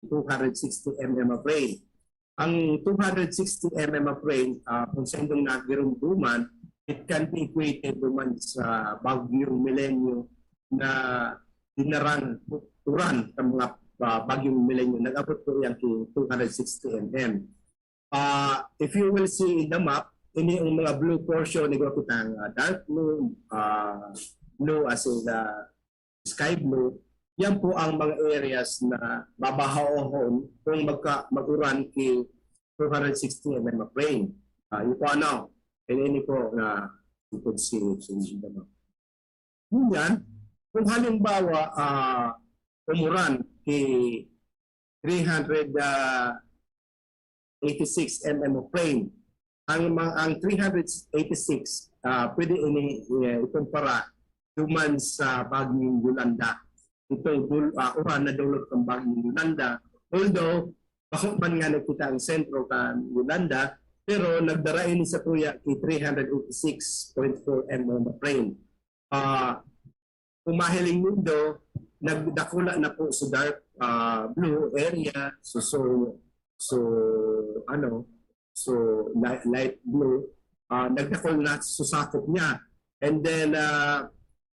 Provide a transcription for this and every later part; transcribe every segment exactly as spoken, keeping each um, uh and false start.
two hundred sixty M M of rain. Ang two hundred sixty M M of rain, ah, kung sa indong nagirumduman, it can be equated duman sa Bagyong Milenyo na dinarang uran kan mga, ah, Bagyong Milenyo. Nag-abot po yan ki two hundred sixty M M. Ah, if you will see in the map, ini ang mga blue portion, igwa kitang, ah, dark blue, ah, blue as in the sky blue, yan po ang mga areas na babahaohon kung magka, mag-uran ki two hundred sixty M M of rain. Ah, yun po ano, and ini po na you could see it in the map. Ngunyan, kung halimbawa, ah, umuran ki three hundred, ah, eighty-six M M of rain, ang mga, ang three hundred eighty-six, ah, pwede ini, eh, ikumpara duman sa Bagyong Yolanda. Itong dul-, ah, uran na dulot ng Bagyong Yolanda. Although, bako man nga nagkita ang sentro kan Yolanda, pero nagdara ini sa tuya ki three hundred eighty-six point four M M of rain. Ah, kung mahiling nindo, nagdakula na po sa dark, ah, blue area, so, so, so, ano, so light, light blue, ah, nagdakul na sa sakop niya. And then, ah,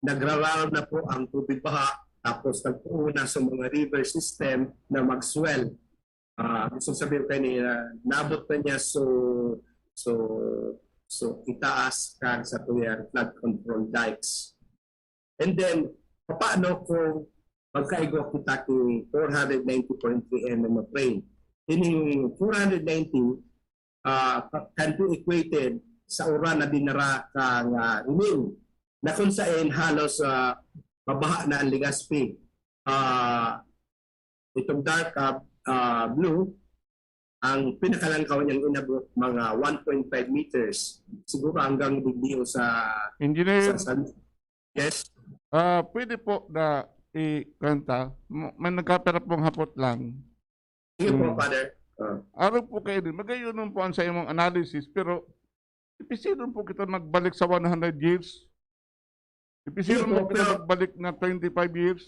nagraral na po ang tubig baha, tapos nagpuuna sa mga river system na mag-swell. Ah, gusto sabihin ko kanina, nabot na niya so, so, so itaas kan sa tuyang flood control dikes. And then, paano kung magkaigwa kita ki four hundred ninety point three M M of rain? Ining four hundred ninety, ah, can be equated sa uran na dinara kang, ah, Ining, na kung saen halos, ah, mabaha na ang Legazpi. Ah, itong dark, ah, ah, blue, ang pinakalangkaw niyang inabot, mga one point five meters. Siguro hanggang digdi o sa, Engineer, sa, sa, yes? Ah, pwede po na i-, kanta? M-, may nagkapira pong hapot lang. Sige po, Hmm. Father. Ah. Araw po kayo din. Magayon po ang sa imong analysis, pero ipisilon po kita magbalik sa one hundred years. Ipisilon Sige po po, kita pero magbalik na twenty-five years.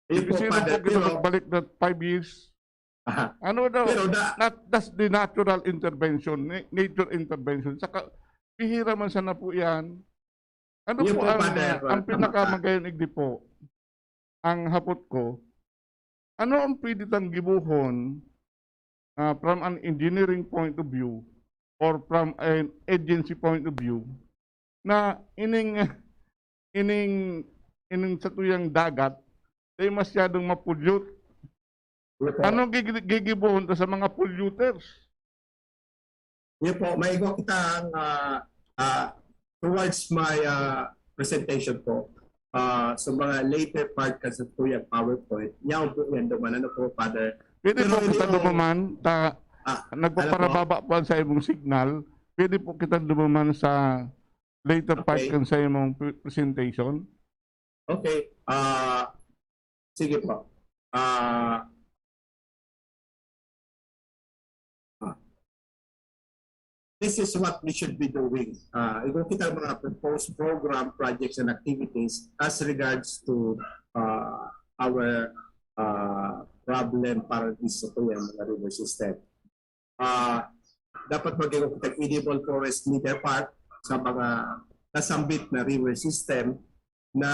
Sige po, Ipisilon Father, po kita pero magbalik na five years. Aha. Ano daw? Pero da- Nat-, that's the natural intervention, na-, nature intervention. Saka, bihira man sana po yan. Ano Sige po po, ang, Father, ang tama. pinakamagayon igdi po? Ang hapot ko, ano ang pwede tang gibohon, ah, from an engineering point of view or from an agency point of view na ining, ining, ining satuyang dagat ay masyadong ma-pollute? Sige po. Ano gigi-, gigibohon ta sa mga polluters? Sige po, maigo kita ang, ah, ah, towards my, ah, presentation po. Ah, sa mga later part kan satuyang PowerPoint, yaon po yan duman. Ano po, Father? Pwede Pero po hindi kita po dumaman, ta-, Ah, ano po? nagpaparababa po ang sa imong signal. Pwede po kita dumaman sa later part Okay. kan sa imong pre-, presentation. Okay. Ah, sige po. Ah, ah. This is what we should be doing. Ah, igwa kita mga proposed program, projects, and activities as regards to, ah, our, ah, problem para sa tuyang mga river system. Ah, dapat mag-igwa kita edible forest leader part sa mga nasambit na river system na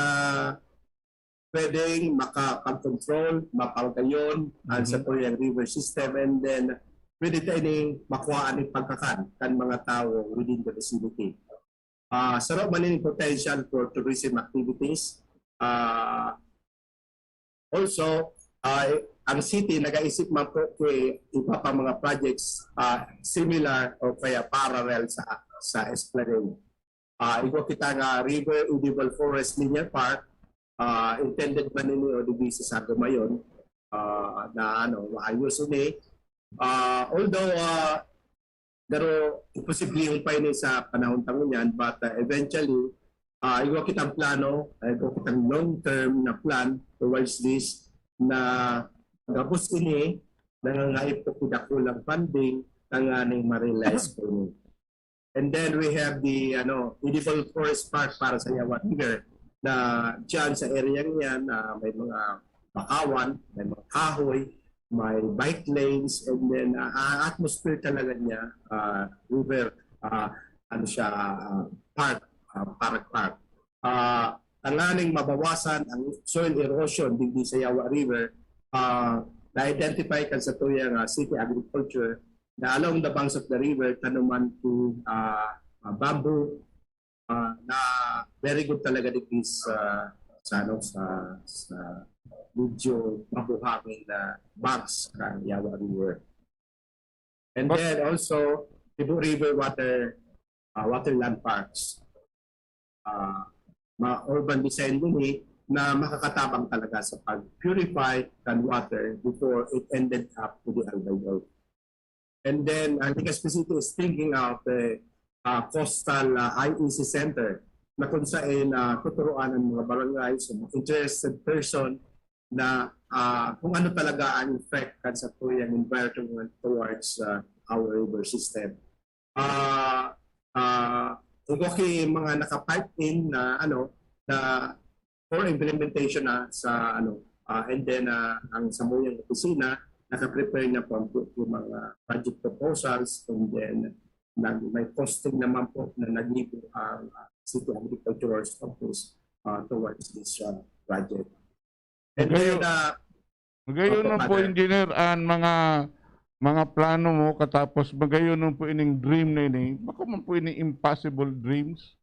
pwedeng makapag-control, mapanggayon ang Mhm. sa Korean River System, and then pwede ta ining makuhaan ang pagkakan kan mga tawo within the vicinity. Ah, saro man ini potential for tourism activities. Ah, also, ah, ang city nagaisip man po ki iba pa mga projects, ah, similar o kaya parallel sa, sa Esplanade. Ah, igwa kita nga River Edible Forest Linear Park, ah, intended man ini o digdi sa Sagomayon, ah, na ano, maayos ini. Ah, although, ah, pero imposiblehon pa ini sa panahon ta ngunyan, but, ah, eventually, ah, igwa kitang plano, igwa kitang long-term na plan towards this na gabos ini, nangangaipo ki dakulang funding, tanganing ma-realize po ini. And then we have the, ano, Edible Forest Park para sa Yawa River na diyan sa area niyan na may mga bakawan, may mga kahoy, may bike lanes, and then, ah, ang atmosphere talaga niya, ah, river, ah, ano siya, ah, park, ah, park, park. Ah, tanganing mabawasan ang soil erosion digdi sa Yawa River, ah, na-identify kan sa tuyang, ah, city agriculture na along the banks of the river, tanuman po, ah, ah, bamboo, ah, na very good talaga digdi sa, sa, ano, sa, sa medyo mabuhangin na banks ng Yawa River. And But- then also, Cebu River water, ah, waterland parks. Ah, mga urban design din eh, na makakatabang talaga sa pag-purify ng water before it ended up to the Albay Road. And then, ang Legazpi City is thinking of the ah, coastal ah, I E C center na kung saan ah, tuturuan ang mga barangay, so mga interested person na ah, kung ano talaga ang effect kan sa tuyang environment towards ah, our river system. Ah, ah, igwa ki mga naka-pipe in na ano na for implementation na sa ano ah, and then ah, ang samuyang opisina naka-prepare na po ang, yung mga budget proposals, and then nag, may costing naman po na nagibo ang ah, City Agricultural Office ah, towards this ah, project. And Magayon, then, ah, magayon Opo, na po, Father. Engineer, ang mga mga plano mo, katapos magayon na po ining dream na ini, bako man po ini impossible dreams.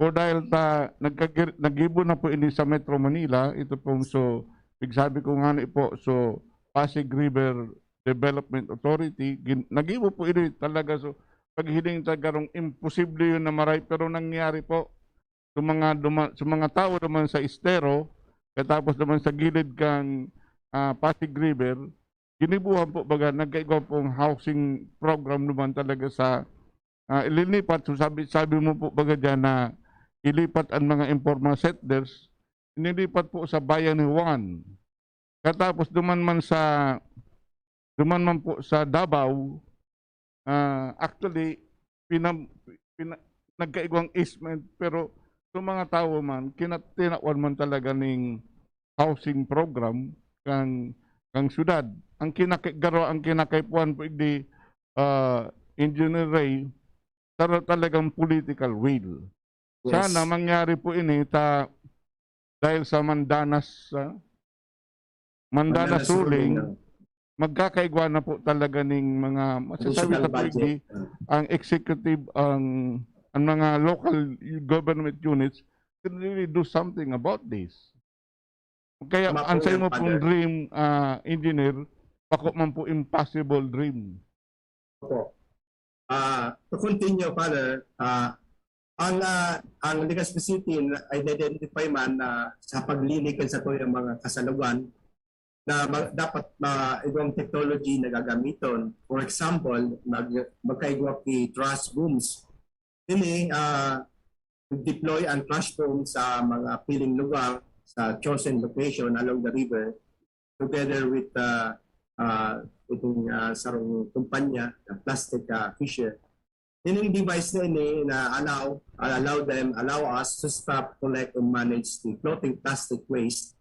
O dahil ta nagkagir- nagibo na po ini sa Metro Manila, ito pong so, pigsabi ko nga ni po, so Pasig River Development Authority, gin- nagibo po ini talaga, so paghiling ta garong imposible yun na maray, pero nangyari po. Sa mga duma- sa mga tawo naman sa estero, katapos naman sa gilid kang ah, Pasig River, ginibuhan po baga, nagkaigwa pong housing program naman talaga sa ah, ilinipat. So sabi, sabi mo po baga dyan na ilipat ang mga informal settlers, inilipat po sa Bayan ni Juan. Katapos duman man sa duman man po sa Davao, ah, actually, pinam, pina, nagkaigwang easement, pero sa mga tawo man, kinatinawan man talaga ning housing program kang kang syudad. Ang kinakigaro, ang kinakaipuhan po igdi ah, Engineer Ray, tara talagang political will. Yes. Sana mangyari po ini ta dahil sa Mandanas, ah, Mandanas Mandanas ruling, ruling, ah. Magkakaigwa na po talaga ning mga masasabi Additional na po budget. igdi Ah. ang executive, ang ang mga local government units can really do something about this. Kaya Tama po ang sa yan, imo pong Father. dream, ah, engineer, bako man po impossible dream. Opo. Ah, to continue, Father, ah, ang ah, ang Legazpi City na identify man na sa paglinig kan sa tuyang mga kasalugan na ma- dapat ma igwang technology na gagamiton. For example, mag magkaigwa ki trash booms. Ini ah, deploy ang trash boom sa mga piling lugar sa chosen location along the river together with uh, uh, itong uh, sarong kumpanya na plastic uh, fisher. Ining device na ini na allow, allow them, allow us to stop, collect, and manage the floating plastic waste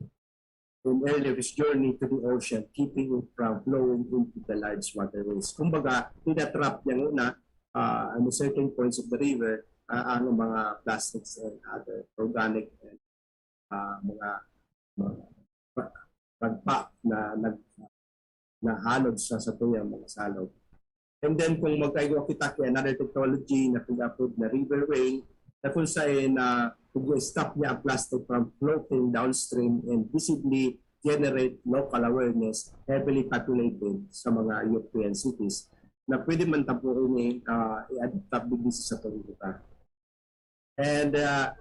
in earlier its journey to the ocean, keeping it from flowing into the large waterways. Kumbaga, tinatrap niya muna uh, at certain points of the river uh, ang mga plastics and other organic and uh, mga, mga pagpa na nag nahalog sa satuyang mga salog. And then kung magkaigwa kita kay another technology na pag-approve na river rain, na kung saan na pag-stop niya ang plastic from floating downstream and visibly generate local awareness heavily populated sa mga European cities na pwede man tapo ini uh, i-adapt digdi sa satuyang lugar. And uh,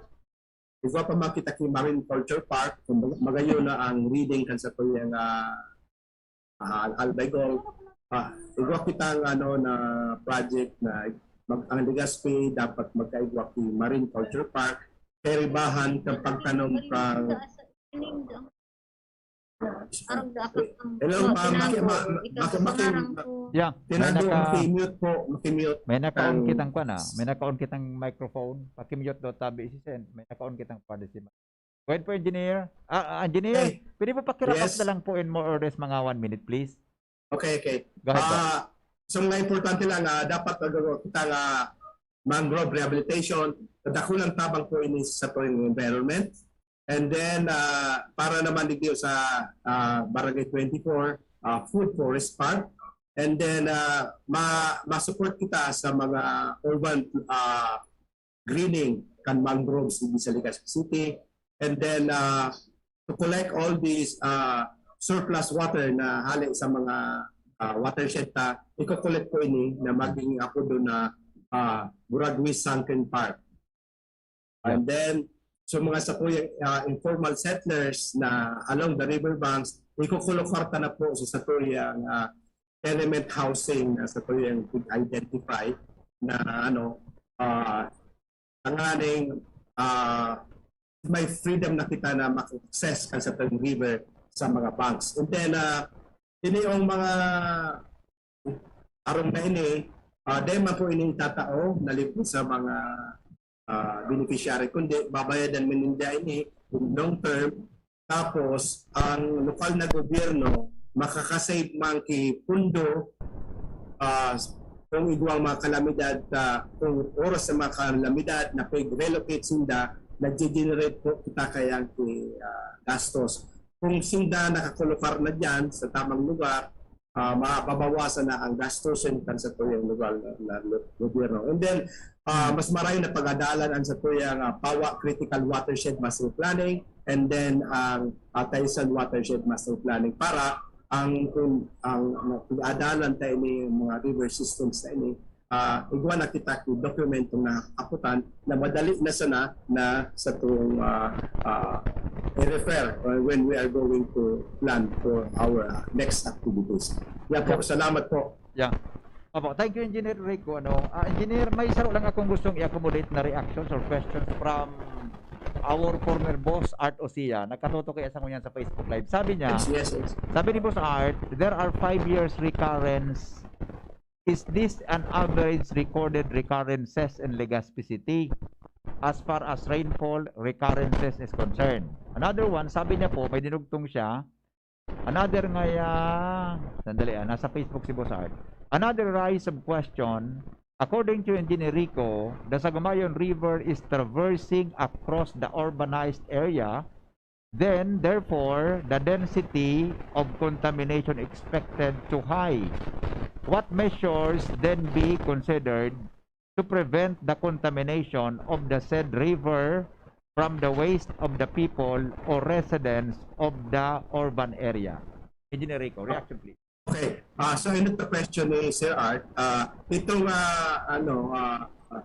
igwa pa makita ki Marine Culture Park, kung mag- magayon na ang reading kan sa tuyang uh, uh, Albay Gold. Uh, igwa kitang ano na project na mag ang Legazpi dapat magkaigwa ki Marine Culture Park kay ribahan kang pagtanom kang Arang dapat ang Hello, ma'am. Maki- ma- ma- maki- maki- Yeah, may Tinado, naka maki-mute po, maki-mute. may naka-on ang- kitang kwan ah. May naka-on kitang microphone. Paki-mute daw tabi si Sen. May naka-on kitang kwan si Ma- Go ahead po, engineer. Ah, ah, engineer, Hey, pwede po pakirap up yes. na lang po in more or less mga one minute, please? Okay, okay. Go ahead, sir. Ah, so mga importante lang, ah, dapat nagagawa kita nga mangrove rehabilitation, dakulang tabang po ini sa tuwing environment. And then, ah, para naman dito sa ah, Barangay twenty-four, ah, Food Forest Park. And then, ah, ma ma-support kita sa mga urban ah, greening kan mangroves dito sa Legazpi City. And then, ah, to collect all these ah, surplus water na hali sa mga ah, watershed ta, iko-collect po ini na maging apodo na ah, Buragwi Sunken Park. And then, so mga satuyang ah, informal settlers na along the river banks, iko-kolokar ta na po sa satuyang ah, tenement housing na satuyang identify na ano, ah, tanganing ah, may freedom na kita na mag-access kan satuyang river sa mga banks. And then, ah, ini yung mga arong na ini, ah, di man po ini itatao na libre sa mga ah, beneficiary, kundi babayadan mo ninda ini kung long term. Tapos, ang lokal na gobyerno makakasave man ki pundo ah, kung igwang mga kalamidad, ah, kung oras sa mga kalamidad na pag-relocate sinda, nagje-generate po kita kayang ki, ah, gastos. Kung sinda nakakolokar na dyan sa tamang lugar, ah, mababawasan na ang gastusin kan satuyang lugar na, na gobyerno. And then, ah, mas maray na pag-adalan ang satuyang ah, PAWA Critical Watershed Master Planning, and then ang ah, Taysan Watershed Master Planning para ang kung ang pag-adalan ta ini mga river systems na ini ah, igwa na kita ki dokumentong nakapotan na madali na sana na satong ah, ah, i-refer uh, when we are going to plan for our uh, next activities. Yan po, salamat po. Yeah. Opo, thank you, Engineer Rico. Ano, ah, Engineer, may saro lang akong gustong i-accommodate na reactions or questions from our former boss, Art Osia. Nagkatutok kaya sa ngunyan sa Facebook Live. Sabi niya, Yes, yes, yes. Sabi ni Boss Art, there are five years recurrence. Is this an average recorded recurrences in Legazpi City as far as rainfall recurrences is concerned? Another one, sabi niya po, may dinugtong siya. Another ngaya, sandali ah, nasa Facebook si Boss Art. Another rise of question, according to Engineer Rico, the Sagumayon River is traversing across the urbanized area, then therefore the density of contamination expected to high. What measures then be considered to prevent the contamination of the said river from the waste of the people or residents of the urban area? Engineer Rico, reaction please. Okay. Ah, so, ano the question ni Sir Art? Ah, itong ah, ano, ah, ah,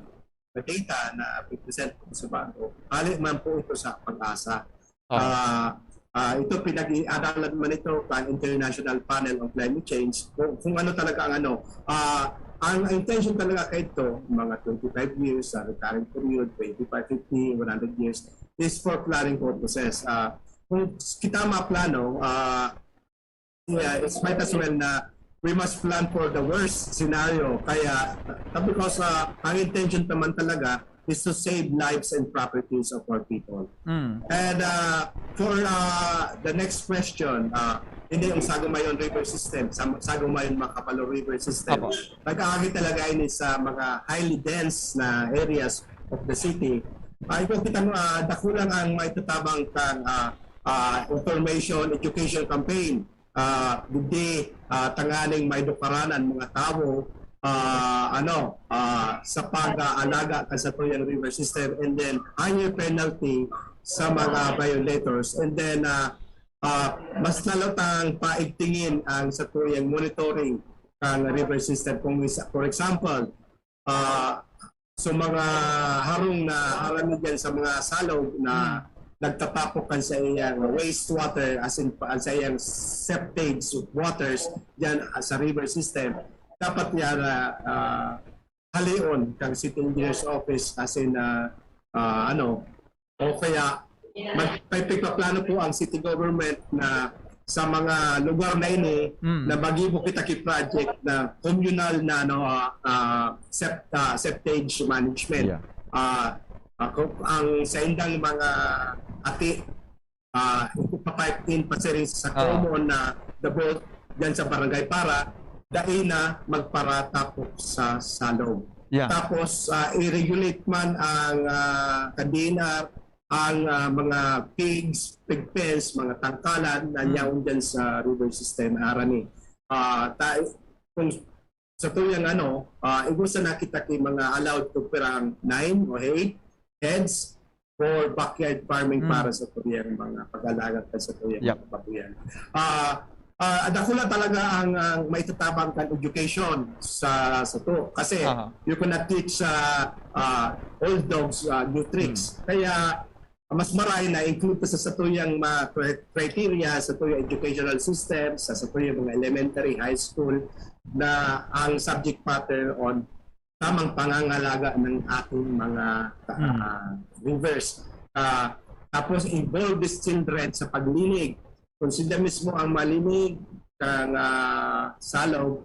data na present po sa banko, hali man po ito sa pag-asa. Oh. Ah, ah, ito pinag-iaralan man ito kan International Panel on Climate Change kung, kung ano talaga ang ano. Ah, ang intention talaga kay ito, mga twenty-five years, sa recurrent period, twenty-five, fifty, one hundred years, is for planning purposes. Ah, kung kita maplano, ah, yeah, it's might as well na we must plan for the worst scenario. Kaya, because uh, ang intention naman talaga is to save lives and properties of our people. Mm. And uh, for uh, the next question, uh, hindi yung Sagumayon River System, Sam- Sagumayon Makapalo River System. Apo. Nag-aagi talaga ini sa mga highly dense na areas of the city. Ay, kung kita mo, ah, dakulang ang maitatabang kang ah, ah, information, education campaign. Ah, digdi, ah, tanganing may dukaran ang mga tawo, ah, ano, ah, sa pag-aalaga kan satuyang river system, and then higher penalty sa mga violators. And then, ah, ah, mas lalo tang paigtingin ang satuyang monitoring kang river system. Kung isa, for example, ah, so mga harong na harami dyan sa mga salog na nagtatapok kan sa iyang wastewater, as in, sa iyang septage waters dyan ah, sa river system, dapat yan ah, ah, halion kang City Engineer's Office, as in, ah, ah, ano, o kaya magpipigpaplano po ang city government na sa mga lugar na ini Mm. na magibo kita ki project na communal na ano ah, ah, sept, ah, septage management. Yeah. Ah, ako, ang sa indang mga ati ah ipapipe in pa siring sa Ah. common na the bulk diyan sa barangay para dai na magparatapok sa salog. Yeah. Tapos, ah, i-regulate man ang, ah, kan D N R, ang, ah, mga pigs, pig pens, mga tangkalan na Mm. yaon dyan sa river system, harani. Ah, ta-, kung sa tuyang ano, ah, igwa sana kita ki mga allowed to pirang nine o eight heads for backyard farming Mm. para sa tuyang mga pag-alaga kan sa tuyang Yep. mga babuyan. Ah, ah, dakula talaga ang, ang maitatabang kan education sa, sa to. Kasi Aha. you cannot teach, ah, ah, old dogs, ah, new tricks. Kaya mas maray na include sa, sa tuyang mga cri-, criteria, sa tuyang educational system, sa, sa tuyang mga elementary, high school, na ang subject matter on tamang pangangalaga ng ating mga, Hmm. ah, rivers. Ah, tapos involve these children sa paglinig. Kung sila mismo ang malinig, kang, ah, salog,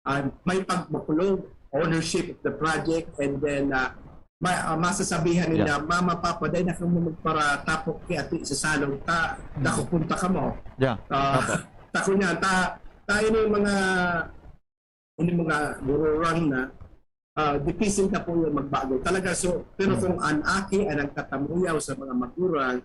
ah, may pagbakulog, ownership of the project, and then, ah, ma-, ah, masasabihan nila, Yeah. "Mama, Papa, dai na kamo magparatapok ki ati sa salog, ta, Hmm. dako punta kamo." Yeah. Ah, Opo. Tako niya, ta, ta ini mga, ini mga gururang na, ah, difícil na po yung magbago. Talaga, so, pero Hmm. kung an aki ang nagtatamuyaw sa mga magurang,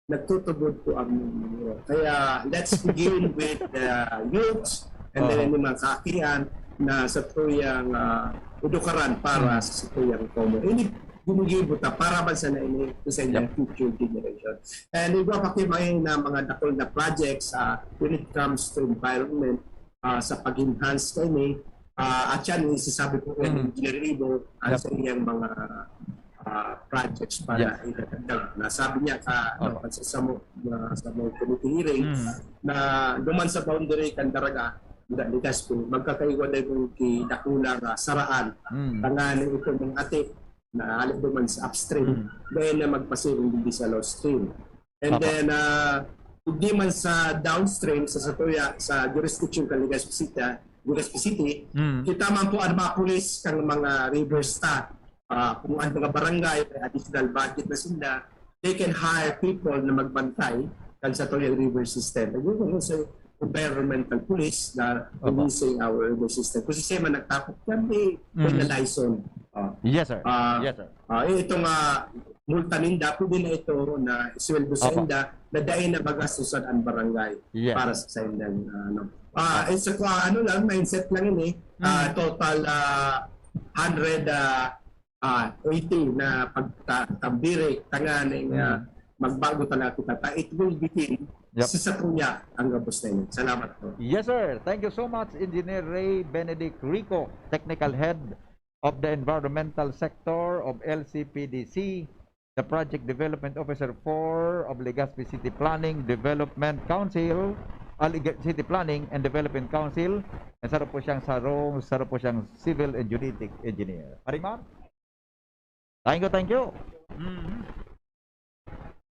nagtutubod po ang mga magurang. Kaya, let's begin with the youths and then Aha. yung mga kaakian na sa tuyang, ah, edukaran para Hmm. sa tuyang komo. Ini, ginigibo ta para man sana ini sa inyong Yep. future generation. And igwa pa ki may na mga dakul na projects, ah, when it comes to environment, ah, sa pag-enhance kami, ah, at yan, isasabi po yan Mm. ni Engineer Ibo, ah, Yep. sa iyang mga, ah, projects pa na Yes. idadagdag. Nasabi niya ka, ano, Opo. sa, sa, mo- na, sa mga committee hearing, Mm. na duman sa boundary kan Daraga, na Legazpi, magkakaiwalay mong kidakula nga saraan. Mm. Tanganing ito mong ati, na hali duman sa upstream, Mm. dahil na magpasiring digdi sa downstream. And Opo. then, ah, hindi man sa downstream, sa, sa tuya, sa jurisdiction kan Legazpi City, Legazpi City, Mm. kita man po ang mga pulis kang mga river staff, ah, kung ang mga barangay, may additional budget na sila, they can hire people na magbantay kan sa tuyang river system. Nagugulong sa environmental police na Opo. policing our river system. Kung si Sema nagtapok yan, may, may Mm. na-license. Ah, Yes, sir. Ah, Yes, sir. ah, itong, ah, multa ninda, pwede na ito na isweldo sa Opo. inda, na dai na magastusan ang barangay Yes. para sa saindang, ah, ano. Ah, it's a, ah, ano lang, mindset lang yun eh. Ah, Mm. total, ah, hundred, ah, ah, eighty na pagta-, tambiri, tanganing, ah, Mm. magbago talaga kita. Ta-, it will begin Yep. sa satuya ang gabos na yun. Salamat po. Yes, sir. Thank you so much, Engineer Ray Benedict Rico, Technical Head of the Environmental Sector of L C P D C, the Project Development Officer four of Legazpi City Planning Development Council, ah, Lega-, City Planning and Development Council, and saro po siyang sarong, saro po siyang Civil and Geodetic Engineer. Paring Mar? Thank you, thank you. Mhm.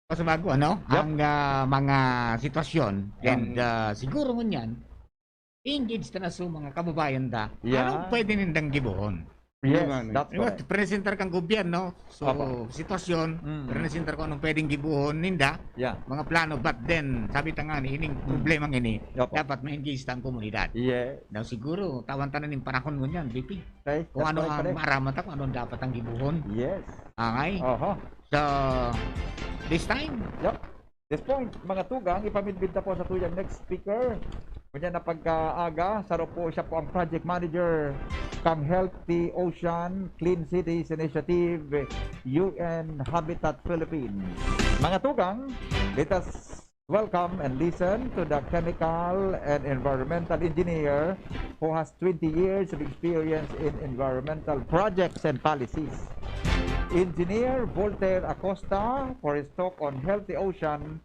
Pasubago, ano? Yep. Ang, ah, mga sitwasyon. Yeah. And, ah, siguro ngunyan, engage ta na sa mga kababayan ta. Yeah. Anong pwede nindang gibohon? Yes, Yun nga, no? that's Diba, correct. presentar kang gobyerno, so, Opo. sitwasyon, Mm. presentar ko anong pwedeng gibohon ninda, Yeah. mga plano, but then, sabi ta nga, ni, ining Mm. problema ini, Opo. dapat ma-engage ta ang komunidad. Yeah. Now, siguro, tawan ta na ning panahon ngunyan, V P. Okay, Kung that's ano correct, ang pare. maaraman ta, kung anong dapat ang gibohon. Yes. Angay. Oho. So, this time, Yep. This point, mga tugang, ipamidbid ta po sa tuyang next speaker. Kanya na pagkaaga, saro po siya po ang project manager kang Healthy Ocean Clean Cities Initiative, U N Habitat Philippines. Mga tugang, let us welcome and listen to the chemical and environmental engineer who has twenty years of experience in environmental projects and policies. Engineer Voltaire Acosta for his talk on Healthy Ocean,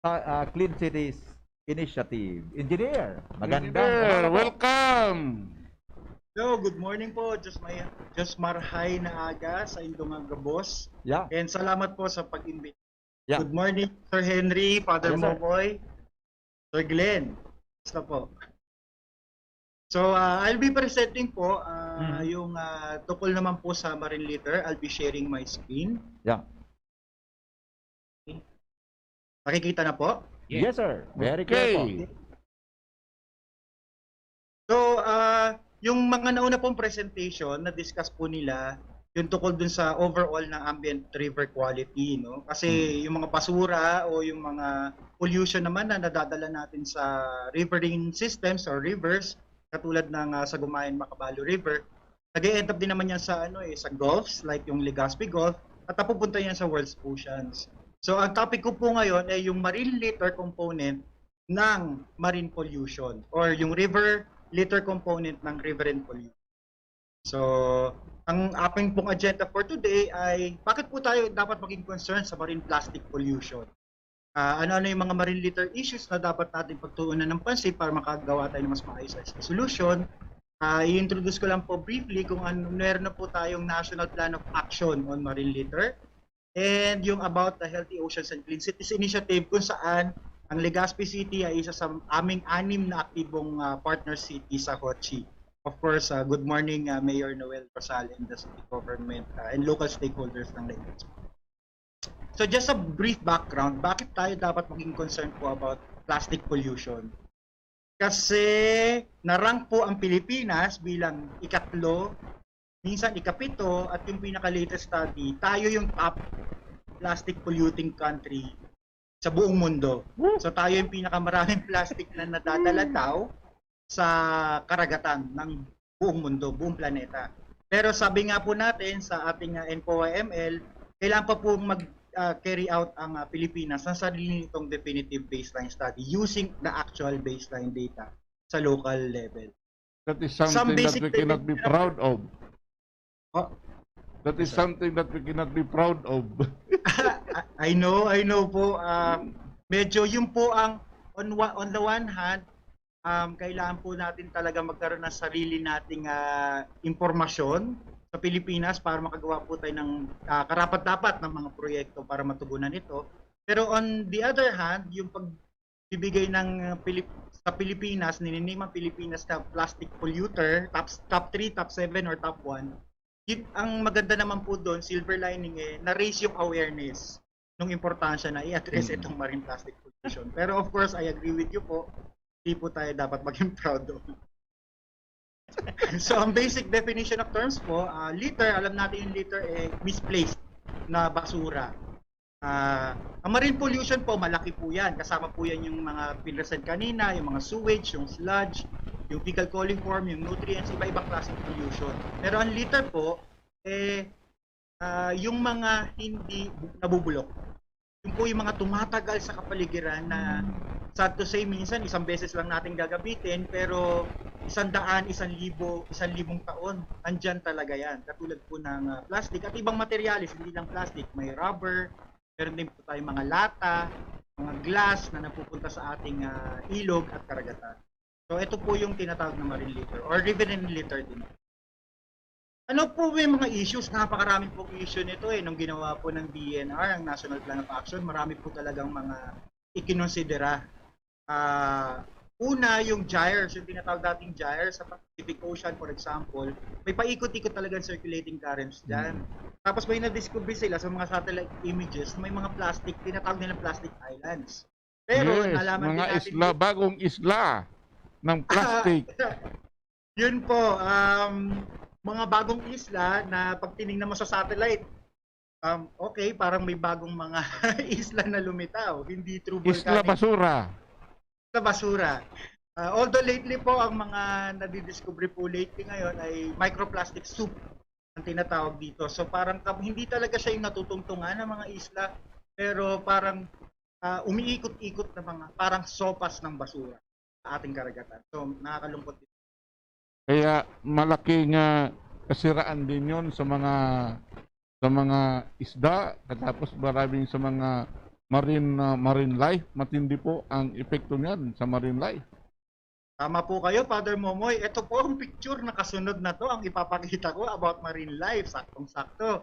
uh, uh, Clean Cities Initiative. Engineer, magandang Engineer, umaga po. Welcome! Hello, good morning po. Diyos may, Diyos marhay na aga sa indong nga gabos. Yeah. And salamat po sa pag-invite. Yeah. Good morning, Sir Henry, Father Yes, sir. Momoy, Sir Glenn. Basta po. So, ah, I'll be presenting po ah, Mhm. yung ah, tukol naman po sa marine litter. I'll be sharing my screen. Yeah. Nakikita na po? Yes, sir. Very clear po. Okay. So, ah, yung mga nauna pong presentation, na-discuss po nila yung tungkol dun sa overall ng ambient river quality, no? Kasi yung mga basura o yung mga pollution naman na nadadala natin sa riverine systems or rivers, katulad ng, ah, Sagumayan Macabalu River, nag-e-end up din naman yan sa, ano, eh, sa gulfs, like yung Legazpi Gulf, at napupunta yan sa world's oceans. So, ang topic ko po ngayon ay yung marine litter component ng marine pollution or yung river litter component ng riverine pollution. So, ang aking pong agenda for today ay bakit po tayo dapat maging concern sa marine plastic pollution? Ah, ano-ano yung mga marine litter issues na dapat natin pagtuunan ng pansin para makagawa tayo ng mas maayos na solution? Ah, i-introduce ko lang po briefly kung ano, meron na po tayong National Plan of Action on Marine Litter and yung about the Healthy Oceans and Clean Cities Initiative, kung saan ang Legazpi City ay isa sa aming anim na aktibong, ah, partner city sa HOCI. Of course, ah, good morning, ah, Mayor Noel Rosal and the city government, ah, and local stakeholders ng Legazpi. So, just a brief background, bakit tayo dapat maging concerned po about plastic pollution? Kasi na-rank po ang Pilipinas bilang ikatlo, minsan ikapito, at yung pinaka-latest study, tayo yung top plastic polluting country sa buong mundo. So, tayo yung pinakamaraming plastic na nadadala daw sa karagatan ng buong mundo, buong planeta. Pero sabi nga po natin sa ating, ah, N P O M L, kailangan pa pong mag, ah, carry out ang, ah, Pilipinas ng sarili nitong definitive baseline study using the actual baseline data sa local level. That is something that basic we cannot be definition. Proud of. Oh, That is Yes, sir. Something that we cannot be proud of. I know, I know po. Um, medyo yun po ang, on, wa- on the one hand, um, kailangan po natin talaga magkaroon ng sarili nating, ah, impormasyon sa Pilipinas para makagawa po tayo ng, ah, karapat-dapat ng mga proyekto para matugunan ito. Pero on the other hand, yung pagbibigay ng, ah, Pilip- sa Pilipinas, nininimang Pilipinas na plastic polluter, top top three, top seven, or top one, yun, ang maganda naman po doon, silver lining, eh, na-raise yung awareness ng importansya na i-address Mm. Itong marine plastic pollution. Pero of course, I agree with you po, hindi po tayo dapat maging proud doon. So, ang basic definition of terms po, ah, litter, alam natin yung litter, eh, misplaced na basura. Ah, ang marine pollution po, malaki po yan. Kasama po yan yung mga pinresent kanina, yung mga sewage, yung sludge, yung fecal coliform, yung nutrients, iba-ibang klaseng pollution. Pero ang litter po, eh, ah, yung mga hindi bu- nabubulok. Yung po yung mga tumatagal sa kapaligiran na, sad to say, minsan isang beses lang natin gagamitin, pero isang daan, isang libo, isang libong taon, andyan talaga yan. Katulad po ng, ah, plastic at ibang materyales, hindi lang plastic, may rubber, meron din po tayong mga lata, mga glass na napupunta sa ating, ah, ilog at karagatan. So, ito po yung tinatawag na marine litter or riverine litter din. Ano po, may mga issues, napakarami pong issue nito eh. Nung ginawa po ng D N R, ang National Plan of Action, marami po talagang mga ikinonsidera. Ah, una, yung gyres, yung tinatawag dating gyres sa Pacific Ocean, for example, may paikot-ikot talagang circulating currents dyan. Tapos may na-discover sila sa mga satellite images, may mga plastic, tinatawag nilang plastic islands. Pero Yes, nalaman mga din natin isla, bagong isla ng plastic. Yun po, um, mga bagong isla na pag tinignan mo sa satellite, um, okay, parang may bagong mga isla na lumitaw, hindi true Isla volcanic. Basura. Sa basura. Ah, although lately po, ang mga nadidiscover po lately ngayon ay microplastic soup ang tinatawag dito. So parang kab- hindi talaga siya yung natutungtungan ng mga isla, pero parang, ah, umiikot-ikot na mga parang sopas ng basura sa ating karagatan. So nakakalungkot din. Kaya malaking ah, kasiraan din yon sa mga sa mga isda, katapos maraming sa mga marine ah, marine life. Matindi po ang epekto niyan sa marine life. Tama po kayo, Father Momoy. Ito po ang picture na kasunod na to, ang ipapakita ko about marine life. Saktong-sakto.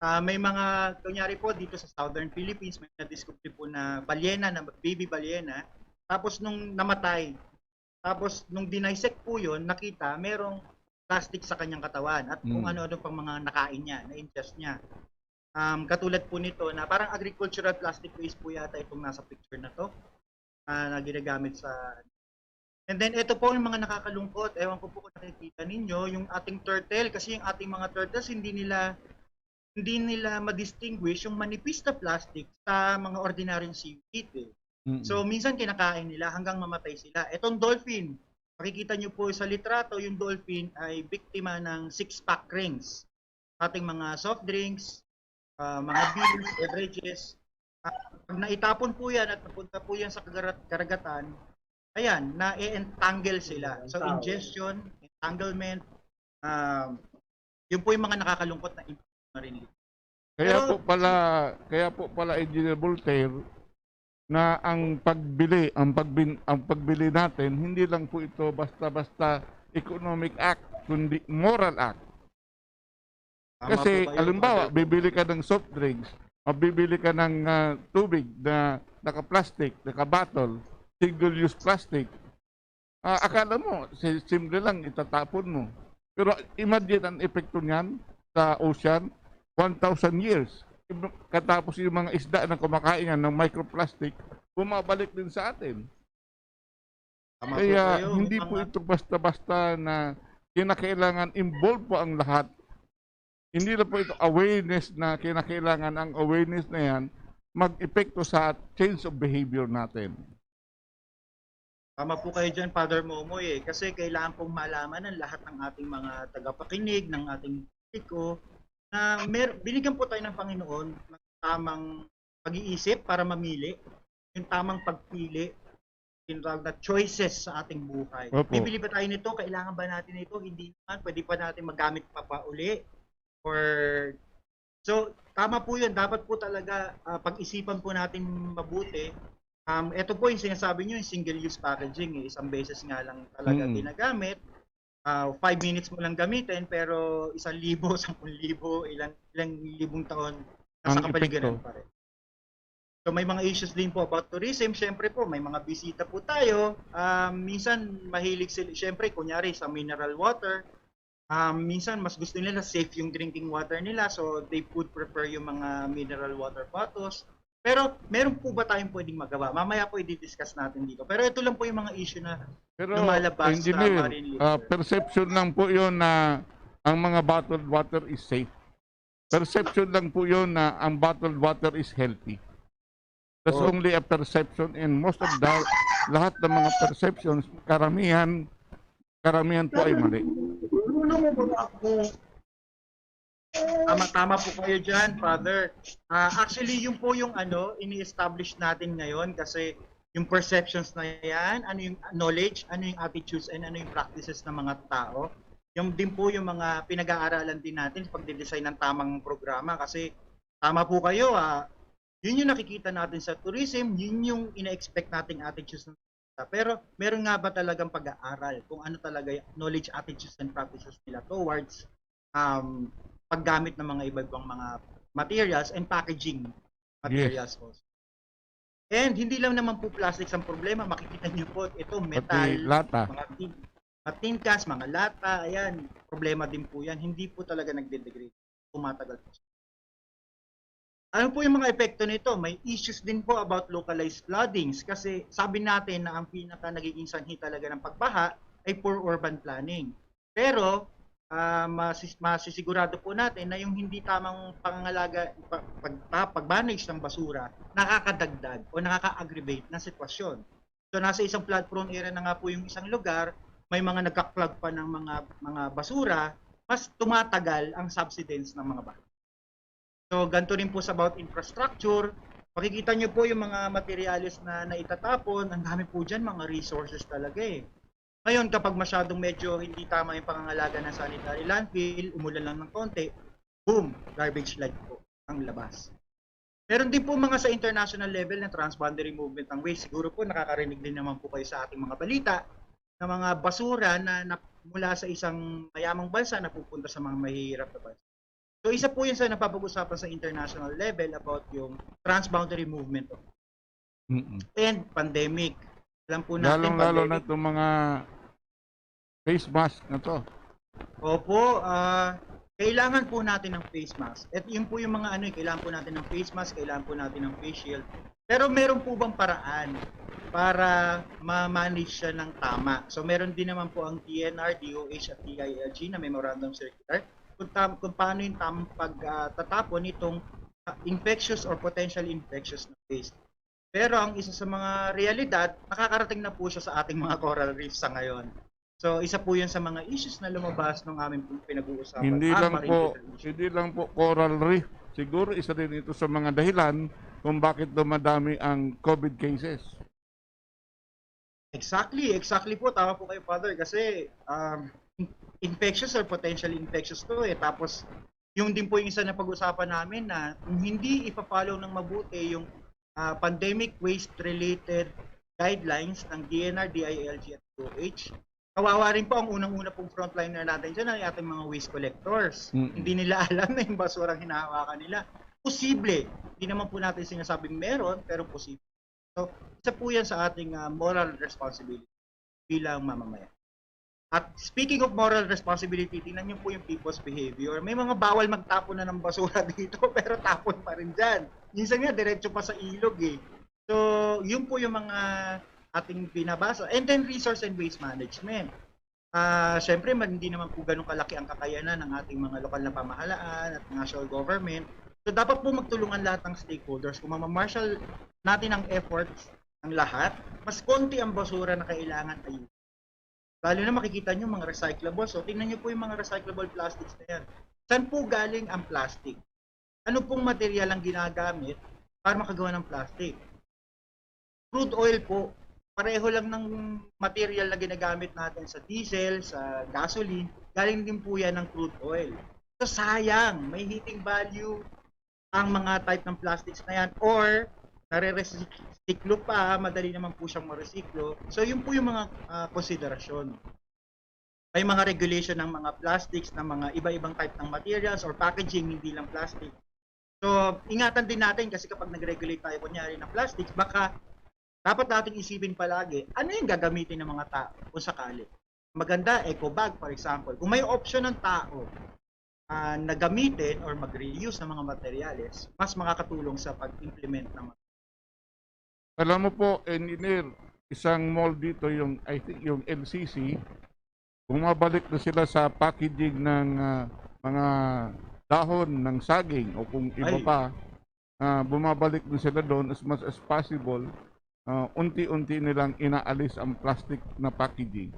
Ah, may mga, kunyari po, dito sa Southern Philippines, may na-discover po na balyena, na baby balyena. Tapos nung namatay, tapos nung dinisect po yun, nakita, merong plastic sa kanyang katawan at kung Mm. ano-ano pang mga nakain niya, na-ingest niya. Um, katulad po nito na parang agricultural plastic waste po yata itong nasa picture na to, ah, na ginagamit sa And then, ito po yung mga nakakalungkot. Ewan ko po kung nakikita ninyo, yung ating turtle, kasi yung ating mga turtles, hindi nila hindi nila ma-distinguish yung manipis na plastic sa mga ordinaryong seaweed, eh. Mm. So, minsan kinakain nila hanggang mamatay sila. Itong dolphin, makikita nyo po sa litrato, yung dolphin ay biktima ng six-pack rings. Ating mga soft drinks, ah, mga beers, beverages. Ah, pag naitapon po yan at napunta po yan sa kagarat- karagatan, ayan, na-entangle sila. So, Entangle. Ingestion, entanglement, um, yun po yung mga nakakalungkot na impact ng marine litter. Kaya Pero- po pala, kaya po pala, Engineer Voltaire, na ang pagbili, ang pagbin, ang pagbili natin, hindi lang po ito basta-basta economic act, kundi moral act. Tama Kasi, po kayo, halimbawa, Father. bibili ka ng soft drinks, o bibili ka ng ah, tubig na naka-plastic, naka-bottle, single-use plastic, ah, akala mo, si- simple lang, itatapon mo. Pero imagine ang epekto niyan sa ocean, one thousand years. Katapos yung mga isda na kumakain yan ng microplastic, bumabalik din sa atin. Tama po Kaya kayo. hindi May po mga- ito basta-basta na kinakailangan involved po ang lahat. Hindi na po ito awareness na kinakailangan, ang awareness na yan mag-epekto sa change of behavior natin. Tama po kayo dyan, Father Momoy, eh. Kasi kailangan pong malaman ng lahat ng ating mga tagapakinig, ng ating publiko, na mer- binigyan po tayo ng Panginoon ng tamang pag-iisip para mamili, yung tamang pagpili, tinatawag na choices sa ating buhay. Opo. Bibili ba tayo nito? Kailangan ba natin ito? Hindi naman. Pwede pa natin magamit pa pauli. Or, so, tama po yun. Dapat po talaga ah, pag-isipan po natin mabuti. Um, ito po yung sinasabi nyo, yung single-use packaging. Eh. Isang beses nga lang talaga Mm. ginagamit. Ah, five minutes mo lang gamitin, pero isang libo, sampung libo, ilang, ilang libong taon, nasa Ang kapaligiran epekto. pa rin. So may mga issues din po about tourism. Siyempre po, may mga bisita po tayo. Ah, minsan mahilig sila, siyempre, kunyari sa mineral water, ah, minsan mas gusto nila safe yung drinking water nila. So they would prefer yung mga mineral water bottles. Pero meron po ba tayong pwedeng magawa? Mamaya po i-discuss natin dito. Pero ito lang po yung mga issue na Pero, lumalabas sa engineer, marine litter. Ah, perception lang po yun na ang mga bottled water is safe. Perception lang po yun na ang bottled water is healthy. That's Oh. Only a perception, and most of the, lahat ng mga perceptions, karamihan, karamihan po ay mali. Tama, tama po kayo dyan, Father. Ah, actually, yun po yung ano, ini-establish natin ngayon kasi yung perceptions na yan, ano yung knowledge, ano yung attitudes, and ano yung practices ng mga tao. Yung din po yung mga pinag-aaralan din natin sa pagde-design ng tamang programa kasi tama po kayo, ah, yun yung nakikita natin sa tourism, yun yung ina-expect nating attitudes ng tao. Pero meron nga ba talagang pag-aaral kung ano talaga yung knowledge, attitudes, and practices nila towards um, paggamit ng mga iba-ibang mga materials and packaging materials also. And hindi lang naman po plastics ang problema. Makikita niyo po ito, Pati metal, lata. mga tin, mga tin cans, mga lata, ayan, problema din po yan. Hindi po talaga nagde-degrade. Tumatagal po siya. Ano po yung mga epekto nito? May issues din po about localized floodings kasi sabi natin na ang pinaka nagiging sanhi talaga ng pagbaha ay poor urban planning. Pero ah, masis- masisigurado po natin na yung hindi tamang pangangalaga, pag, pag, pag-manage ng basura, nakakadagdag o nakaka-aggravate ng sitwasyon. So nasa isang flood prone area na nga po yung isang lugar, may mga nagka-clog pa ng mga mga basura, mas tumatagal ang subsidence ng mga baha. So ganito rin po sa about infrastructure, makikita nyo po yung mga materyales na naitatapon, ang dami po dyan, mga resources talaga eh. Ngayon, kapag masyadong medyo hindi tama yung pangangalaga ng sanitary landfill, umulan lang ng konti, boom, garbage like po ang labas. Meron din po mga sa international level na transboundary movement ng waste. Siguro po nakakarinig din naman po kayo sa ating mga balita na mga basura na, na mula sa isang mayamang bansa na pupunta sa mga mahihirap na bansa. So isa po yun sa napapag-usapan sa international level about yung transboundary movement Mm-mm. and pandemic. Alam po natin, Lalong-lalo na pandemic. Itong mga face mask na to. Opo, ah, kailangan po natin ng face mask. At yun po yung mga ano, eh, kailangan po natin ng face mask, kailangan po natin ng face shield. Pero meron po bang paraan para ma-manage siya ng tama? So meron din naman po ang D N R, D O H at D I L G na memorandum circular kung, tam- kung paano yung tamang pagtatapon nitong ah, infectious or potential infectious na waste. Pero ang isa sa mga realidad, nakakarating na po siya sa ating mga coral reef sa ngayon. So, isa po yan sa mga issues na lumabas nung amin pong pinag-uusapan. Hindi ang lang po, maritime issue. Hindi lang po coral reef. Siguro isa din ito sa mga dahilan kung bakit dumadami ang COVID cases. Exactly, exactly po. Tama po kayo, Father. Kasi um, infectious or potentially infectious to eh. Tapos, yung din po yung isa na pag-usapan namin na kung hindi ipa-follow ng mabuti yung ah, pandemic waste-related guidelines ng D N R, D I L G at D O H, kawawa rin po ang unang-una pong frontliner natin dyan ay ating mga waste collectors. Mm. Hindi nila alam na yung basurang hinahawakan nila. Posible. Hindi naman po natin sinasabing meron, pero posible. So, isa po yan sa ating ah, moral responsibility bilang mamamayan. At speaking of moral responsibility, tingnan niyo po yung people's behavior. May mga bawal magtapon na ng basura dito, pero tapon pa rin dyan. Minsan nga, diretso pa sa ilog eh. So, yun po yung mga ating binabasa. And then, resource and waste management. Ah, Siyempre, man, hindi naman po ganun kalaki ang kakayanan ng ating mga lokal na pamahalaan at national government. So, dapat po magtulungan lahat ng stakeholders. Kung mamamarshal natin ang efforts ng lahat, mas konti ang basura na kailangan ayusin. Lalo na makikita nyo mga recyclable. So, tingnan nyo po yung mga recyclable plastics na yan. Saan po galing ang plastic? Ano pong material ang ginagamit para makagawa ng plastic? Crude oil po. Pareho lang ng material na ginagamit natin sa diesel, sa gasoline, galing din po yan ng crude oil. So sayang, may heating value ang mga type ng plastics na yan or nare-resiklo pa, madali naman po siyang maresiklo. So yun po yung mga ah, konsiderasyon. May mga regulation ng mga plastics, ng mga iba-ibang type ng materials or packaging, hindi lang plastic. So, ingatan din natin kasi kapag nag-regulate tayo kunyari ng plastics, baka dapat nating isipin palagi, ano yung gagamitin ng mga tao kung sakali? Maganda, eco bag, for example. Kung may option ng tao ah, na gamitin or mag-reuse ng mga materyales, mas makakatulong sa pag-implement ng mga Alam mo po, Engineer, isang mall dito, yung, I think, yung L C C, bumabalik na sila sa packaging ng ah, mga dahon ng saging o kung iba Ay. pa, ah, bumabalik na sila doon as much as possible. Ah, unti-unti nilang inaalis ang plastic na packaging.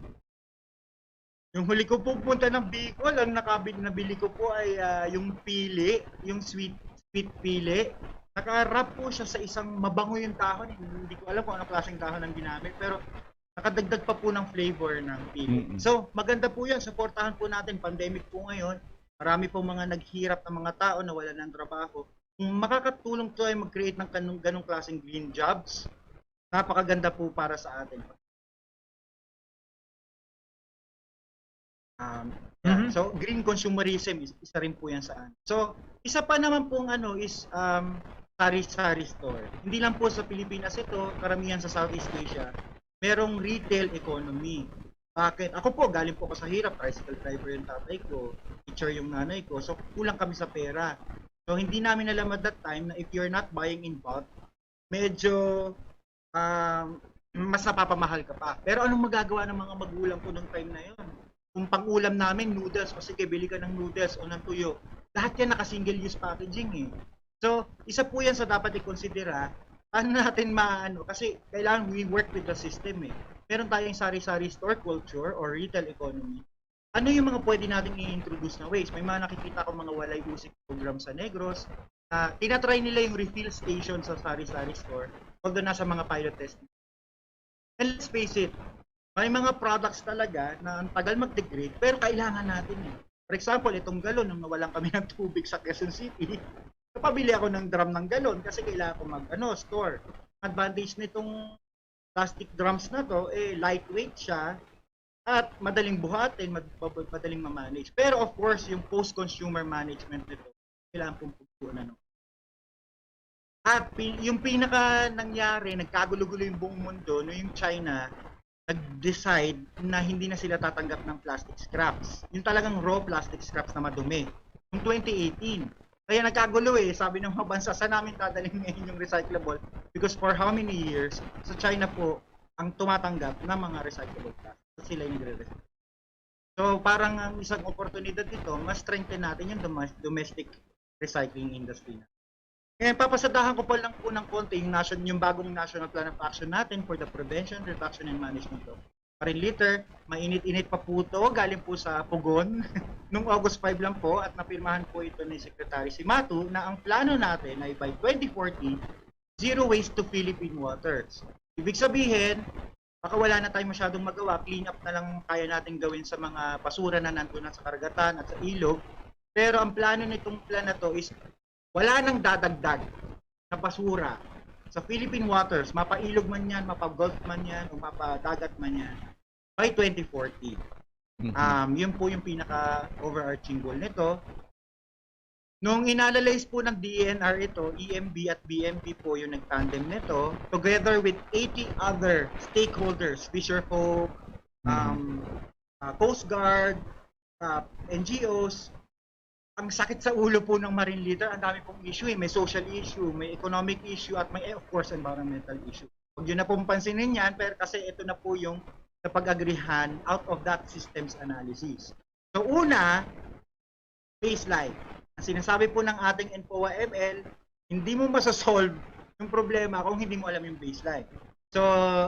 Yung huli ko pupunta ng Bicol, ang nakabili, nabili ko po ay ah, yung pili, yung sweet sweet pili. Naka-wrap po siya sa isang mabango yung dahon. Hindi ko alam kung anong klaseng dahon ang ginamit, pero nakadagdag pa po ng flavor ng pili. Mm-mm. So, maganda po yan. Suportahan po natin. Pandemic po ngayon. Marami pong mga naghihirap na mga tao na wala ng trabaho. Kung makakatulong tayo mag-create ng kanong, ganong klaseng green jobs, napakaganda po para sa atin. Um, yeah. Mhm. So, green consumerism is isa rin po yan sa ano. So, isa pa naman pong ano is um, sari-sari store. Hindi lang po sa Pilipinas ito, karamihan sa Southeast Asia, merong retail economy. Bakit? Ako po, galing po ako sa hirap. Tricycle driver yung tatay ko, teacher yung nanay ko. So, kulang kami sa pera. So, hindi namin alam at that time na if you're not buying in bulk, medyo um, mas napapamahal ka pa. Pero anong magagawa ng mga magulang ko nung time na yon? Kung pang-ulam namin, noodles, o sige, bili ka ng noodles o ng tuyo. Lahat yan naka-single-use packaging eh. So, isa po yan sa dapat i-considera. Paano natin maano? Kasi kailangan we work with the system eh. Meron tayong sari-sari store culture or retail economy. Ano yung mga pwede nating i-introduce na ways? May mga nakikita ko mga walay usik program sa Negros na tinatry nila yung refill station sa sari-sari store, although nasa mga pilot testing. And let's face it, may mga products talaga na ang tagal mag-degrade pero kailangan natin eh. For example, itong galon, nung nawalan kami ng tubig sa Quezon City, napabili ako ng drum ng galon kasi kailangan ko mag ano, store. Advantage nitong plastic drums na to, eh, lightweight siya at madaling buhatin, mad- madaling ma-manage. Pero of course, yung post-consumer management nito, kailangan pong pagtuunan ng At pi- yung pinaka nangyari, nagkagulo-gulo yung buong mundo, no, yung China, nag-decide na hindi na sila tatanggap ng plastic scraps. Yung talagang raw plastic scraps na madumi. twenty eighteen. Kaya nagkagulo eh, sabi ng mga bansa, "Saan namin dadalhin ngayon yung recyclable?" Because for how many years, sa China po, ang tumatanggap ng mga recyclable plastic. Sila yung nagre-recycle. So, parang ang isang oportunidad nito, mas strengthen natin yung domes- domestic recycling industry na. Ngayon, papasadahan ko pa lang po ng konti yung, nation, yung bagong National Plan of Action natin for the Prevention, Reduction, and Management of Marine Litter. Mainit-init pa po ito, galing po sa Pugon. Nung August five lang po at napirmahan po ito ni Secretary Cimatu na ang plano natin ay by twenty forty, zero waste to Philippine waters. Ibig sabihin, baka wala na tayong masyadong magawa, clean up na lang kaya natin gawin sa mga basura na nandun na sa karagatan at sa ilog. Pero ang plano nitong plan na to is wala nang dadagdag na basura sa Philippine waters, mapailog man yan, mapagulf man yan, o mapadagat man yan, by twenty forty. Mhm. Um, yun po yung pinaka-overarching goal nito. Nung inanalyze po ng D E N R ito, E M B at B M P po yung nagtandem nito, together with eighty other stakeholders, fisherfolk, um, uh, Coast Guard, uh, N G Os, ang sakit sa ulo po ng marine litter, ang dami pong issue eh. May social issue, may economic issue, at may, of course, environmental issue. Huwag yun na pong pansinin yan, pero kasi ito na po yung napag-agrihan out of that systems analysis. So una, baseline. Ang sinasabi po ng ating N P O A M L, hindi mo masasolve yung problema kung hindi mo alam yung baseline. So,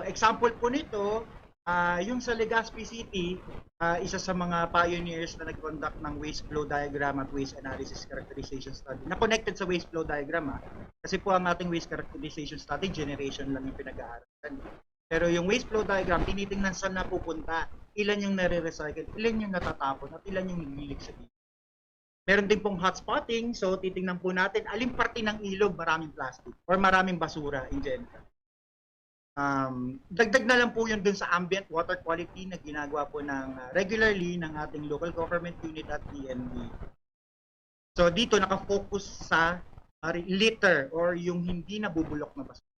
example po nito, ah, yung sa Legazpi City, ah, isa sa mga pioneers na nag-conduct ng waste flow diagram at waste analysis characterization study na connected sa waste flow diagram. Ah. Kasi po ang ating waste characterization study, generation lang yung pinag-aaralan. Pero yung waste flow diagram, tinitingnan saan napupunta, ilan yung nare-recycle, ilan yung natatapon, at ilan yung naglilik sa ilog. Meron din pong hot spotting, so titingnan po natin alin parte ng ilog maraming plastic or maraming basura in general. Um, dagdag na lang po yun dun sa ambient water quality na ginagawa po ng uh, regularly ng ating local government unit at P N B. So dito nakafocus sa uh, litter or yung hindi nabubulok na basura.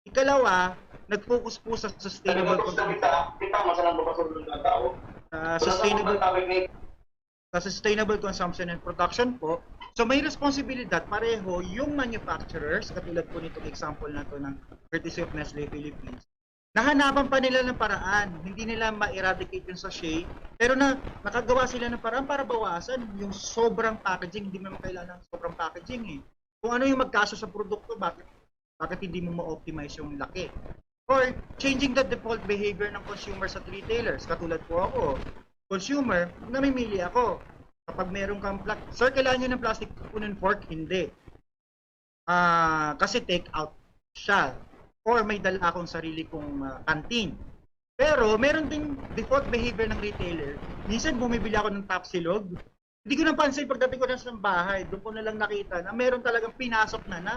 Ikalawa, nag-focus po sa sustainable consumption. Kita, kita, masalang ba basura ng tao? Uh, sustainable sa sustainable consumption and production po. So may responsibilidad pareho yung manufacturers, katulad po nitong example na to ng courtesy of Nestle Philippines. Nahanapan pa nila ng paraan, hindi nila ma-eradicate yung sachet, pero na nakagawa sila ng paraan para bawasan yung sobrang packaging, hindi mo naman kailangan ng sobrang packaging eh. Kung ano yung magkasya sa produkto, bakit bakit hindi mo ma-optimize yung laki? Or changing the default behavior ng consumer sa retailers. Katulad po ako, consumer, namimili ako. Kapag meron kang pla- sir, kailangan nyo ng plastic spoon and fork? Hindi. Ah, kasi take out siya. Or may dala akong sarili kong ah, canteen. Pero meron ding default behavior ng retailer. Minsan bumibili ako ng tapsilog. Hindi ko napansin pagdating ko na sa bahay. Doon ko na lang nakita na meron talagang pinasok na na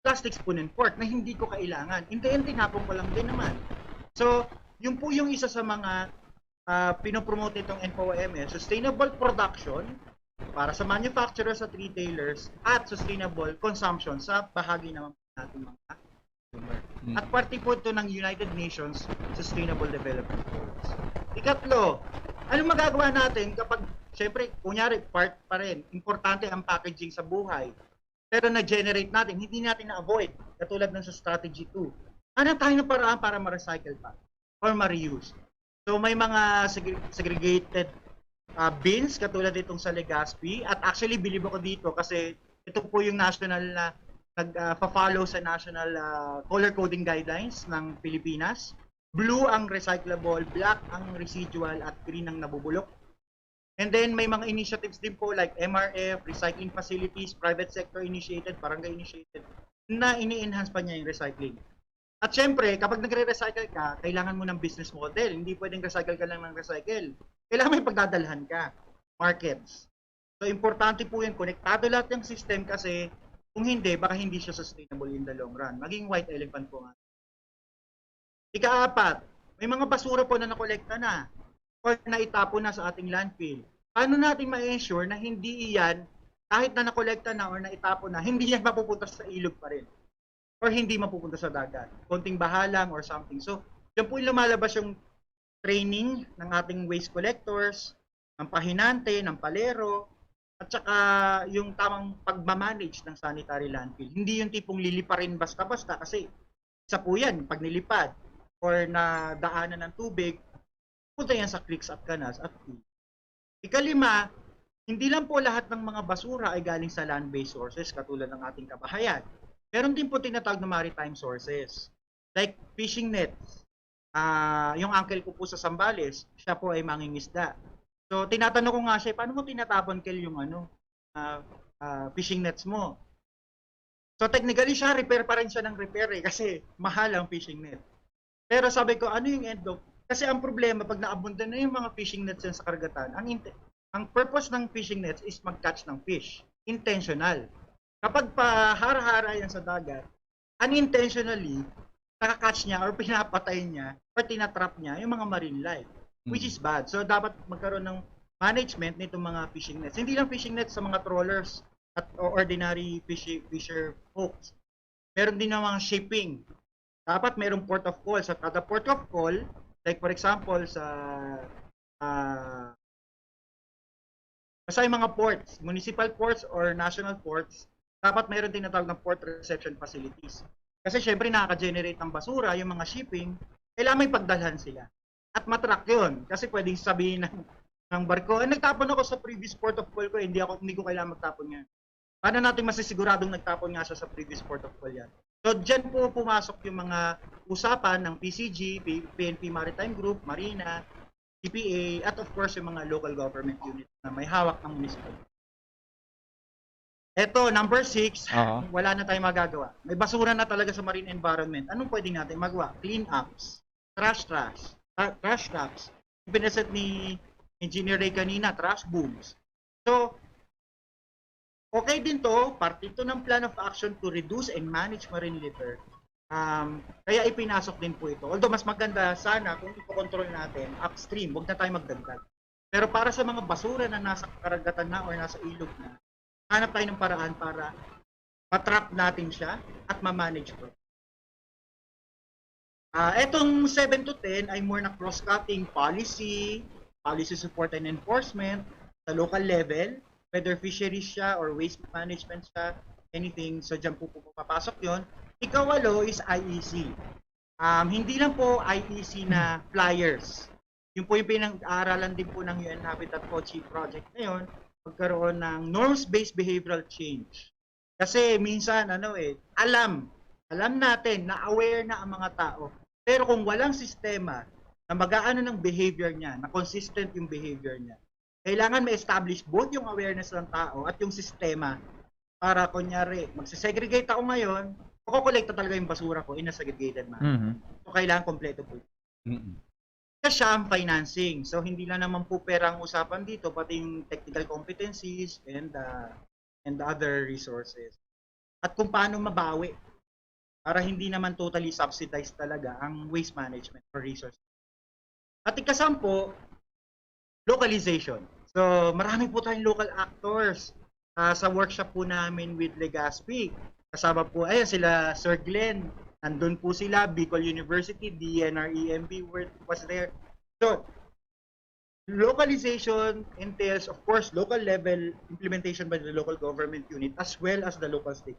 plastic spoon and fork na hindi ko kailangan. In the end, tinapon ko lang din naman. So, yun po yung isa sa mga uh, pinopromote nitong N P O M S, sustainable production para sa manufacturers at retailers at sustainable consumption sa bahagi naman natin mga consumer. Mm. At parte po ito ng United Nations Sustainable Development Goals. Ikatlo, anong magagawa natin kapag, syempre, kunyari, part pa rin, importante ang packaging sa buhay. Pero na-generate natin, hindi natin na-avoid, katulad ng sa strategy two. Ano tayo ng paraan para ma-recycle pa or ma-reuse? So may mga segre- segregated uh, bins katulad itong sa Legazpi, at actually bilib ako dito kasi ito po yung national na nag-follow sa national uh, color coding guidelines ng Pilipinas. Blue ang recyclable, black ang residual, at green ang nabubulok. And then may mga initiatives din po like M R F, recycling facilities, private sector initiated, barangay initiated, na ini-enhance pa niya yung recycling. At syempre, kapag nagre-recycle ka, kailangan mo ng business model. Hindi pwedeng recycle ka lang ng recycle. Kailangan may pagdadalhan ka. Markets. So, importante po yan. Konektado lahat ng system kasi kung hindi, baka hindi siya sustainable in the long run. Maging white elephant po nga. Ikaapat, may mga basura po na nakolekta na or naitapon na sa ating landfill. Paano natin ma-ensure na hindi iyan, kahit na nakolekta na or naitapon na, hindi yan mapupunta sa ilog pa rin? Or hindi mapupunta sa dagat? Konting baha lang or something. So, yan po yung lumalabas yung training ng ating waste collectors, ng pahinante, ng palero, At saka yung tamang pagmamanage ng sanitary landfill. Hindi yung tipong liliparin basta-basta kasi isa po yan, pag nilipad or nadaanan ng tubig, punta yan sa creeks at canals at ilog. Ikalima, hindi lang po lahat ng mga basura ay galing sa land-based sources katulad ng ating kabahayan. Meron din po tinatawag na maritime sources, like fishing nets. Ah, yung uncle ko po sa Zambales, siya po ay mangingisda. So, tinatanong ko nga siya, "Paano mo tinatapon, Kel, yung ano, ah, ah, fishing nets mo?" So, technically siya, repair pa rin siya ng repair eh, kasi mahal ang fishing net. Pero sabi ko, "Ano yung end of," kasi ang problema, pag naabundan na yung mga fishing nets yan sa karagatan, ang inte-, ang purpose ng fishing nets is mag-catch ng fish. Intentional. Kapag pahara-hara yan sa dagat, unintentionally, nakakatch niya or pinapatay niya or tinatrap niya yung mga marine life, which is bad. So, dapat magkaroon ng management nitong mga fishing nets. Hindi lang fishing nets sa mga trawlers at o ordinary fishy, fisher folks. Meron din ng mga shipping. Dapat merong port of call. Sa kada port of call, like for example, sa ah, basta yung mga ports, municipal ports or national ports, dapat mayroon tinatawag ng port reception facilities. Kasi syempre nakaka-generate ng basura yung mga shipping, kailangan may pagdalhan sila. At matrack yun. Kasi pwedeng sabihin ng, ng barko, "Ay, nagtapon ako sa previous port of call ko, hindi ako, hindi ko kailangan magtapon ngayon." Paano natin masisiguradong nagtapon nga siya sa previous port of call yan? So, dyan po pumasok yung mga usapan ng P C G, P-, P N P Maritime Group, Marina, C P A, at of course, yung mga local government unit na may hawak ng municipal. Eto, number six, Aha. wala na tayong magagawa. May basura na talaga sa marine environment. Anong pwede natin magawa? Clean-ups, trash trash, tra- trash traps. Yung pinaset ni Engineer Ray kanina, trash booms. So, okay din to, parte ito ng plan of action to reduce and manage marine litter. Um, kaya ipinasok din po ito. Although mas maganda sana kung ipokontrol natin upstream, wag na tayo magdagdag. Pero para sa mga basura na nasa karagatan na or nasa ilog na, hanap tayo ng paraan para matrap natin siya at ma-manage ko. Ah, etong seven to ten ay more na cross-cutting policy, policy support and enforcement sa local level, whether fisheries siya or waste management siya, anything. So, dyan po, po papasok yon. Ikawalo is I E C. Um, hindi lang po I E C na flyers. Yung po yung pinag-aaralan din po ng U N Habitat Kochi project ngayon, magkaroon ng norms-based behavioral change. Kasi minsan, ano eh, alam, alam natin na aware na ang mga tao. Pero kung walang sistema na mag-aano ng behavior niya, na consistent yung behavior niya, kailangan ma-establish both yung awareness ng tao at yung sistema para kunyari, magsisegregate ako ngayon, makokolekta talaga yung basura ko in a segregated manner. Mhm. So, kailangan kompleto po. Mhm. Kasi siya ang financing. So, hindi lang naman po pera ang usapan dito, pati yung technical competencies and uh, and other resources. At kung paano mabawi para hindi naman totally subsidized talaga ang waste management or resource. At ikasampu, localization. So, marami po tayong local actors. Ah, sa workshop po namin with Legazpi, kasama po, ayan, sila Sir Glenn, nandun po sila, Bicol University, D N R E M B were- was there. So, localization entails, of course, local level implementation by the local government unit as well as the local state.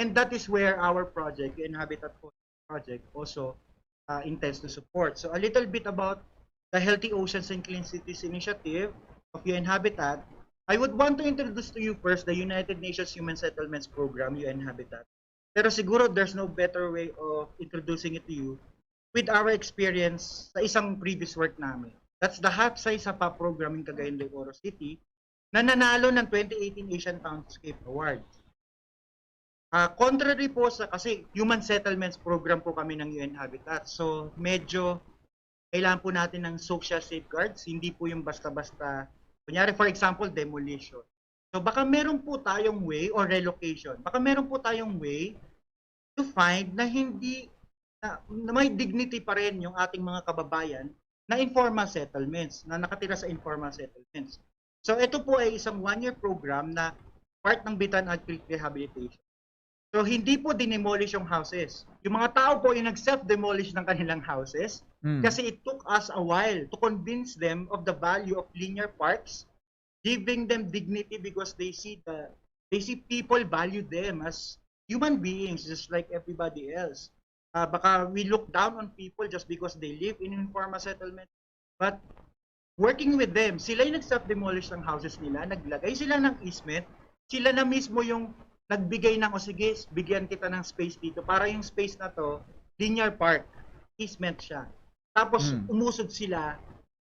And that is where our project, U N Habitat Project, also uh, intends to support. So a little bit about the Healthy Oceans and Clean Cities Initiative of U N Habitat. I would want to introduce to you first the United Nations Human Settlements Program, U N Habitat. Pero siguro there's no better way of introducing it to you with our experience sa isang previous work namin. That's the Hapsay Sapa program in Cagayan de Oro City na nanalo ng twenty eighteen Asian Townscape Award. Ah, contrary po sa, kasi human settlements program po kami ng U N Habitat. So, medyo kailangan po natin ng social safeguards. Hindi po yung basta-basta, kunyari, for example, demolition. So, baka meron po tayong way or relocation. Baka meron po tayong way to find na hindi, na, na may dignity pa rin yung ating mga kababayan na informal settlements, na nakatira sa informal settlements. So, ito po ay isang one-year program na part ng Bitan Ag Creek Rehabilitation. So, hindi po dinemolish yung houses. Yung mga tao po yung nag-self-demolish ng kanilang houses Mm. kasi it took us a while to convince them of the value of linear parks giving them dignity because they see the they see people value them as human beings just like everybody else. Uh, baka we look down on people just because they live in informal settlement. But working with them, sila yung nag-self-demolish ng houses nila, naglagay sila ng easement, sila na mismo yung nagbigay ng, "O sige, bigyan kita ng space dito." Para yung space na to, linear park, easement siya. Tapos, Hmm. umusog sila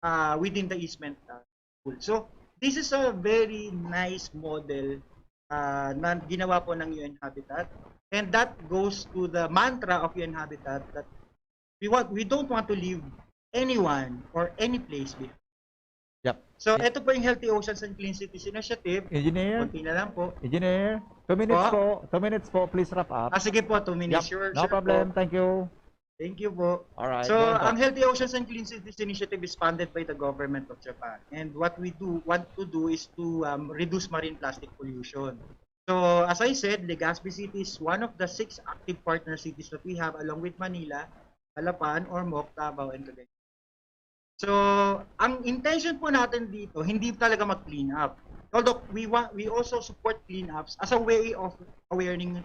ah, within the easement uh, pool. So, this is a very nice model uh, na ginawa po ng U N Habitat. And that goes to the mantra of U N Habitat that we want we don't want to leave anyone or any place behind. Yep. So, ito po yung Healthy Oceans and Clean Cities Initiative. Engineer, Konti na lang po. engineer, two minutes Po? po, two minutes po, please wrap up. Ah, sige po, two minutes. Yep, Sure, no sure problem, po. Thank you. Thank you po. Alright, So, go on po. Ang Healthy Oceans and Clean Cities Initiative is funded by the government of Japan. And what we do want to do is to um, reduce marine plastic pollution. So, as I said, Legazpi City is one of the six active partner cities that we have along with Manila, Calapan, Ormoc, Davao, and Cagayan. So, ang intention po natin dito, hindi talaga mag-clean up. Although we want we also support cleanups as a way of awarening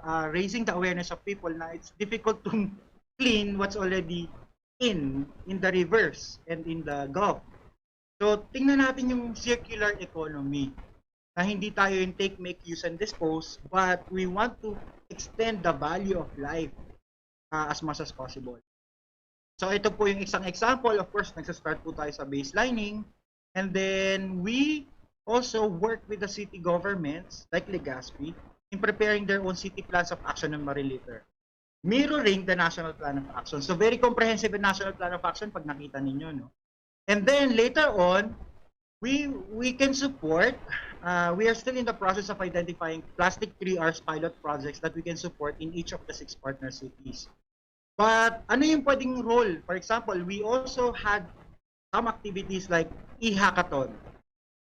uh, raising the awareness of people na it's difficult to clean what's already in in the rivers and in the Gulf. So, tingnan natin yung circular economy na hindi tayo yung take, make, use, and dispose, but we want to extend the value of life uh, as much as possible. So, ito po yung isang example. Of course, nagsa-start po tayo sa baselining. And then, we also work with the city governments, like Legazpi, in preparing their own city plans of action on marine litter, mirroring the National Plan of Action. So, very comprehensive and National Plan of Action pag nakita ninyo, no? And then, later on, we we can support, uh, we are still in the process of identifying plastic three R's pilot projects that we can support in each of the six partner cities. But ano yung pwedeng role? For example, we also had some activities like e-hackathon.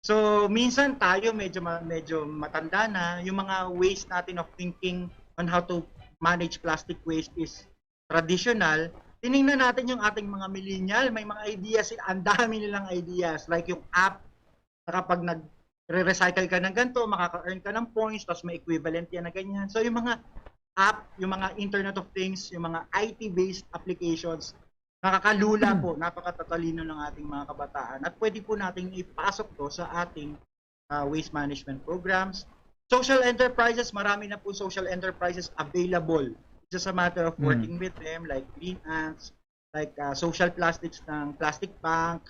So, minsan tayo medyo ma- medyo matanda na, yung mga ways natin of thinking on how to manage plastic waste is traditional. Tiningnan natin yung ating mga millennial, may mga ideas sila, ang dami nilang ideas. Like yung app, na kapag nag-recycle ka ng ganito, makaka-earn ka ng points, tapos may equivalent yan na ganyan. So yung mga app, yung mga Internet of Things, yung mga I T-based applications, nakakalula po, napakatatalino ng ating mga kabataan. At pwede po nating ipasok to sa ating uh, waste management programs. Social enterprises, marami na po social enterprises available. It's just a matter of Mm. working with them, like Green Ants, like uh, social plastics ng Plastic Bank,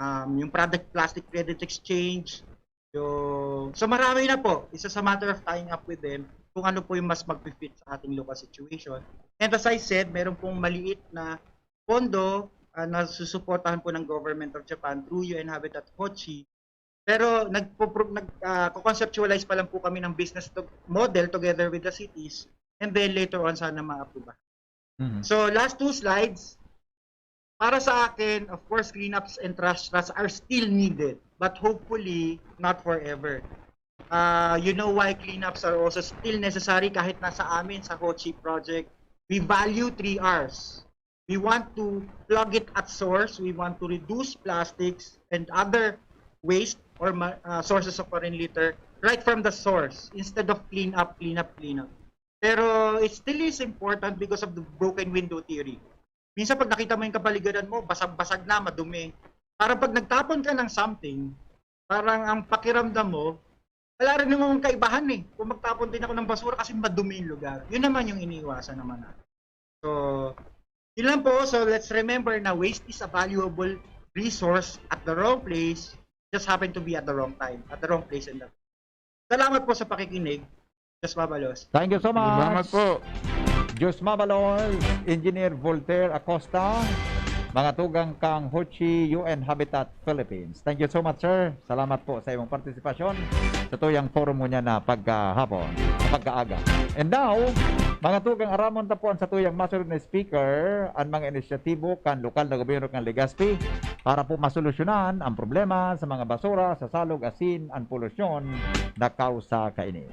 um, yung product plastic credit exchange. So, so marami na po. It's just a matter of tying up with them kung ano po yung mas mag-fit sa ating local situation. And as I said, meron pong maliit na pondo uh, na susuportahan po ng Government of Japan through U N Habitat Hochi. Pero nagpo nag uh, conceptualize pa lang po kami ng business to model together with the cities, and then later on sana ma-approve. Mhm. So last two slides, para sa akin, of course, cleanups and trash trucks are still needed, but hopefully not forever. Uh, you know why cleanups are also still necessary kahit na sa amin sa Hochi project, we value three R's. We want to plug it at source. We want to reduce plastics and other waste or ma- uh, sources of marine litter right from the source instead of clean up, clean up, clean up. Pero it still is important because of the broken window theory. Minsan pag nakita mo yung kapaligiran mo, basag-basag na, madumi. Parang pag nagtapon ka ng something, parang ang pakiramdam mo, wala rin namang kaibahan eh. Kung magtapon din ako ng basura kasi madumi yung lugar. Yun naman yung iniiwasan naman natin. So, yun lang po. So, let's remember na waste is a valuable resource at the wrong place. Just happen to be at the wrong time, at the wrong place. And the... Salamat po sa pakikinig. Just Mabalos. Thank you so much. Salamat po. Diyos Mabalos, Engineer Voltaire Acosta, mga tugang kang Hochi U N Habitat Philippines. Thank you so much, sir. Salamat po sa iyong partisipasyon sa tuyang forum mo niya na pagkahapon, pagkaaga. And now, mga tugang, aramon ta po ang sa tuyang masunod na speaker, ang mga inisyatibo kan lokal na gobyerno kan Legazpi para po masolusyonan ang problema sa mga basura sa salog asin ang polusyon na kausa kaini.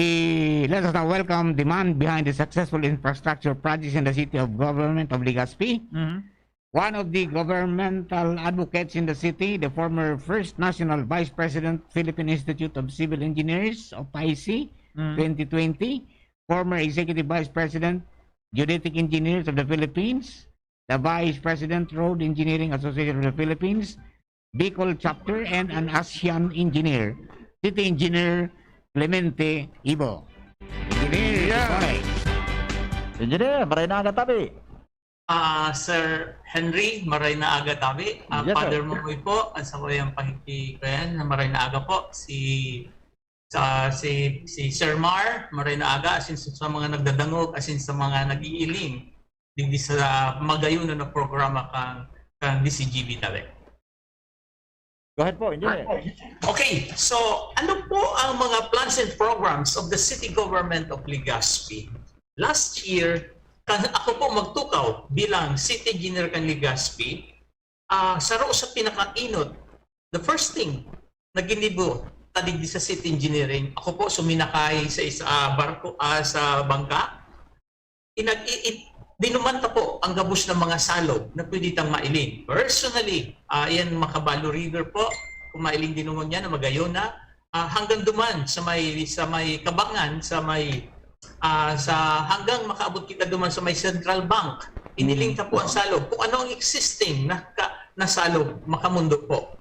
Eh, let us now welcome the man behind the successful infrastructure projects in the city of government of Legazpi. Mhm. One of the governmental advocates in the city, the former First National Vice President, Philippine Institute of Civil Engineers, o PICE, Mm. twenty twenty, former Executive Vice President, Geodetic Engineers of the Philippines, the Vice President, Road Engineering Association of the Philippines, Bicol Chapter, and an ASEAN engineer, City Engineer Clemente Ibo. Engineer, Yeah. Goodbye. Engineer, maray na aga tabi. Ah, Sir Henry, maray na aga tabi. Ah, Yes, sir. Father Mamoy po, at sa kuyang pahiki ko yan, na maray na aga po. Si, sa, si, si Sir Mar, maray na aga. Asin sa, sa mga nagdadangog, asin sa mga nag-iiling. Digdi sa magayon na programa kang, kang D C G B tabi. Go ahead po, Engineer. Okay, so ano po ang mga plans and programs of the City Government of Legazpi? Last year, kan ako po magtukaw bilang City Engineer kan Legazpi, ah, saro sa pinakainot, the first thing na ginibo ta digdi sa City Engineering, ako po suminakay sa isa, ah, barko, ah, sa bangka. Inag, i, i, dinuman ta po ang gabos na mga salog na pwede tang mailing. Personally, ah, yan Macabalo River po, kung mailing dinungon niya na magayon na, ah, hanggang duman sa may, sa may Kabangan, sa may, ah, sa, hanggang makaabot kita duman sa may Central Bank. Iniling ta po ang salog. Kung ano ang existing na, ka, na salog, makamundo po.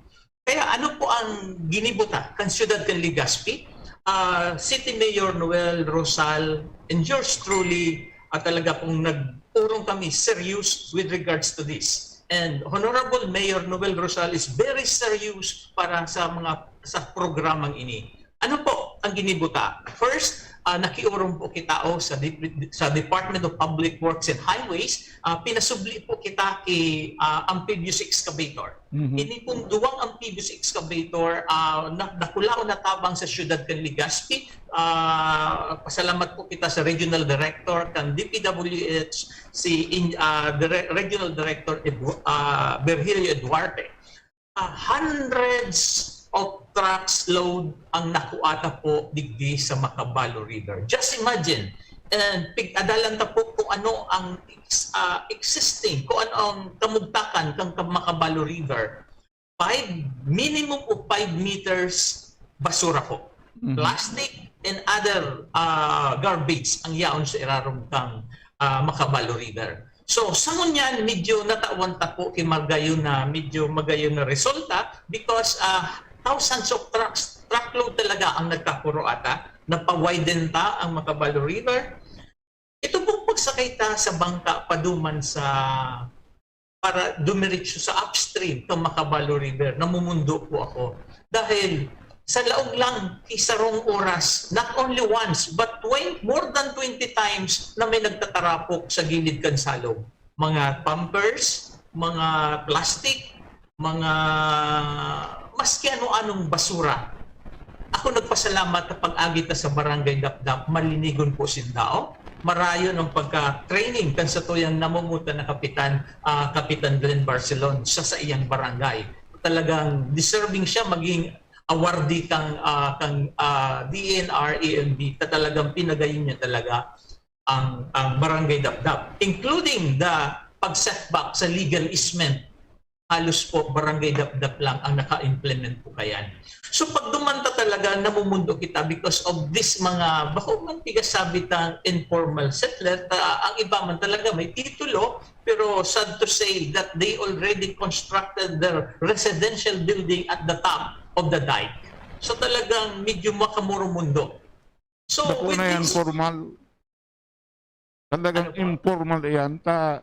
Kaya ano po ang ginibo ta kan siyudad kan Legazpi? Ah, City Mayor Noel Rosal and yours truly, at talaga pong nag-urong kami serious with regards to this. And Honorable Mayor Noel Rosal is very serious para sa mga, sa programang ini. Ano po ang ginibo ta? First, ah, nakiurong po kita o sa, dep- sa Department of Public Works and Highways, ah, pinasubli po kita ki, ah, amphibious excavator. Mhm. Ini pong duwang amphibious excavator, ah, na, nakulaon na tabang sa siyudad kan Legazpi. Ah, pasalamat po kita sa Regional Director kan D P W H, si in, ah, Dire- Regional Director Edu, ah, Virgilio Eduarte. Ah, hundreds of trucks load ang nakuha ta po digdi sa Macabalo River. Just imagine, and pig-adalan ta po kung ano ang ex- ah, existing, kung ano ang kamugtakan kan Macabalo River. Five, minimum of five meters basura po. Mhm. Plastic and other ah, garbage ang yaon sa irarom kan ah, Macabalo River. So, sa ngunyan, medyo natawan ta po ki magayon na, medyo magayon na resulta because ah, thousands of trucks, truckload talaga ang nagkakuro ata, napawiden ta ang Macabalo River. Ito pong pagsakay ta sa bangka paduman sa, para dumiretso sa upstream kan Macabalo River, namumundo po ako. Dahil sa laog lang ki sarong oras, not only once, but twen- more than twenty times na may nagtatarapok sa gilid kan salog. Mga pampers, mga plastic, mga maski ano-anong basura. Ako nagpasalamat na pag-agi ta sa Barangay Dapdap, malinigon po sindao. Marayon ang pagka-training kan satuyang namumutan na kapitan, ah, Kapitan Glenn Barcelon sa saiyang barangay. Talagang deserving siya maging awardee kang, ah, kang ah, D E N R E M B. Ta talagang pinagayon niya talaga ang, ang Barangay Dapdap, including the pag-setback sa legal easement. Halos po, Barangay Dapdap lang ang naka-implement po kayan. So, pag duman ta talaga, namumundo kita because of this mga, bako man pigasabi ta, informal settler, ta, ang iba man talaga may titulo, pero sad to say that they already constructed their residential building at the top of the dike. So, talagang medyo makamurumundo. So, Bako with na yan, this- formal. Talagang Ano po? Informal yan. Ta,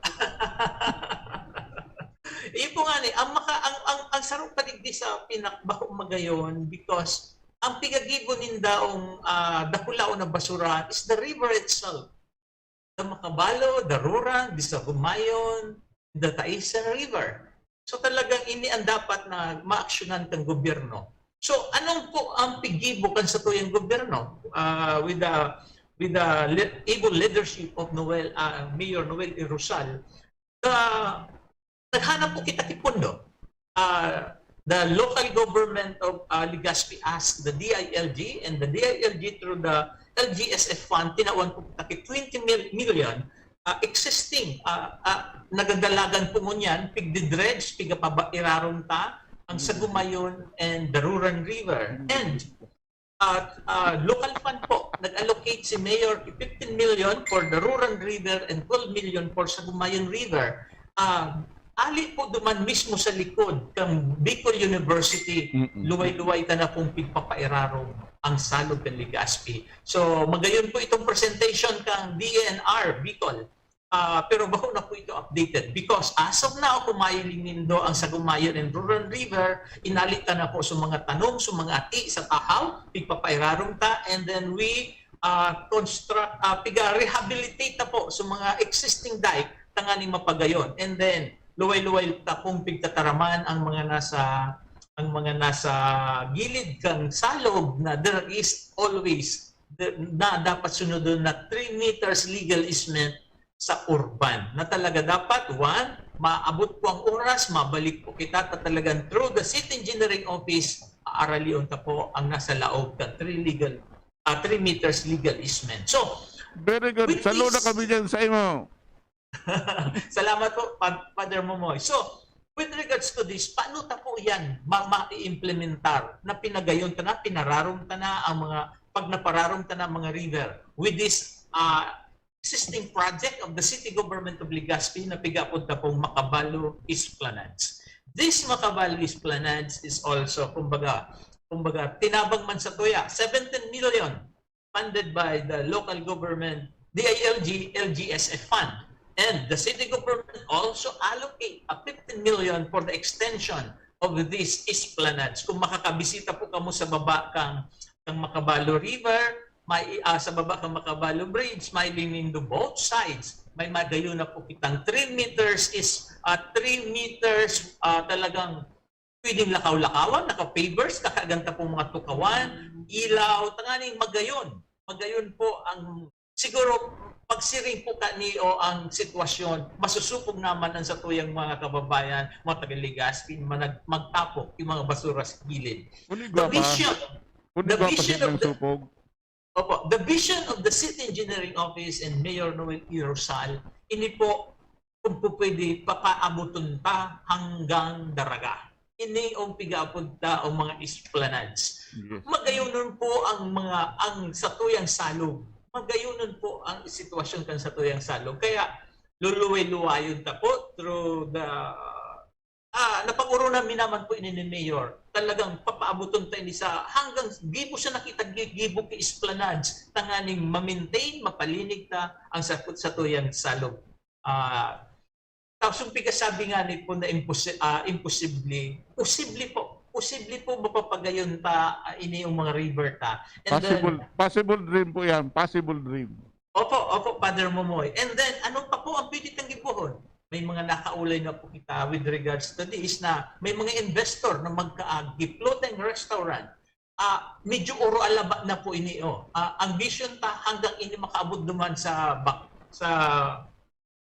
Iyo po nga ni, ang maka ang ang, ang sarong padigdi sa pinakbako magayon because ang pigagibo nindaong ah, dakulaon na basura is the river itself. The Macabalo, the Rurang, the Sagumayon, the Taisan River. So talagang ini ang dapat na maaksyonan kang gobyerno. So anong po ang pigibo kan satuyang gobyerno ah, with the with the le- able leadership of Noel ah, Mayor Noel Irusal? The naghanap po kita ki pondo. Ah, the local government of ah, Legazpi asked the D I L G and the D I L G through the L G S F fund, tinawan po kita ki twenty mil-, million, ah, existing, ah, ah, nagagalagan po ngunyan, pigdi-dredge, pigapairarom ta, ang Sagumayon and the Ruran River. And, ah, ah, local fund po, nag-allocate si Mayor ki fifteen million for the Ruran River and twelve million for Sagumayon River. Ah, ali po duman mismo sa likod kan Bicol University, Mm-mm. luway-luway ta na pong pigpapairarom ang Salog kan Legazpi. So, magayon po itong presentation kan D E N R Bicol. Ah, pero bako na po ito updated because as of now, kung mahiling nindo ang Sagumayon and Ruran River, inali ta na po sa mga tanom, sa mga ati, sa tahaw, pigpapairarom ta, and then we ah, construct, ah, piga-rehabilitate ta po sa mga existing dike tanganing mapagayon. And then, luway-luway ta pong pigtataraman ang mga nasa, ang mga nasa gilid kan Salog na there is always, the, na dapat sunodon na three meters legal easement sa urban. Na talaga dapat, one, maabot po ang oras, mabalik po kita ta talagang through the City Engineering Office, aaralion ta po ang nasa laog kan three legal, ah, three meters legal easement. So, Very good. With Saludo this- kami dyan sa imo. Salamat po, Pa- Father Momoy. So, with regards to this, paano ta po yan ma- ma-implementar na pinagayon ta na, pinararom ta na ang mga, pag napararom ta na ang mga river with this ah, existing project of the City Government of Legazpi na pigaapod ta pong Makabalu Esplanades. This Makabalu Esplanades is also, kumbaga, kumbaga, tinabang man sa tuya, seventeen million funded by the local government, D I L G, L G S F fund. And the city government also allocate a fifteen million for the extension of these esplanades. Kung makakabisita po kamo sa baba kang, kang Makabalu River, may, ah, sa baba kang Makabalu Bridge, may linindo both sides. May magayon na po kitang three meters is, ah, three meters, ah, talagang pwedeng lakaw-lakawan, naka-pavers, kakaaganta pong mga tukawan, ilaw, tanganing magayon. Magayon po ang, siguro, pagsiring po kani o ang sitwasyon, masusupog naman ang satuyang mga kababayan, mga taga-Legazpi, manag-, magtapok yung mga basura sa gilid. Uli The gwapa. vision, Uli the gwapa vision sa of the- supog. Opo, the vision of the City Engineering Office and Mayor Noel E. Rosal, ini po, kung po pwede, papaaboton ta hanggang Daraga. Ini ang pigaapod ta ang mga esplanades. Yes. Magayonon po ang mga, ang satuyang Salog. Magayonon po ang sitwasyon kan satuyang Salog. Kaya luluway-luwayon ta po through the, ah, napag-oronan mi naman po ini ni Mayor. Talagang papaaboton ta ini sa hanggang gibo siya nakita, gi-, gibo ki esplanades, tanganing ma-maintain, mapalinig ta ang sa, satuyang Salog. Ah, tapos yung pikasabi nga ni po na imposi-, ah, imposible, posible po. Posible po mapapagayon ta, ah, ini yung mga river ta. And then, Possible, possible dream po yan. Possible dream. Opo, opo, Father Momoy. And then, ano pa po ang pwede tang gibohon? May mga nakaulay na po kita with regards to this na may mga investor na magkaagi floating restaurant. Ah, medyo oro alaba na po ini, oh. Ah, ang vision ta hanggang ini makaabot duman sa bak-, sa,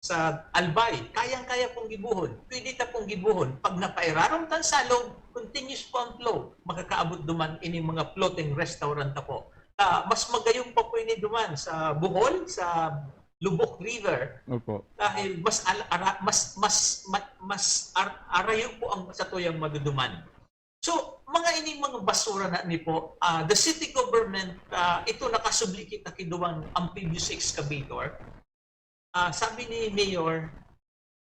sa Albay. Kayang-kaya pong gibohon. Pwede ta pong gibohon. Pag napairarom tan Salog, continuous po ang flow. Makakaabot duman ini mga floating restaurant ta po. Ah, mas magayon pa po ini duman sa Bohol, sa Lubok River. Opo. Dahil mas al-, ara-, mas, mas, ma-, mas ar-, arayo po ang satuyang maduduman. So, mga ining mga basura na ni po, ah, the city government, ah, ito nakasubli kita ki duwang amphibious excavator. Ah, sabi ni Mayor,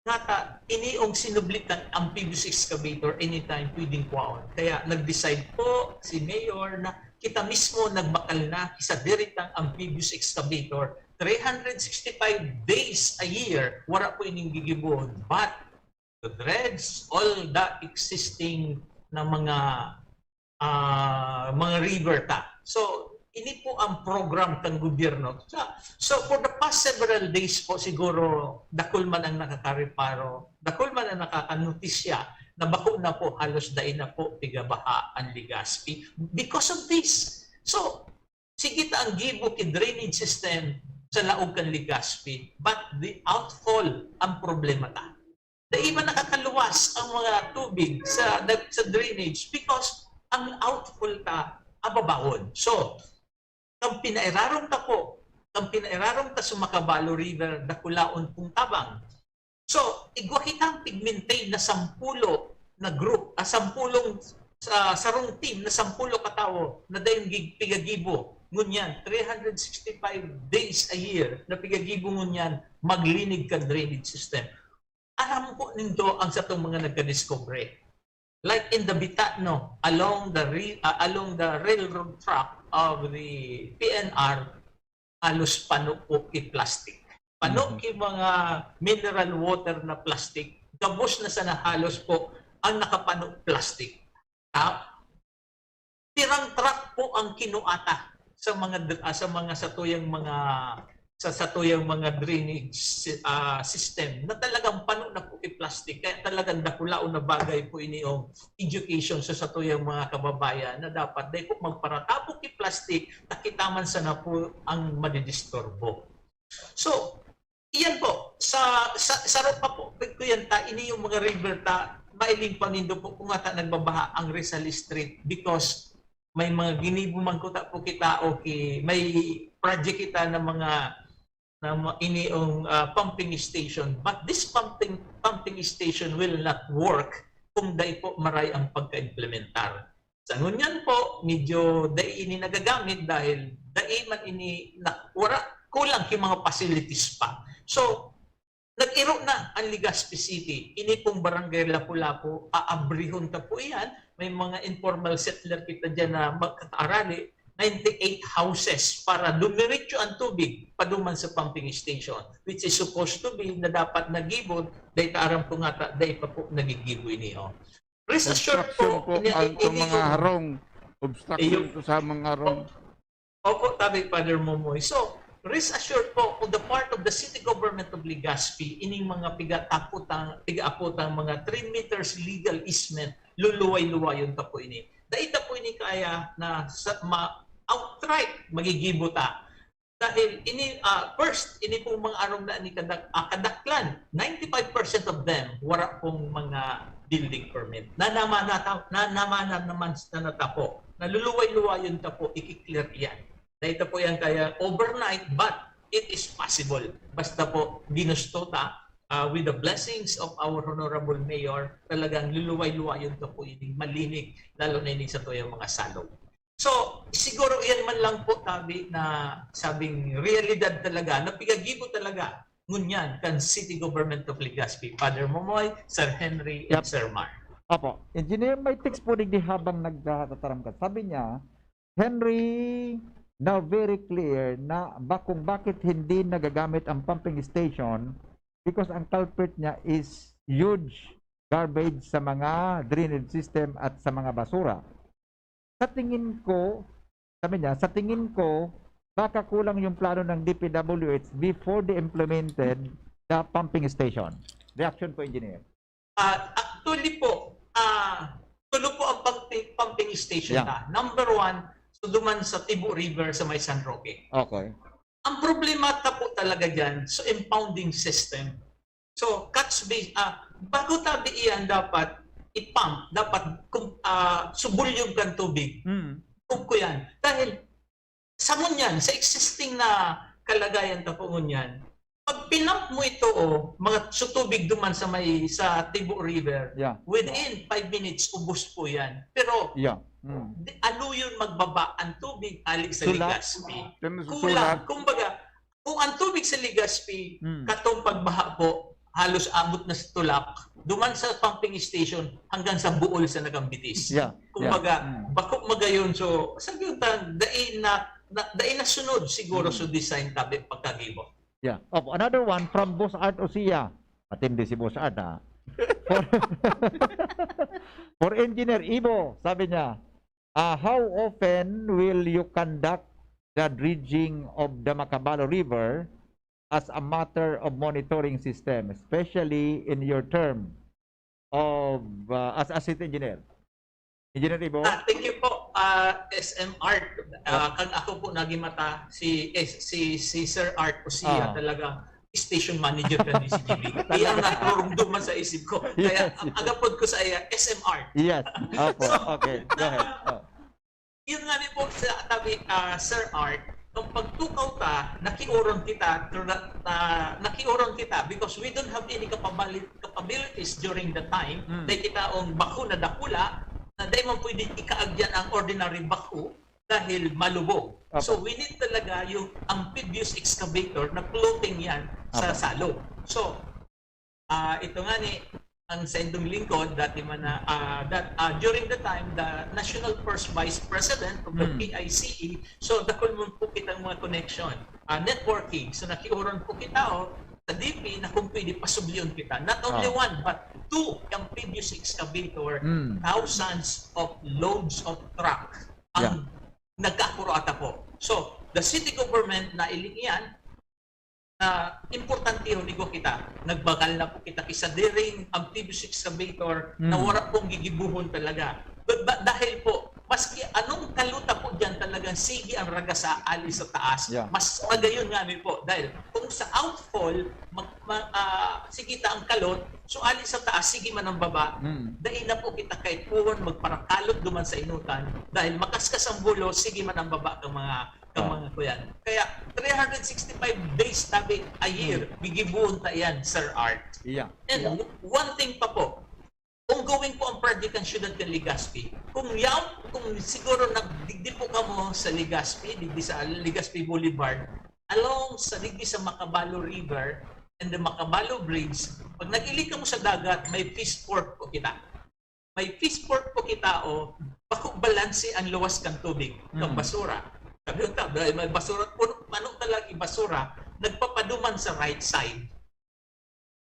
ngata, ini ang sinubli kan amphibious excavator, anytime pwedeng kwaon. Kaya nag-decide po si Mayor na kita mismo nagbakal na sa diritang amphibious excavator. Three hundred sixty-five days a year, wala po ining gigibohon. But to dredge all the existing na mga, ah, mga river ta. So, ini po ang program kan gobyerno. So, so, for the past several days po, siguro, dakul man ang nakakareparo, dakul man ang nakakanotisya na bako na po, halos dai na po pigabaha ang Legazpi because of this. So, sige ta ang gibo ki drainage system sa laog kan Legazpi, but the outfall ang problema ta. Dai man nakakaluwas ang mga tubig sa, sa drainage because ang outfall ta ababawon. So, Kan pinairarom ta po, kan pinairarom ta sa Macabalo River, dakulaon pong tabang. So, igwa kitang pig-maintain na sampulo na group, ah, sampulong, sa sarong team na sampulo ka tawo na dayon gig-, pigagibo ngunyan, three hundred sixty-five days a year na pigagibo ngunyan, maglinig kan drainage system. Aram po nindo ang satong mga nagkadiskubre. Like in the Bitano, along the re-, ah, along the railroad track of the P N R, halos pano po ki plastic. Pano Mhm. ki mga mineral water na plastic, gabos na sana halos po ang nakapano plastic. Ah, pirang truck po ang kinuata sa mga dr-, ah, sa mga satuyang mga, sa satuyang mga drainage si-, ah, system na talagang pano na po ki plastic. Kaya talagang dakulaon na bagay po ini ang education sa satuyang mga kababayan na dapat dai po magparatapok ki plastic, ta kita man sana po ang madidisturbo. So, iyan po, sa, sa, saro pa po, kuyan ta, ini yung mga river ta, mailing pa nindo po, kung ata nagbabaha ang Rizal Street because may mga ginibo man kuta po kita, okay, may project kita na mga, na ma-, ini yung, ah, pumping station. But this pumping, pumping station will not work kung dai po maray ang pagka-implementar. Sa ngunyan po, medyo dai ini nagagamit dahil dai man ini na, wara, kulang ki mga facilities pa. So, nag-iro na ang Legazpi City. Ini pong Barangay Lapu-Lapu, aabrihon ta po iyan. May mga informal settler kita diyan na magkakaarali, ninety-eight houses para dumiretso ang tubig paduman sa pumping station, which is supposed to be na dapat nagibo, dai ta aram kung ata, dai pa po nagigibo ini, oh. Rest assured Obstruction po, po ini, ang itong ini mga yung harong. Obstruction Ayun. po sa mga harong. Opo, tabi, Father Momoy. So, rest assured po, on the part of the City Government of Legazpi, ining mga pigataputang, pigaaputang mga three meters legal easement, luluway-luwayon ta po ini. Dai ta po ini kaya na sa, ma-, outright magigibo ta. Dahil ini, ah, first, ini pong mga arog na ni kadak-, ah, kadaklan, ninety-five percent of them, wara pong mga building permit. Nanamana ta-, nanamana naman na natapo. Naluluway-luwayon ta po, ikiklear iyan. Dahil ito po yan kaya overnight, but it is possible. Basta po, ginusto ta, ah, with the blessings of our Honorable Mayor, talagang luluway-luwayon ta po ining malinig, lalo na ini sa tuyang mga salog. So, siguro iyan man lang po, tabi, na sabing realidad talaga, na pigagibo talaga ngunyan kan City Government of Legazpi, Father Momoy, Sir Henry, and Yep. Sir Mar. Opo. Engineer, may text po digdi habang nagtataram ka. Sabi niya, "Henry, now very clear na ba kung bakit hindi nagagamit ang pumping station because ang culprit niya is huge garbage sa mga drainage system at sa mga basura." Sa tingin ko, sabi niya, "Sa tingin ko, baka kulang yung plano ng D P W H before they implemented the pumping station." Reaction po, Engineer. Ah, actually po, ah, tulo po ang pumping, pumping station Yeah. na. Number one, so duman sa Tibo River sa may San Roque. Okay. Ang problema ta po talaga dyan, so impounding system. So, catch base, ah, bago tabi iyan dapat i-pump, dapat kum-, ah, subulyog kan tubig. Mm. Kung ko yan. Dahil sa ngunyan, sa existing na kalagayan ta po ngunyan, pag pinump mo ito, oh, mga so tubig duman sa may, sa Tibo River, Yeah. within five minutes, ubos po yan. Pero, Yeah. Mm. di, ano yun magbaba ang tubig ali sa Tulak. Legazpi? Yan ang Kulang. susulat. Kumbaga, kung ang tubig sa Legazpi, Mm. katong pagbaha po, halos abot na sa Tulak, duman sa pumping station hanggang sa Bool sa Nagambitis. Yeah. Kumbaga, Yeah. Mm. bako magayon. So, sa gyud ta, dai na, na, dai na sunod siguro Mm. sa design tabi pagkagibo. Yeah. Opo, another one from Boss Art Osia. Matindi si Boss Art, ha? For, for Engineer Ibo, sabi niya, ah, "How often will you conduct the dredging of the Macabalo River as a matter of monitoring system, especially in your term of, uh, as, as city engineer?" Engineer Ibo? Ah, thank you po, ah, S M Art. Ah, Oh. kang ako po naging mata, si, eh, si, si Sir Art Osia, Ah. talaga station manager kan D C G B. Talaga. Iya ang narurumduman sa isip ko. Kaya, Yes, yes. agapod ko sa iya, S M Art. Yes. Opo. So, Okay. Go ahead. na- Oh. Yun nga ni po sa tabi, ah, Sir Art, kung pagtukaw ta, nakiuron kita, to the, ah, nakiuron kita because we don't have any capabili-, capabilities during the time. Mm. Dahil kita ang baho na dakula, na dahil man pwede ikaagyan ang ordinary baho dahil malubog. Opo. So we need talaga yung amphibious excavator na floating yan sa Opo. salog. So, ah, ito nga ni, ang sa indong lingkod, dati man na, ah, that, ah, during the time, the National First Vice President of the Hmm. P I C E, so dakul man po kitang mga connection, ah, networking. So nakiuron po kita, oh, sa D P na kung pwede pasublion kita. Not only Ah. one, but two amphibious excavator, Hmm. thousands of loads of truck ang Yeah. nagkakuro ata po. So, the city government na iling iyan, na importante yun, igwa kita. Nagbakal na po kita ki sadiring amphibious excavator na Hmm. wala pong gigibuhon talaga. But, but dahil po, maski anong kaluta po dyan, talagang sige ang raga sa ali sa taas. Yeah. Mas magayon nga ni po. Dahil kung sa outfall, mag, ma, ah, sige ta ang kalot, so ali sa taas, sige man ang baba. Hmm. Dahil na po kita kahit puhon, magparakalot duman sa inutan. Dahil makaskas ang bulo, sige man ang baba ng mga ka Ah. mga kuyan. Kaya three hundred sixty-five days tabi a year, Hmm. gigibuon ta yan, Sir Art. Iya. And Iya. w-, one thing pa po, ongoing po ang project ng Siyudad ng Legazpi. Kung yaw, kung siguro nagdigdi po kamo sa Legazpi, digdi sa Legazpi Boulevard, along sa digdi sa Macabalo River and the Macabalo Bridge, pag nag-ilig kamo sa dagat, may fish port po kita. May fish port po kita, o, bako balanse ang luwas kan tubig, kan Mm. basura. Sabi ko, "Ta, dahil may basura, puno, mano talaga yung basura, nagpapaduman sa right side."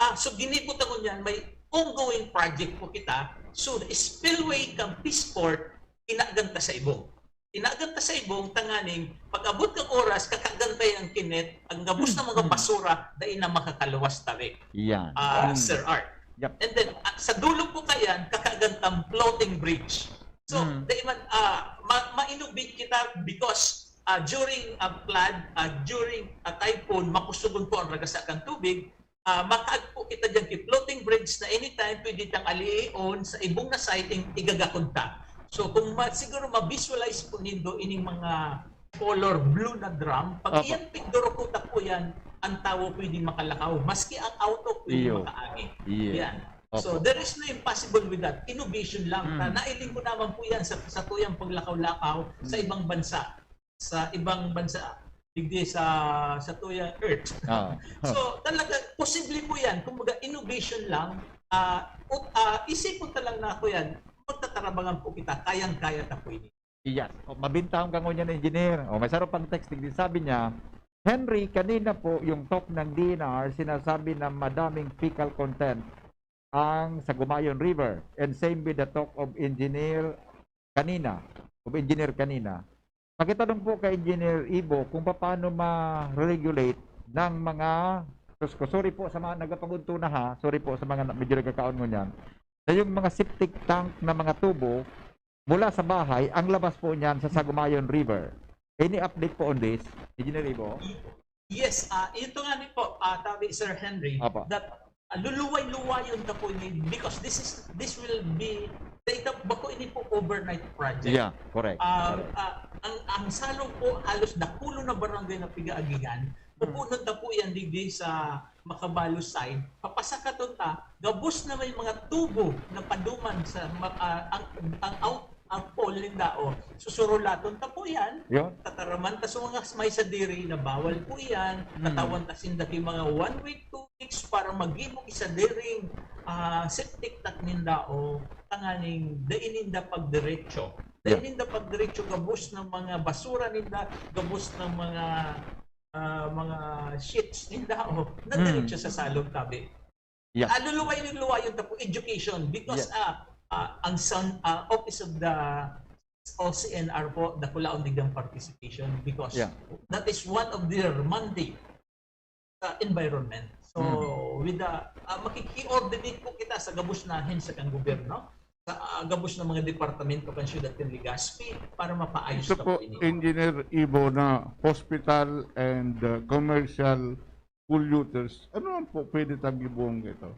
Ah, so ginibo ta ngunyan, may ongoing project po kita. So, the spillway kan fish port, inagan ta sa ibong. Inagan ta sa ibong, tanganing, pag-abot ng oras, kakagantay ang kinet, ang gabos ng mga Mm. basura, dai na makakaluwas tabi. Yan. Ah, Mm. Sir Art. Yep. And then, ah, sa dulo po kayan, kakagantang floating bridge. So, Mm. dai man, ah, ma-, ma-innovate kita because, ah, during a flood, ah, during a typhoon, makusugon po ang ragasa kan tubig. Ah, makaagpo kita diyan ki floating bridge na anytime pwede tang alion sa ibong na side, ing-, igagakod ta. So, kung ma-, siguro ma-visualize po nindo ining mga color blue na drum, pag Opo. iyan pigdurukuta po yan, ang tawo pwedeng makalakaw. Maski ang auto pwede Iyo. makaagi. Iyo. Yan. So, Opo. there is no impossible with that. Innovation lang. Mm. Na, nailing ko naman po yan sa, sa tuyang paglakaw-lakaw sa Mm. ibang bansa. Sa ibang bansa, digdi sa, sa tuyang earth. Oo. So, talaga, posible po yan. Kumbaga, innovation lang. Ah, ut-, ah, isipon ta lang na ako yan. Magtatarabangan po kita. Kayang-kaya ta po ini. Yes. O, mabintang ka ngunyan, engineer. O, may saro pang text, digdi sabi niya, "Henry, kanina po yung talk ng D N R, sinasabi na madaming fecal content ang Sagumayon River. And same with the talk of engineer kanina, of engineer kanina." Pakitanong po kay Engineer Ibo kung paano ma-regulate ng mga, sus ko, sorry po sa mga nagpapagudto na ha, sorry po sa mga na-, medyo nagkakaon ngunyan, na yung mga septic tank na mga tubo, mula sa bahay, ang labas po niyan sa Sagumayon River. Any update po on this, Engineer Ibo? Yes, ah, ito nga ni po, ah, tabi, Sir Henry, Apa. that, ah, luluway-luwayon ta po ini because this is, this will be, data, bako ini po overnight project. Yeah, correct. Ah, Correct. ah, ang, ang Salog po, halos dakulo na barangay na pigaagihan, Mm. pupunon ta po yan digdi sa Macabalo side, papasakaton ta, gabos na may mga tubo na paduman sa ma-, ah, ang, ang out-, ang pole ninda, o, susurulaton ta po yan, Yun. tataraman ta sa mga may sadiri na bawal po yan, Mm. tatawan ta sinda ki mga one week, two weeks para maggibo ki sadiring, ah, septic tank ninda, o, tanganing dai ninda pagdiretso. Dai Yeah. ninda pagdiretso, gabos ng mga basura ninda, gabos ng mga, ah, mga shits ninda, o, nadiretso Mm. sa Salog tabi. Yeah. Ah, luluway-luwayon ta po, education, because, Yes. ah, ah, ang san-, ah, Office of the O C N R po, dakulaon digdang participation because Yeah. that is one of their mandate sa environment. So, Mm. with the, ah, makiki-coordinate po kita sa gabos na ahensya kan gobyerno, sa, ah, gabos na mga departamento kan Siyudad kan Legazpi para mapaayos Ito na po po, ini. Engineer Ibo, na hospital and, uh, commercial polluters, ano man po pwede tang gibuhon ito?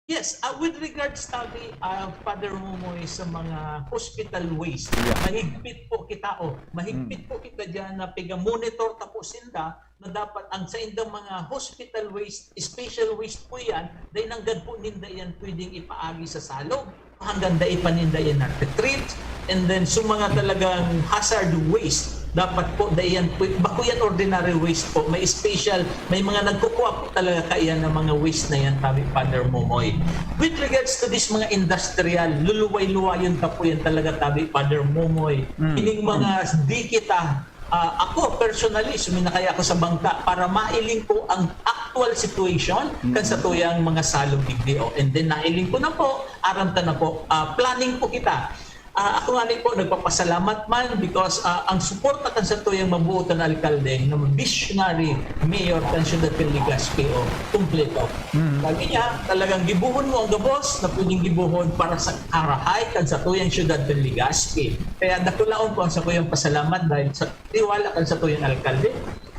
Yes, uh, with regards, tabi, uh, Father Momoy, sa mga hospital waste, Yeah. mahigpit po kita, oh. Mahigpit po kita dyan na piga-monitor ta po sinda na dapat ang saindang mga hospital waste, special waste po yan, dahil nanggad po ninda yan pwedeng ipaagi sa salog, hanggang dai pa ninda yan na-treat, and then sa mga talagang hazard waste, dapat po dai yan, pwe- bako yan ordinary waste po, may special, may mga nagkukuha po talaga kaiyan ng mga waste na yan, tabi Father Momoy. With regards to this mga industrial, luluway-luwayon ka po yan talaga, tabi Father Momoy. Mm. Ining mga di kita, ah, ako personally, suminakay ako sa bangka para mailing ko ang actual situation kan sa tuyang mga salog digdi. O, and then nailing ko na po, aram ta na po, ah, planning po kita. Ah, ako nga ni po, nagpapasalamat man because, ah, ang suporta kan sa tuyang mabuot na alkalde na visionary mayor kan siyudad kan Legazpi, o, kumpleto. Mm. Sabi niya, talagang gibuhon mo ang gabos na pwedeng gibuhon para sa karahay kan sa tuyang siyudad kan Legazpi. Kaya dakulaon ko ang sa tuyang pasalamat dahil sa tiwala kan sa tuyang alkalde.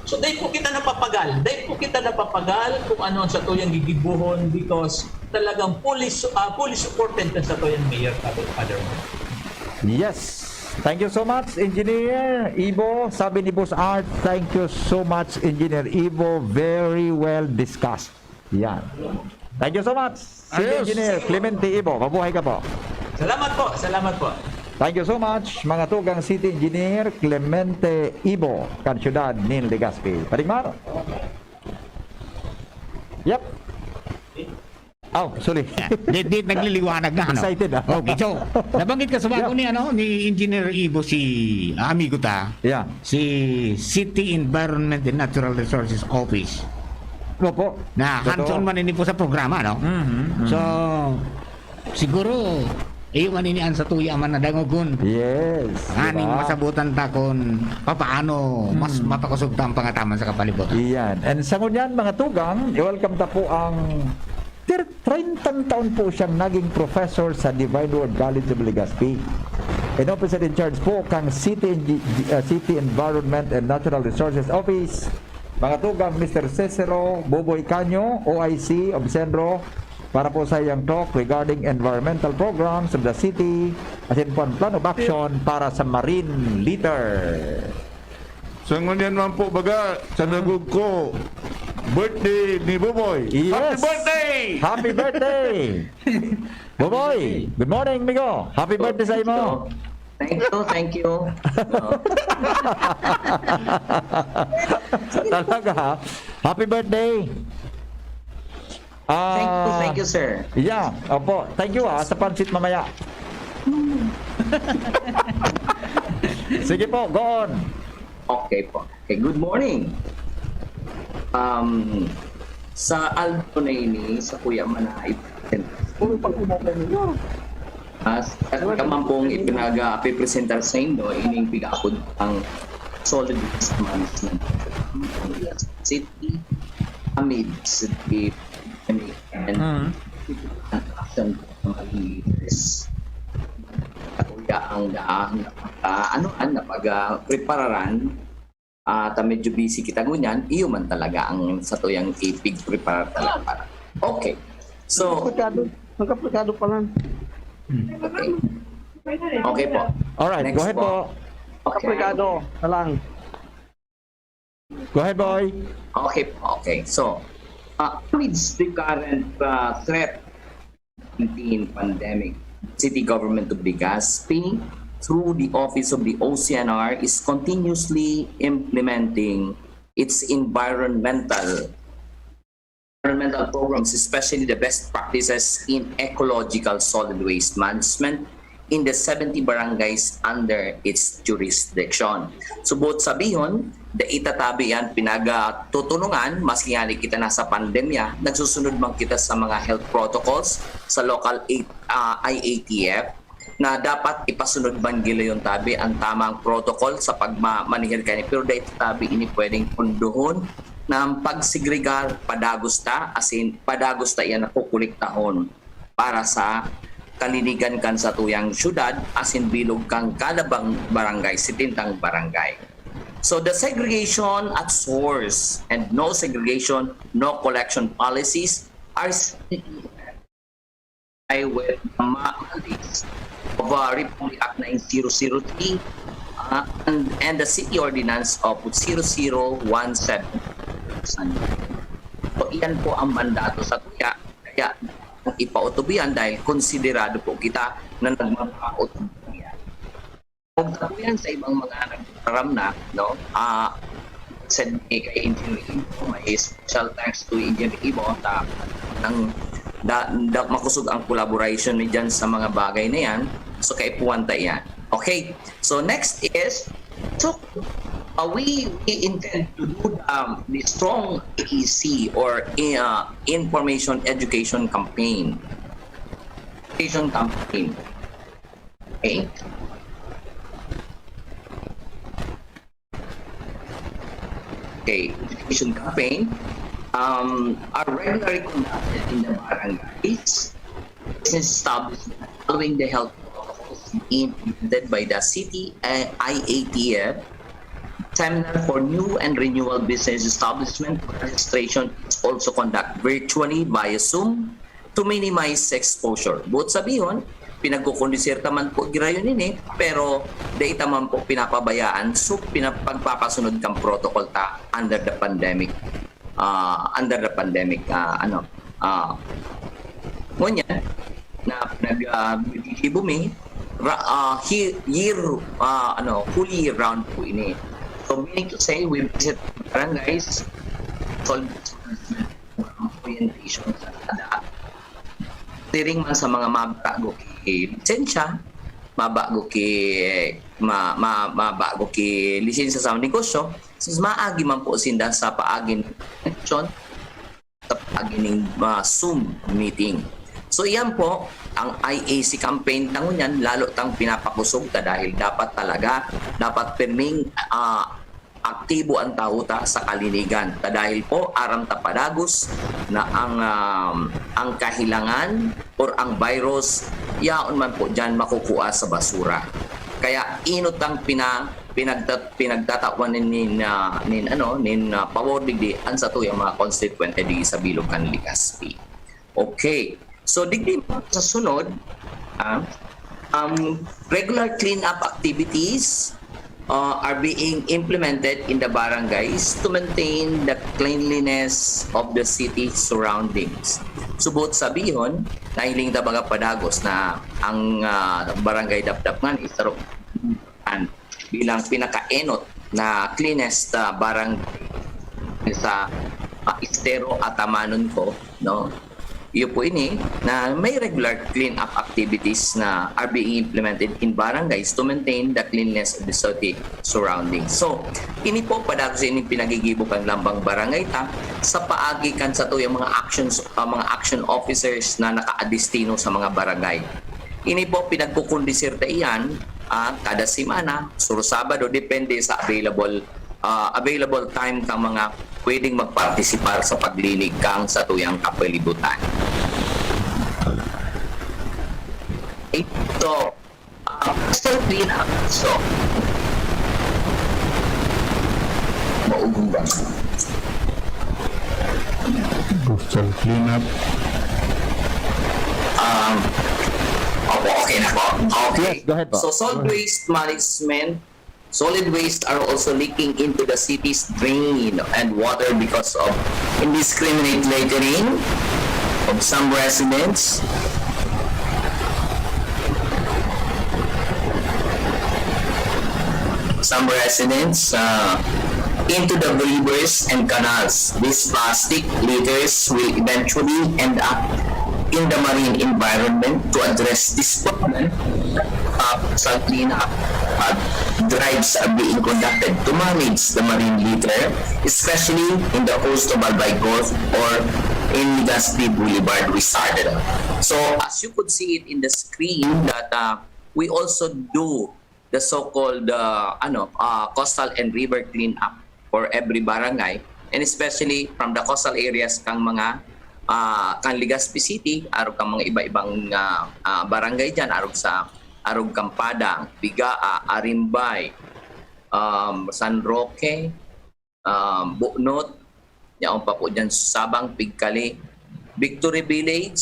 So, dahil po kita napapagal. Dahil po kita napapagal kung ano ang sa tuyang gigibuhon because talagang fully, su- ah, fully supported kan sa tuyang mayor, Father, Father Mark. Yes. Thank you so much, Engineer Ibo. Sabi ni Boss Art, "Thank you so much, Engineer Ibo. Very well discussed." Yan. Thank you so much, City Ayos. Engineer Clemente Ibo. Mabuhay ka po. Salamat po, salamat po. Thank you so much, mga tugang City Engineer Clemente Ibo, kan siyudad nin Legazpi. Paring Mar. Yep. Oh, sorry. Di, di, nagliliwanag na, ano? Excited, ah. Okay, so, nabanggit ka sa bago Yeah. ni, ano, ni Engineer Ibo, si, ah, amigo ta, Yeah. si City Environment and Natural Resources Office. Opo. Na Totoo. Hands-on man ini po sa programa, no? Mhm, mhm. So, siguro, iyo man ini ang sa tuya man na dangogon. Yes. Nganing diba? masabutan ta kung papaano mas Hmm. mapakosog ta ang pangataman sa kapalibutan. Iyan. And sa ngunyan, mga tugang, i-welcome ta po ang tir- treinta taon po siyang naging professor sa Divine Word College of Legazpi. In office and in charge po kang City, Engi- uh, City Environment and Natural Resources Office, mga tugang Mister Cicero Boboy Canyo, O I C of CENRO, para po sa iyang talk regarding environmental programs of the city, asin po ang plan of action para sa marine litter. So, ngunyan man po, baga, sa dagog ko, birthday ni Boboy. Yes. Happy birthday! Happy birthday! Boboy, good morning, migo. Happy birthday sa imo. Thank you, thank you. Talaga, ha? Happy birthday. Ah, Thank you, thank you, sir. Yeah, opo. Thank you, ha, sa pansit mamaya. Sige po, go on. Okay po. Okay, good morning. Um, sa aldo na ini, sa kuya man na ipinag-, Puro pag-umatan ninyo. ah, sa kaman pong ipinag-presentar sa inyo, ining pig-apod ang solid waste management. City, amid sa the and Mm. action ng mga leaders. Kuya, ang daan, ah, ano, ah, napag, ah, prepararan, ah, ta medyo busy kita ngunyan, iyo man talaga ang sa tuyang ipig-prepare talaga para. Okay. So, Komplikado. Ang komplikado pa lang. okay. Okay po. Alright, Next go ahead po. po. Okay. Komplikado na lang. Go ahead, boy. Okay, okay. So, uh, amidst the current uh, threat nineteen pandemic, City Government of Legazpi, through the Office of the O C N R, is continuously implementing its environmental environmental programs, especially the best practices in ecological solid waste management in the seventy barangays under its jurisdiction. So, buot sabihon, dai ta tabi yan pinagtutunungan, maski nga kita nasa pandemya, nagsusunod man kita sa mga health protocols sa local eight, ah, I A T F, na dapat ipasunod man gila yung tabi ang tamang protocol sa pagmamanihir kani. Pero dai ta tabi ini pwedeng punduhon na ang pagsegregar padagos ta, as in, padagos ta iyan nakukuliktahon para sa kalinigan kan sa tuyang syudad, as in, bilog kan kada bang barangay, setentang barangay. So the segregation at source and no segregation, no collection policies are strictly comply with the ma- mandates of uh, Republic Act nine zero zero three uh, and, and the City Ordinance of zero zero one seven. So, iyan po ang mandato sa tuya. Kaya, ipautob yan dahil konsiderado po kita na nagmamautob yan. Kung tapo yan sa ibang mga nagtaram na, no? Ah, said ni kay Engineer Ibo, may special thanks to Engineer Ibo, ta, nang da, da, makusog ang collaboration ni dyan sa mga bagay na yan. So, kaipuhan ta yan. Okay, so next is, so, uh, we, we intend to do the, the strong I E C or uh, information education campaign. Education campaign. Okay. Okay, education campaign um, are regularly conducted in the barangays, business establishment following the health protocols implemented by the city uh, I A T F. Seminar for new and renewal business establishment registration is also conducted virtually via Zoom to minimize exposure. Buot sabihon, pinagkukondisir ta man po girayon ini, pero dai ta man po pinapabayaan, so pinapagpapasunod kan protocol ta under the pandemic, uh, under the pandemic, uh, ano, uh, ngunyan, na nag uh, mi, ra, uh, year, uh, ano, whole year round po ini. So meaning to say, we visit barangays, solve orientation sa kada. Siring man sa mga mabago ki lisensya, mabago ki ma, ma, mabago ki lisensya sa negosyo, sus maagi man po sinda sa paagi ng aksyon, sa paagi ng uh, Zoom meeting. So iyan po, ang I A C campaign tango niyan, lalo tang pinapakusog ta dahil dapat talaga, dapat pirming uh, aktibo ang tawo ta sa kalinigan. Ta dahil po, aram ta padagos na ang, um, ang kahilangan or ang virus, yaon man po dyan makukua sa basura. Kaya inot ang pina, pinagtat, pinagtatawan nin, nin, uh, nin, ano, nin uh, pawor digdi ang satuyang mga konstituyente di sa bilog kan Legazpi. Okay. So, digdi sa sunod, ah, um, regular cleanup activities uh, are being implemented in the barangays to maintain the cleanliness of the city surroundings. Subot sabihon, nahiling ta baga padagos na ang uh, barangay Dapdap nga is bilang pinakaenot na cleanest uh, barangay sa uh, Estero Atamanon ko, no? Iyo po ini na may regular clean-up activities na are being implemented in barangays to maintain the cleanliness of the city surroundings. So, ini po padagos ini pinagigibo kan lambang barangay ta sa paagi kan satuyang mga actions uh, mga action officers na nakaadestino sa mga barangay. Ini po pinagkukondisir ta iyan uh, kada semana, sur Sabado, depende sa available uh, available time kang mga pwedeng magpartisipar sa paglinig kang satuyang kapalibutan. Ito, uh, so clean up. So, maugong ba? Coastal cleanup. Um, opo, okay na po. Okay. Yes, go ahead po. So, solid Go ahead. Waste management, solid waste are also leaking into the city's drain and water because of indiscriminate littering of some residents. Some residents uh, into the rivers and canals. These plastic litters will eventually end up in the marine environment. To address this problem, uh, Saltlina uh, drives are being conducted to manage the marine litter, especially in the coast of Albay Gulf or in Legazpi Boulevard, Rizal. So, as you could see it in the screen, that uh, we also do the so-called uh, ano uh, coastal and river cleanup for every barangay, and especially from the coastal areas kang mga uh, kang Legazpi City, arog kang mga iba-ibang uh, uh, barangay diyan, arog sa arog kang Padang, Bigaa, Arimbay, um, San Roque, um, Bucnot, yaon pa po diyan Sabang, Pigcali, Victory Village,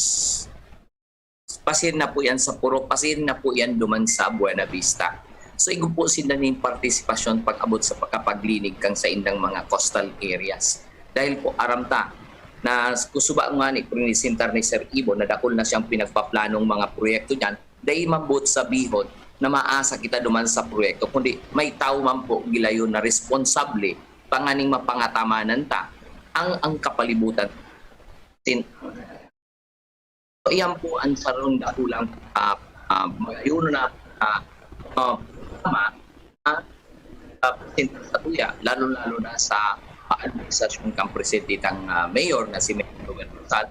Pasiring na po yan sa Purok, pasiring na po yan duman sa Buena Vista. So, igo po sinda nin partisipasyon pag-abot sa pagkapaglinig kang saindang mga coastal areas. Dahil po, aram ta na kusuba nga ni presentar ni Sir Ibo na dakul na siyang pinagpaplanong mga proyekto niyan, dai man boot sabihon na maasa kita duman sa proyekto, kundi may tawo man po gilayon na responsable tanganing mapangatamanan ta ang, ang kapalibutan. Tin-, So, iyan po ang sarong dakulang, ah, ah, mga yun na, ah, ah, problema na, ah, presente sa tuya, lalo-lalo na sa, ah, administrasyon kang presidente tang, ah, mayor na si Mayor Robert Rosal.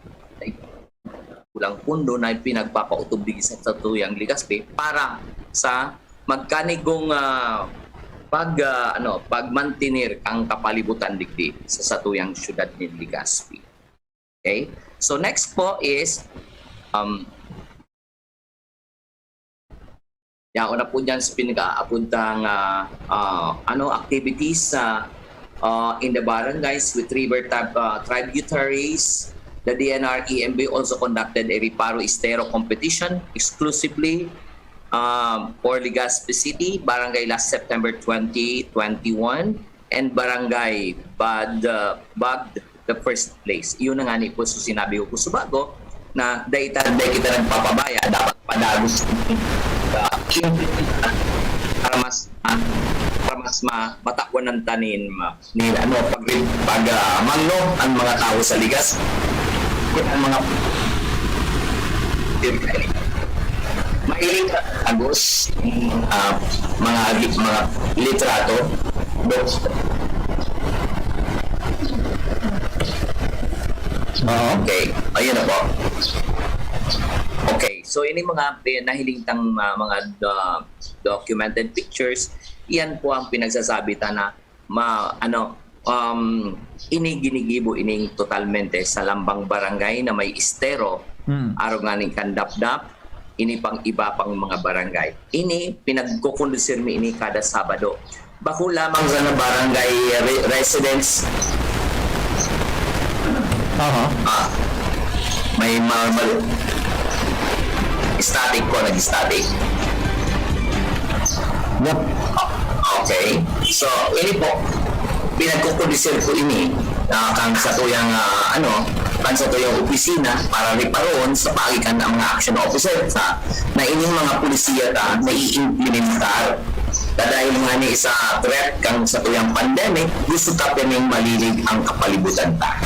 Kulang pundo na pinagpapautob digdi sa satuyang Legazpi para sa magkanigong, ah, pag, ah, ano, pagmantener ang kapalibutan digdi sa satuyang siyudad nin Legazpi. Okay? So, next po is, um, yaon na po dyan sa pinag-aapuntang, ah, ah, ano, activities sa, ah, in the barangays with river tab-, ah, tributaries. The D N R E M B also conducted a Reparo Estero competition exclusively, um, for Legazpi City, Barangay, last September twenty twenty-one, and Barangay Bad, uh, Bagd the first place. Iyon na nga ni po, so sinabi ko, Kusubago, na dai ta, dai kita nagpapabaya, dapat padagos, uh, para mas, uh, para mas ma-, matakwan ng tanim, uh, ni, ano, pag, pag, uh, mangno ang mga tao sa Ligas. Ang mga mahiling ka, agos, ah, mga, mga litrato. Dok. Ah, okay. Ayun na po. Okay. So, ini mga pin-, nahiling tang, ah, mga, ah, documented pictures, yan po ang pinagsasabi ta na ma-, ano, um, ini ginigibo ining totalmente sa lambang barangay na may estero, Hmm. arog nga ning Kandapdap, ini pang iba pang mga barangay. Ini, pinagkukondusir mi ini kada Sabado. Bako lamang sa barangay re-, residents. Aha. Ah, may ma-, ma-, static po, nag-static. Yep. Okay. So, ini po, pinagkukondisir ko ini, ah, kang satuyang, ah, ano, kang satuyang opisina para riparon sa paagi kan mga action officer ta na ining mga polisiya ta nai-implementar. Ta dahil nga ni sa threat kang satuyang pandemic, gusto ta pining malilig ang kapalibutan ta.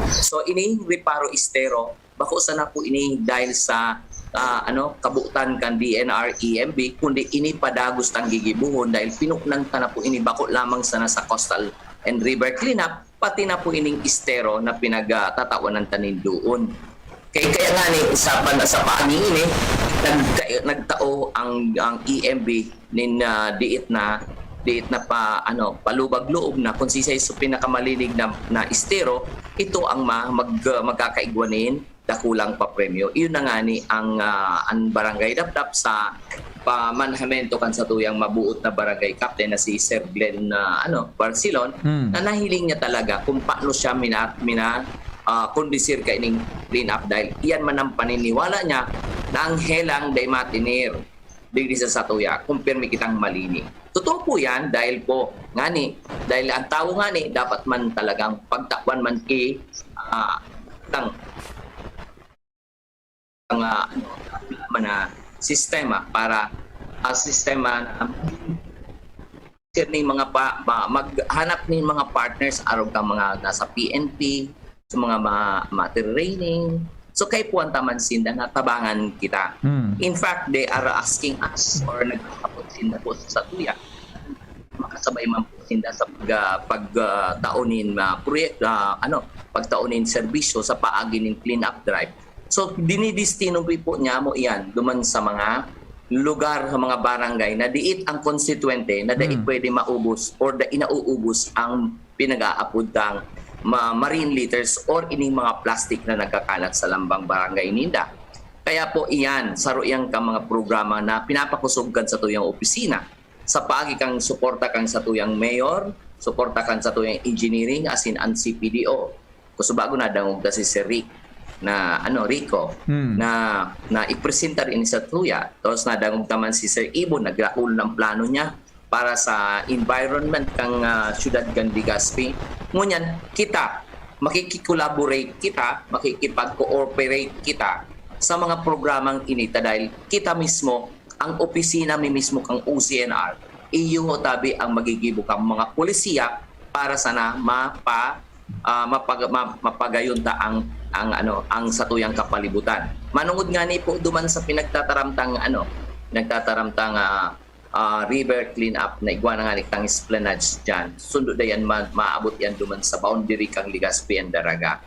So, ini Reparo Estero, bako sana po ini dahil sa, ah, ano, kabutan kan D N R E M B, kundi ini padagos tang gigibohon dahil pinuknang ta na po ini bako lamang sana sa coastal and river cleanup, pati na po ining estero na pinag, ah, tatawanan ta nin doon. Kay, kaya nga ni, sa pan-, sa paagi ini, nagka-, nagtao ang, ang E M B nin, ah, diit na, diit na pa, ano, palubag-loob na kung sisay sa pinakamalinig na, na estero, ito ang ma-, mag-, magkakaigwa nin dakulang papremyo. Iyon na nga ni ang, ah, ang Barangay Dapdap sa pamanhamento kan satuyang mabuot na barangay captain na si Sir Glenn, ah, ano, Barcelon, Hmm. na nahiling niya talaga kung paano siya mina-, mina-, ah, kondisir kaining clean up dahil iyan man ang paniniwala niya na ang helang dai matinir digdi sa satuya kung pirmi kitang malinig. Totoo po yan dahil po ngani, dahil ang tao ngani dapat man talagang pagtakwan man ki, ah, tang-, ang, ah, ano, man na sistema para, ah, sistema na sir ning mga pa, ma-, maghanap ning mga partners arog kang mga nasa P N P, sa mga ma-, matiraining. So, kaipuhan ta man sinda na tabangan kita. Hmm. In fact, they are asking us or nagpapapot sinda po sa satuya. Makasabay man po sinda sa pag, ah, pag, ah, taon nin, ah, proyek-, ah, ano, pagtaon nin serbisyo sa paagi nin clean-up drive. So, dinidestino po niya mo iyan duman sa mga lugar, sa mga barangay na diit ang konstituyente na dai Hmm. pwede maubos or dai nauubos ang pinag-aapod tang ma-, marine litters or ining mga plastic na nagkakalat sa lambang barangay ninda. Kaya po iyan, saro iyan ka mga programa na pinapakusog kan satuyang opisina. Sa paagi kang suporta kang satuyang mayor, suporta kan satuyang engineering, asin an C P D O. Kusubago nadangog ta si Sir Rick. na ano, Rico, Hmm. na na ipresentar ini sa tuya. Tapos nadangog naman si Sir Ibon, nagdakul ng plano niya para sa environment kang ah, siyudad kan Legazpi. Ngunyan, kita, makikikollaborate kita, makikipag-cooperate kita sa mga programang ini ta dahil kita mismo, ang opisina mi mismo kang O C N R, iyo tabi ang magigibo kang mga polisiya para sana mapa ah, mapag- ma- mapagayon ta ang ang ano, ang satuyang kapalibutan. Manungod ngani po duman sa pinagtataramtang ano, pinagtataramtang ah, ah, river cleanup na igwa na nga ni kang esplanade diyan. Sundo dayan ma- maabot yan duman sa boundary kang Legazpi and Daraga.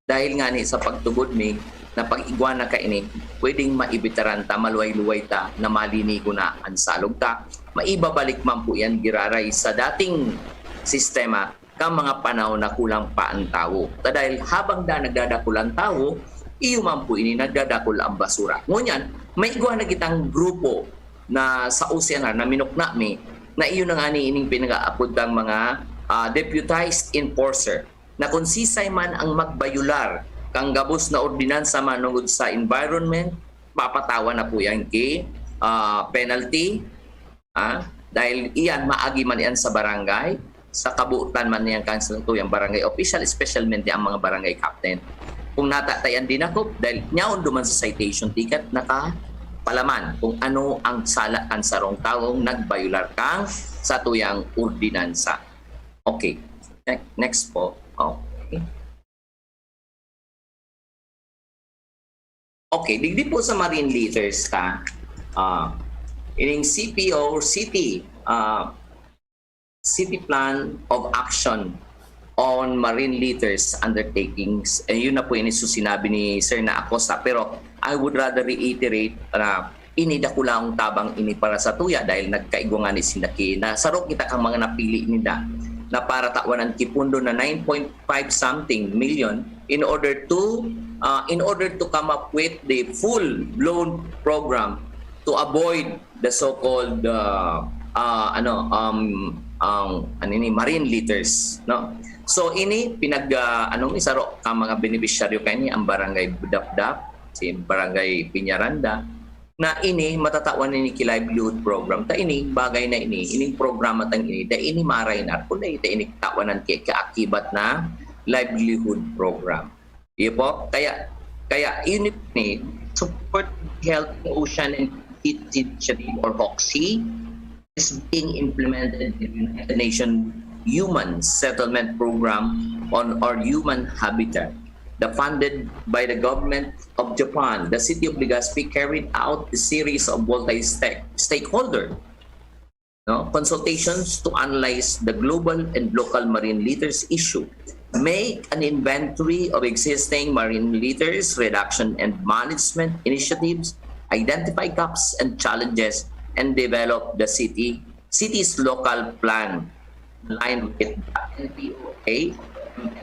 Dahil nga ni sa pagtubod mi na pag-igwa na kaini, pwedeng maibitaran ta, maluway-luway ta na malinigo na ang salog ta. Maibabalik man po yan giraray sa dating sistema ka mga panahon na kulang pa ang tawo. Ta dahil habang da nagdadakul ang tawo, iyo man po ini nagdadakul ang basura. Ngunyan, may igwa na kitang grupo na sa O C N R na minukna mi na iyo na nga ni ining pinag-aapod tang mga ah, deputized enforcer na kung sisay man ang magbayular kang gabos na ordinansa manungod sa environment, papatawan na po yan ki ah, penalty. Ah, dahil iyan, maagi man yan sa barangay, sa kabuutan man yan kan sa tuyang barangay official, especialmente ang mga barangay captain. Kung natatayan dinakop, dahil nyaon duman sa citation ticket, nakapalaman kung ano ang sala kan sarong tawong nagbayular kang sa tuyang ordinansa. Okay. Ne- Next po. Okay. Okay, digdi po sa marine litters ta, ah, ining C P O or city, ah, city plan of action on marine litters undertakings. Eh, yun na po ini so sinabi ni Sir na Acosta. Pero I would rather reiterate na ini dakulaong tabang ini para sa tuya dahil nagkaigwa nga ni sinda ki na sarok kita kang mga napili ninda na para tawanan ki pundo na nine point five something million in order to uh, in order to come up with the full blown program to avoid the so-called uh, uh, ano um ang ano ni marine litters, no? So ini pinag uh, anong isaro ka mga beneficiaryo kani ang barangay Dapdap, si barangay Piñaranda, na ini matatawan ini ki livelihood program. Ta ini, bagay na ini, ining programa tang ini, da ini maray na, kun da ini tawanan ki kaakibat na livelihood program. Iyo po? Kaya, kaya ini ni support Healthy Ocean and City Initiative or HOCSI is being implemented in the United Nations Human Settlement Program on our human habitat. The funded by the government of Japan, the city of Legazpi carried out a series of multi-stakeholder no, consultations to analyze the global and local marine litters issue, make an inventory of existing marine litters reduction and management initiatives, identify gaps and challenges, and develop the city city's local plan aligned with the N P O A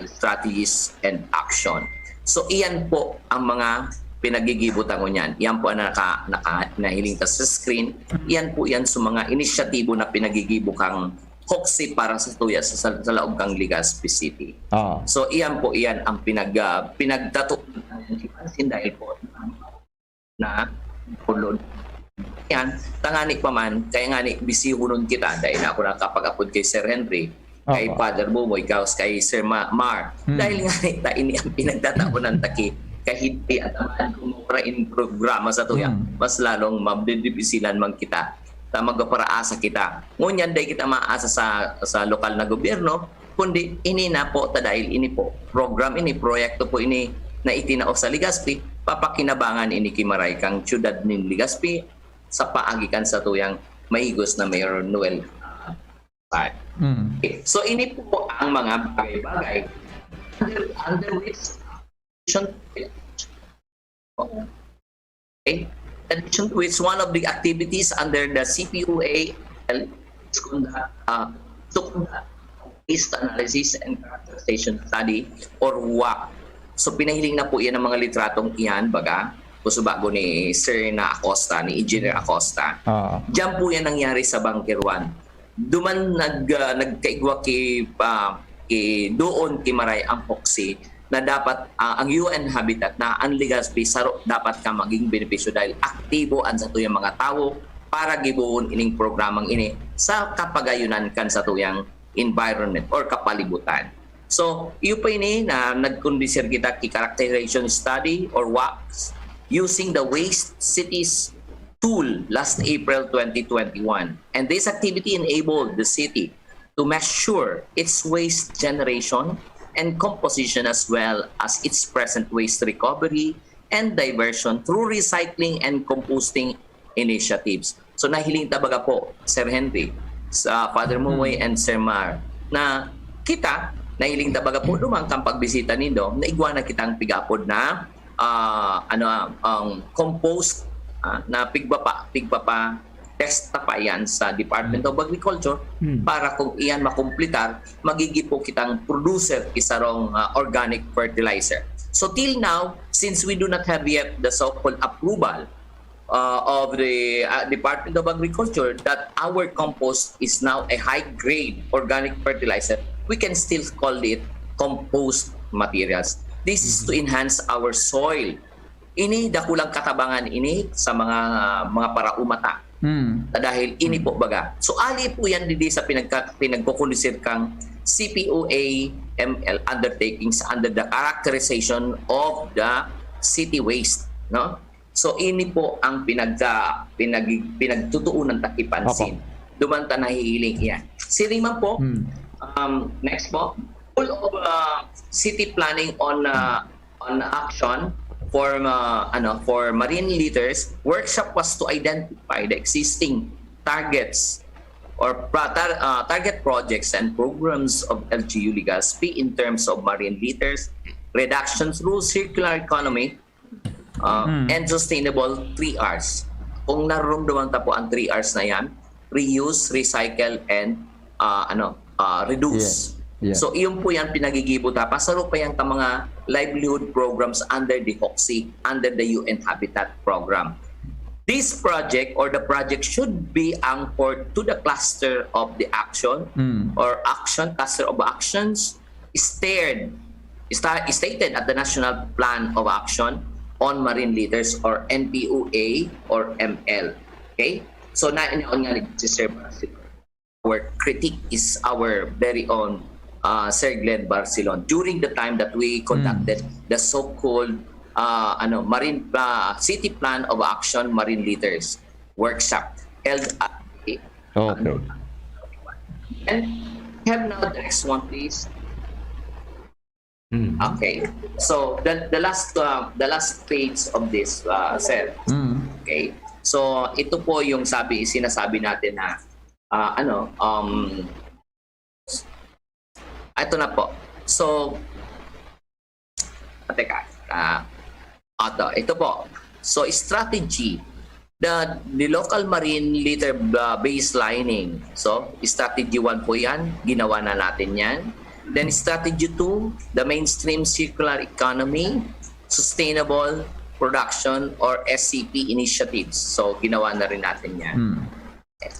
strategies and action. So iyan po ang mga pinagigibo ta ngunyan. Iyan po ang naka, naka, nahiling ta sa screen. Iyan po yan sa mga inisyatibo na pinagigibo kang HOCSI para sa tuya sa, sa, sa laog kang Legazpi City. Oo. So iyan po iyan ang pinag uh, pinagtato ng Ipansin dahil po na kulon. Yan, tangani pa man, kaya nga ni bisihunon kita dahil na ako nakapag-apod kay Sir Henry, kay Opo. Father Boboy, gaos kay Sir Ma- Mar. Hmm. Dahil nga ni ta ini ang pinagtataonan taki kahit di ataman kung mawara in programa sa tuya, Hmm. mas lalong mabibisilan man kita. Ta magpaparaasa kita. Ngunyan dahil kita maasa sa sa lokal na gobyerno, kundi ini na po ta dahil ini po program ini, proyekto po ini na itinao sa Legazpi, papakinabangan ini ki maray kang siyudad nin Legazpi sa paagi kan satuyang mahigos na Mayor Noel. Mm. Okay. So ini po ang mga bagay-bagay under, under which okay. Addition to which, one of the activities under the C P O A is conduct, uh, to conduct waste analysis and characterization study or WAC. So pinahiling na po yan ng mga litratong iyan, baga, kuso bago ni Sir na Acosta, ni Engineer Acosta. Oo. Diyan po yan nangyari sa Bunker one. Duman nag, ah, nagkaigwa ki, ah, ki doon ki Maray ang HOCSI na dapat, ah, ang U N Habitat na ang Legazpi saro dapat ka maging benepisyo dahil aktibo an satuyang mga tawo para gibohon ining programang ini sa kapagayunan kan satuyang environment or kapalibutan. So, iyo pa ini na nag-conduct kita ki characterization study or wax using the Waste Cities tool last April twenty twenty-one. And this activity enabled the city to measure its waste generation and composition as well as its present waste recovery and diversion through recycling and composting initiatives. So nahiling ta baga po, Sir Henry, sa Father Mumoy and Sir Mar, na kita, nahiling ta baga po duman kan pagbisita nindo, na igwa na kitang pig-apod na ah, ano, ang compost, ah, na pigpapa, pigpapa test ta pa yan sa Department of Agriculture para kung iyan makumpletar, magiging po kitang producer isarong ah, organic fertilizer. So till now, since we do not have yet the so-called approval uh, of the uh, Department of Agriculture that our compost is now a high-grade organic fertilizer, we can still call it compost materials. This is to enhance our soil. Ini dakulang katabangan ini sa mga mga paraumata. Hmm. Na dahil ini po baga. So ali po yan didi sa pinagka, pinagkukulisir kang C P O A M L undertakings under the characterization of the city waste, no? So ini po ang pinagka, pinag, pinagtutuunan ta ipansin. Duman ta nahihiling iyan. Siring man po, Hmm. um, next po, full of uh, city planning on uh, on action for uh, ano for marine litters workshop was to identify the existing targets or pra- tar- uh, target projects and programs of L G U Legazpi in terms of marine litters reduction through circular economy uh, and sustainable three R's. Kung narurumduman ta po ang three R's na yan, reuse, recycle, and uh, ano uh, reduce. Yeah. Yeah. So iyon po yan pinagigibo ta. Pasaro pa yan ka mga livelihood programs under the HOCSI, under the U N Habitat Program. This project or the project should be anchored to the cluster of the action Mm. or action, cluster of actions stated, sta- stated at the National Plan of Action on Marine Litters or N P O A or M L. Okay? So, nainaon nga ni Sir Barcelon. Our critic is our very own uh, Sir Glenn Barcelon during the time that we conducted the so-called uh, ano marine uh, city plan of action marine litters workshop held at Okay. And have now the next one, please. Mm. Okay. So the the last uh, the last page of this, uh, sir. Mm. Okay. So ito po yung sabi sinasabi natin na uh, ano um ito na po. So teka. Ah, ito, ito po. So strategy the the local marine litter uh, baselining. So strategy one po 'yan, ginawa na natin 'yan. Then strategy two, the mainstream circular economy, sustainable production or S C P initiatives. So ginawa na rin natin 'yan. Mm.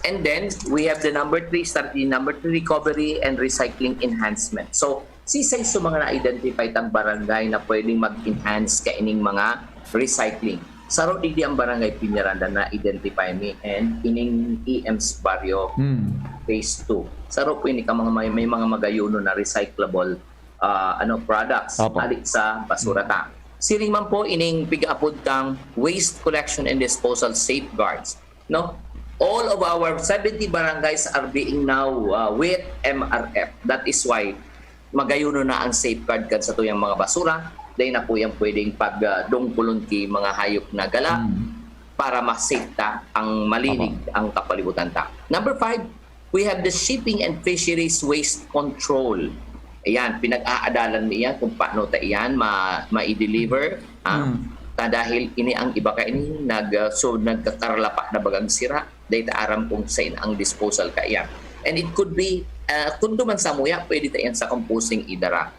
And then we have the number three, strategy number three, recovery and recycling enhancement. So sisay sa mga na-identify tang barangay na pwedeng mag-enhance kaining mga recycling. Saro digdi ang barangay Peñaranda na-identify mi and ining E M's Barrio Mm. phase two. Saro po ini ka mga may, may mga magayuno na recyclable ah, ano products Opo. ali sa basura ta. Siring man po ining pig-apod kang waste collection and disposal safeguards, no? All of our seventy barangays are being now uh, with M R F. That is why magayuno na ang safeguard kan satuyang mga basura. Dahil na po yan pwedeng pagdungkulon ki mga hayop na gala Mm. para ma-safe ta ang malinig ang kapalibutan ta. Number five, we have the shipping and fisheries waste control. Ayan, pinag-aadalan mi iyan kung paano ta iyan ma, ma-deliver. Ha? Mm. Ta dahil ini ang iba ka ini nag uh, so nagkakaralapa na bagang sira, dahil ta aram kung sain ang disposal ka iyan. And it could be uh, kung duman sa muya, pwede ta iyan sa composting idara.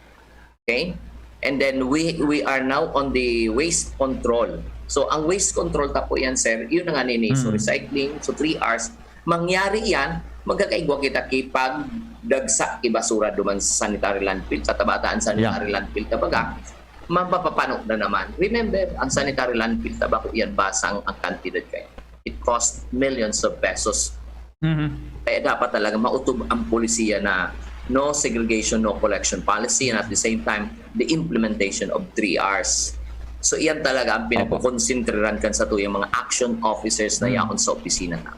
Okay? And then we we are now on the waste control. So ang waste control ta po yan, sir, yun na nga nini. So Mm. recycling, so three R's. Mangyari yan, magkakaigwa kita kipag dagsa ki basura duman sa sanitary landfill, sa tabataan sanitary landfill, kumbaga, mapapapano na naman. Remember, ang sanitary landfill, ta bako iyan basang ang kantidad kayo. It cost millions of pesos. Mhm. Kaya dapat talaga mautob ang polisiya na no segregation, no collection policy, and at the same time, the implementation of three Rs. So iyan talaga ang Opo. pinagkukonsentriran kan satuyang mga action officers na Mm. yaon sa opisina na.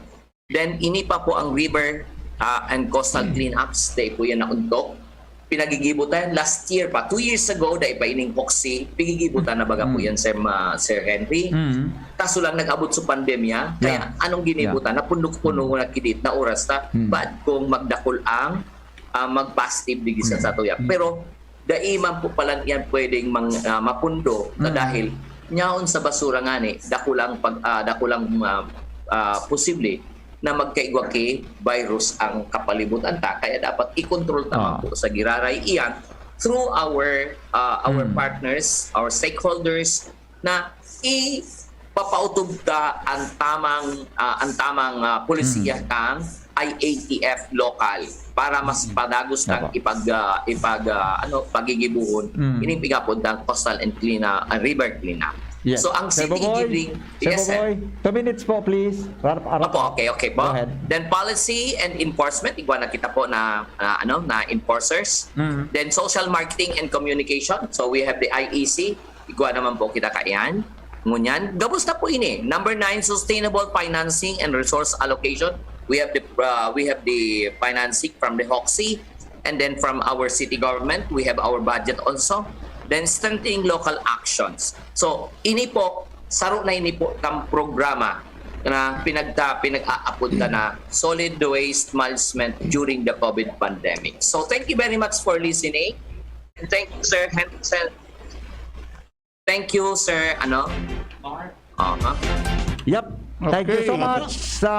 Then ini pa po ang river ah, and coastal Mm. cleanups, dai po yan nauntok. Pinagigibo tayo last year pa, two years ago, dai pa ining hoxi, pigigibo ta na baga po Mm. yan, Sir, Ma, Sir Henry. Mhm. Kaso lang nag-abot sa pandemya, kaya Yeah. anong ginibo Yeah. ta? Napundok-puno na kidit na oras ta, Mm. bad kung magdakul ang ah, mag-positive digdi sa Mm. satuya. Mm. Pero dai man po pala yan pwedeng mang, ah, mapundo na Mm. dahil nyaon sa basura ngani, dakulang pag, ah, dakulang ah, ah, posible na magkaigwa ki virus ang kapalibutan ta. Kaya dapat i-control ta man Ah. po sa giraray iyan through our ah, our Mm. partners, our stakeholders, na ipapautob ta ang tamang ah, ang tamang ah, polisiya Mm. kang I A T F local para mas padagos kang Opo. ipag ah, ipag ah, ano pagigibuhon Mm. ining pigapod ng coastal and clean ah, river cleanup. Yes. So ang Sir city Boboy, giving, Sir yes, sir. Boboy, two minutes po, please. Wrap, wrap Opo, up. okay, okay po. Go ahead. Then policy and enforcement, igwa na kita po na, na ano na enforcers. Mhm. Then social marketing and communication. So we have the I E C, igwa naman po kita kaiyan. Ngunyan, gabos na po ini. Number nine, sustainable financing and resource allocation. We have the uh, we have the financing from the hoxi, and then from our city government, we have our budget also. Then strengthening local actions. So, ini po, saro na ini po kang programa na pinagta, pinag-aapod ta na solid waste management during the COVID pandemic. So, thank you very much for listening. And thank you, Sir Henderson. Thank you, Sir, ano? Aha. Yep. Thank you so Okay. much sa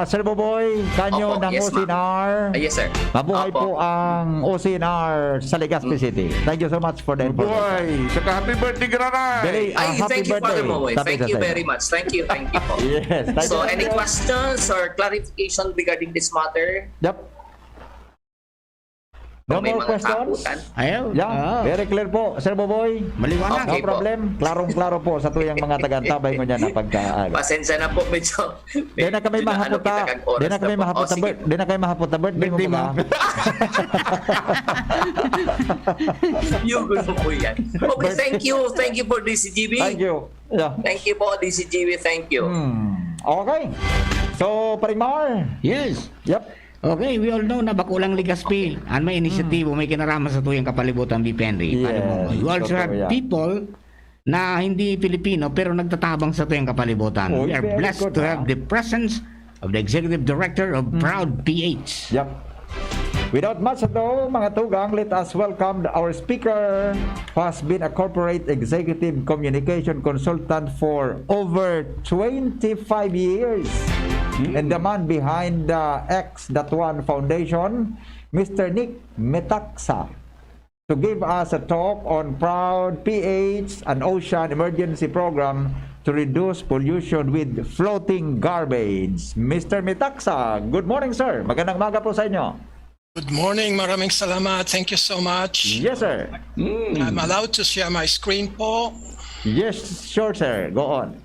Sir Boboy Canyo Opo, ng yes, O C N R. Ah, yes, sir. Mabuhay Opo. po ang O C N R sa Legazpi Mm. City. Thank you so much for the information. Mabuhay! Saka happy birthday, Granay! Dali, ah, Ay, happy thank you, Father birthday. Momoy. Sabi Thank sa you sa'yo. Very much. Thank you, thank you po. Yes. Thank So, you. Any questions or clarification regarding this matter? Yep. No Kung may more mga questions? kakutan? Ayaw. Yeah, Ah, very clear po, Sir Boboy. Maliwanag. Okay No po. Problem. Klarong-klaro po sa tuyang mga tagantabay ngunyan na pagkaano. Pasensya na po, medyo... Di na kami medyo naano mahapot kita ta. kang oras Di na kami na po. mahapot Oh, ta. sige. Bir- Di na kami mahapot ta. Birthday Birthday mo ba? month. Yung gusto po yan. Okay, Birthday. Thank you. Thank you for D C G B. Thank you. Yeah. Thank you po, D C G B. Thank you. Hmm. Okay. So, Paring Mar. Yes. Yep. Okay, we all know na Bakulang Legazpi, ang may inisyatibo, may kinaraman sa tuyang kapalibutan, B P N R. Yes, You also totoo have yan. People na hindi Pilipino pero nagtatabang sa tuyang kapalibutan. Oh, We are very blessed good, to ah. have the presence of the Executive Director of Proud P H. Yep. Without much ado, mga tugang, let us welcome our speaker who has been a corporate executive communication consultant for over twenty-five years and the man behind the X dot one Foundation, Mister Nick Metaxa, to give us a talk on Proud P H, an ocean emergency program to reduce pollution with floating garbage. Mister Metaxa, good morning, sir. Magandang umaga po sa inyo. Good morning. Maraming salamat. Thank you so much. Yes, sir. I'm allowed to share my screen po. Yes, sure, sir. Go on.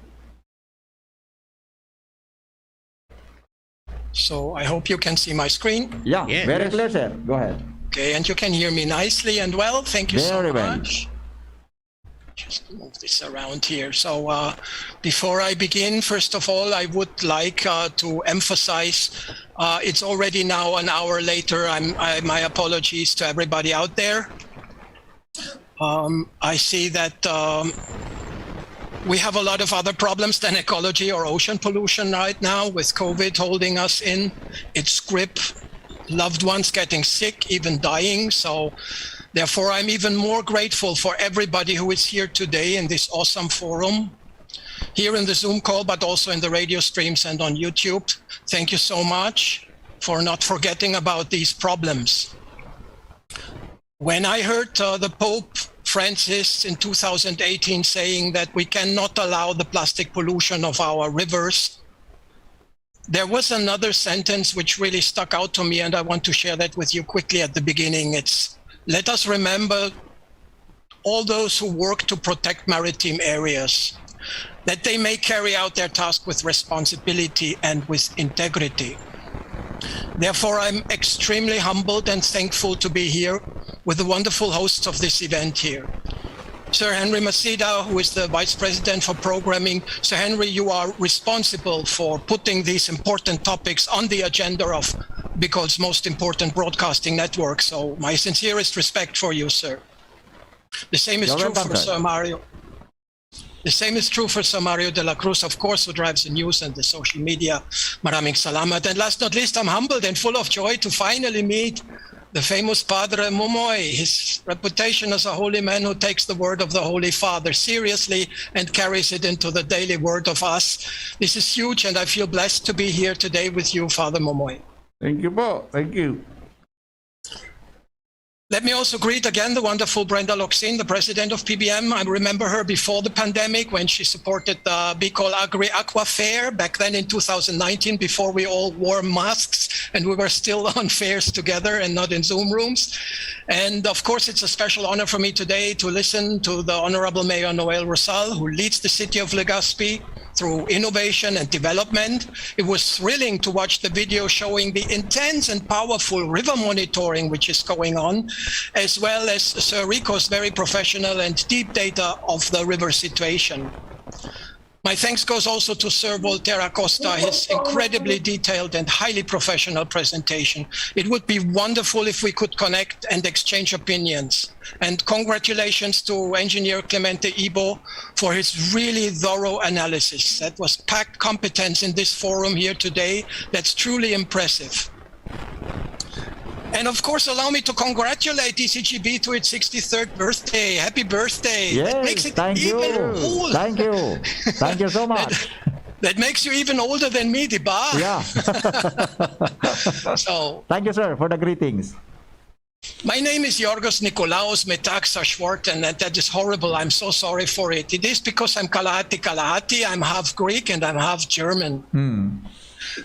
So I hope you can see my screen. Yeah, Yes. very Yes. clear, sir. Go ahead. Okay, and you can hear me nicely and well. Thank you so Very well. much. Just move this around here. So uh, before I begin, first of all, I would like uh, to emphasize uh, it's already now an hour later. I'm, I, my apologies to everybody out there. Um, I see that um, we have a lot of other problems than ecology or ocean pollution right now, with COVID holding us in its grip, loved ones getting sick, even dying. So, therefore, I'm even more grateful for everybody who is here today in this awesome forum, here in the Zoom call, but also in the radio streams and on YouTube. Thank you so much for not forgetting about these problems. When I heard uh, the Pope Francis in two thousand eighteen saying that we cannot allow the plastic pollution of our rivers, There was another sentence which really stuck out to me, and I want to share that with you quickly at the beginning. It's, "Let us remember all those who work to protect maritime areas, that they may carry out their task with responsibility and with integrity." Therefore, I'm extremely humbled and thankful to be here with the wonderful hosts of this event here. Sir Henry Masida, who is the Vice President for Programming. Sir Henry, you are responsible for putting these important topics on the agenda of Bicol's most important broadcasting network. So my sincerest respect for you, sir. The same is You're true welcome, for sir. Sir Mario. The same is true for Sir Mario de la Cruz, of course, who drives the news and the social media. Maraming salamat. And last not least, I'm humbled and full of joy to finally meet the famous Padre Momoy. His reputation as a holy man who takes the word of the Holy Father seriously and carries it into the daily word of us. This is huge, and I feel blessed to be here today with you, Father Momoy. Thank you po. Thank you. Let me also greet again the wonderful Brenda Locsin, the president of P B M. I remember her before the pandemic when she supported the Bicol Agri Aqua Fair back then in two thousand nineteen, before we all wore masks and we were still on fairs together and not in Zoom rooms. And of course, it's a special honor for me today to listen to the Honorable Mayor Noel Rosal, who leads the city of Legazpi through innovation and development. It was thrilling to watch the video showing the intense and powerful river monitoring which is going on, as well as Sir Rico's very professional and deep data of the river situation. My thanks goes also to Sir Voltaire Acosta, his incredibly detailed and highly professional presentation. It would be wonderful if we could connect and exchange opinions. And congratulations to Engineer Clemente Ibo for his really thorough analysis. That was packed competence in this forum here today. That's truly impressive. And of course, allow me to congratulate D C G B to its sixty-third birthday. Happy birthday. That Yes, makes it thank even you. old. Thank you. Thank you so much. That makes you even older than me, di ba? Yeah. So, Thank you, sir, for the greetings. My name is Yorgos Nikolaos Metaxa Schwarten, and that is horrible. I'm so sorry for it. It is because I'm kalahati-kalahati. I'm half Greek and I'm half German. Hmm.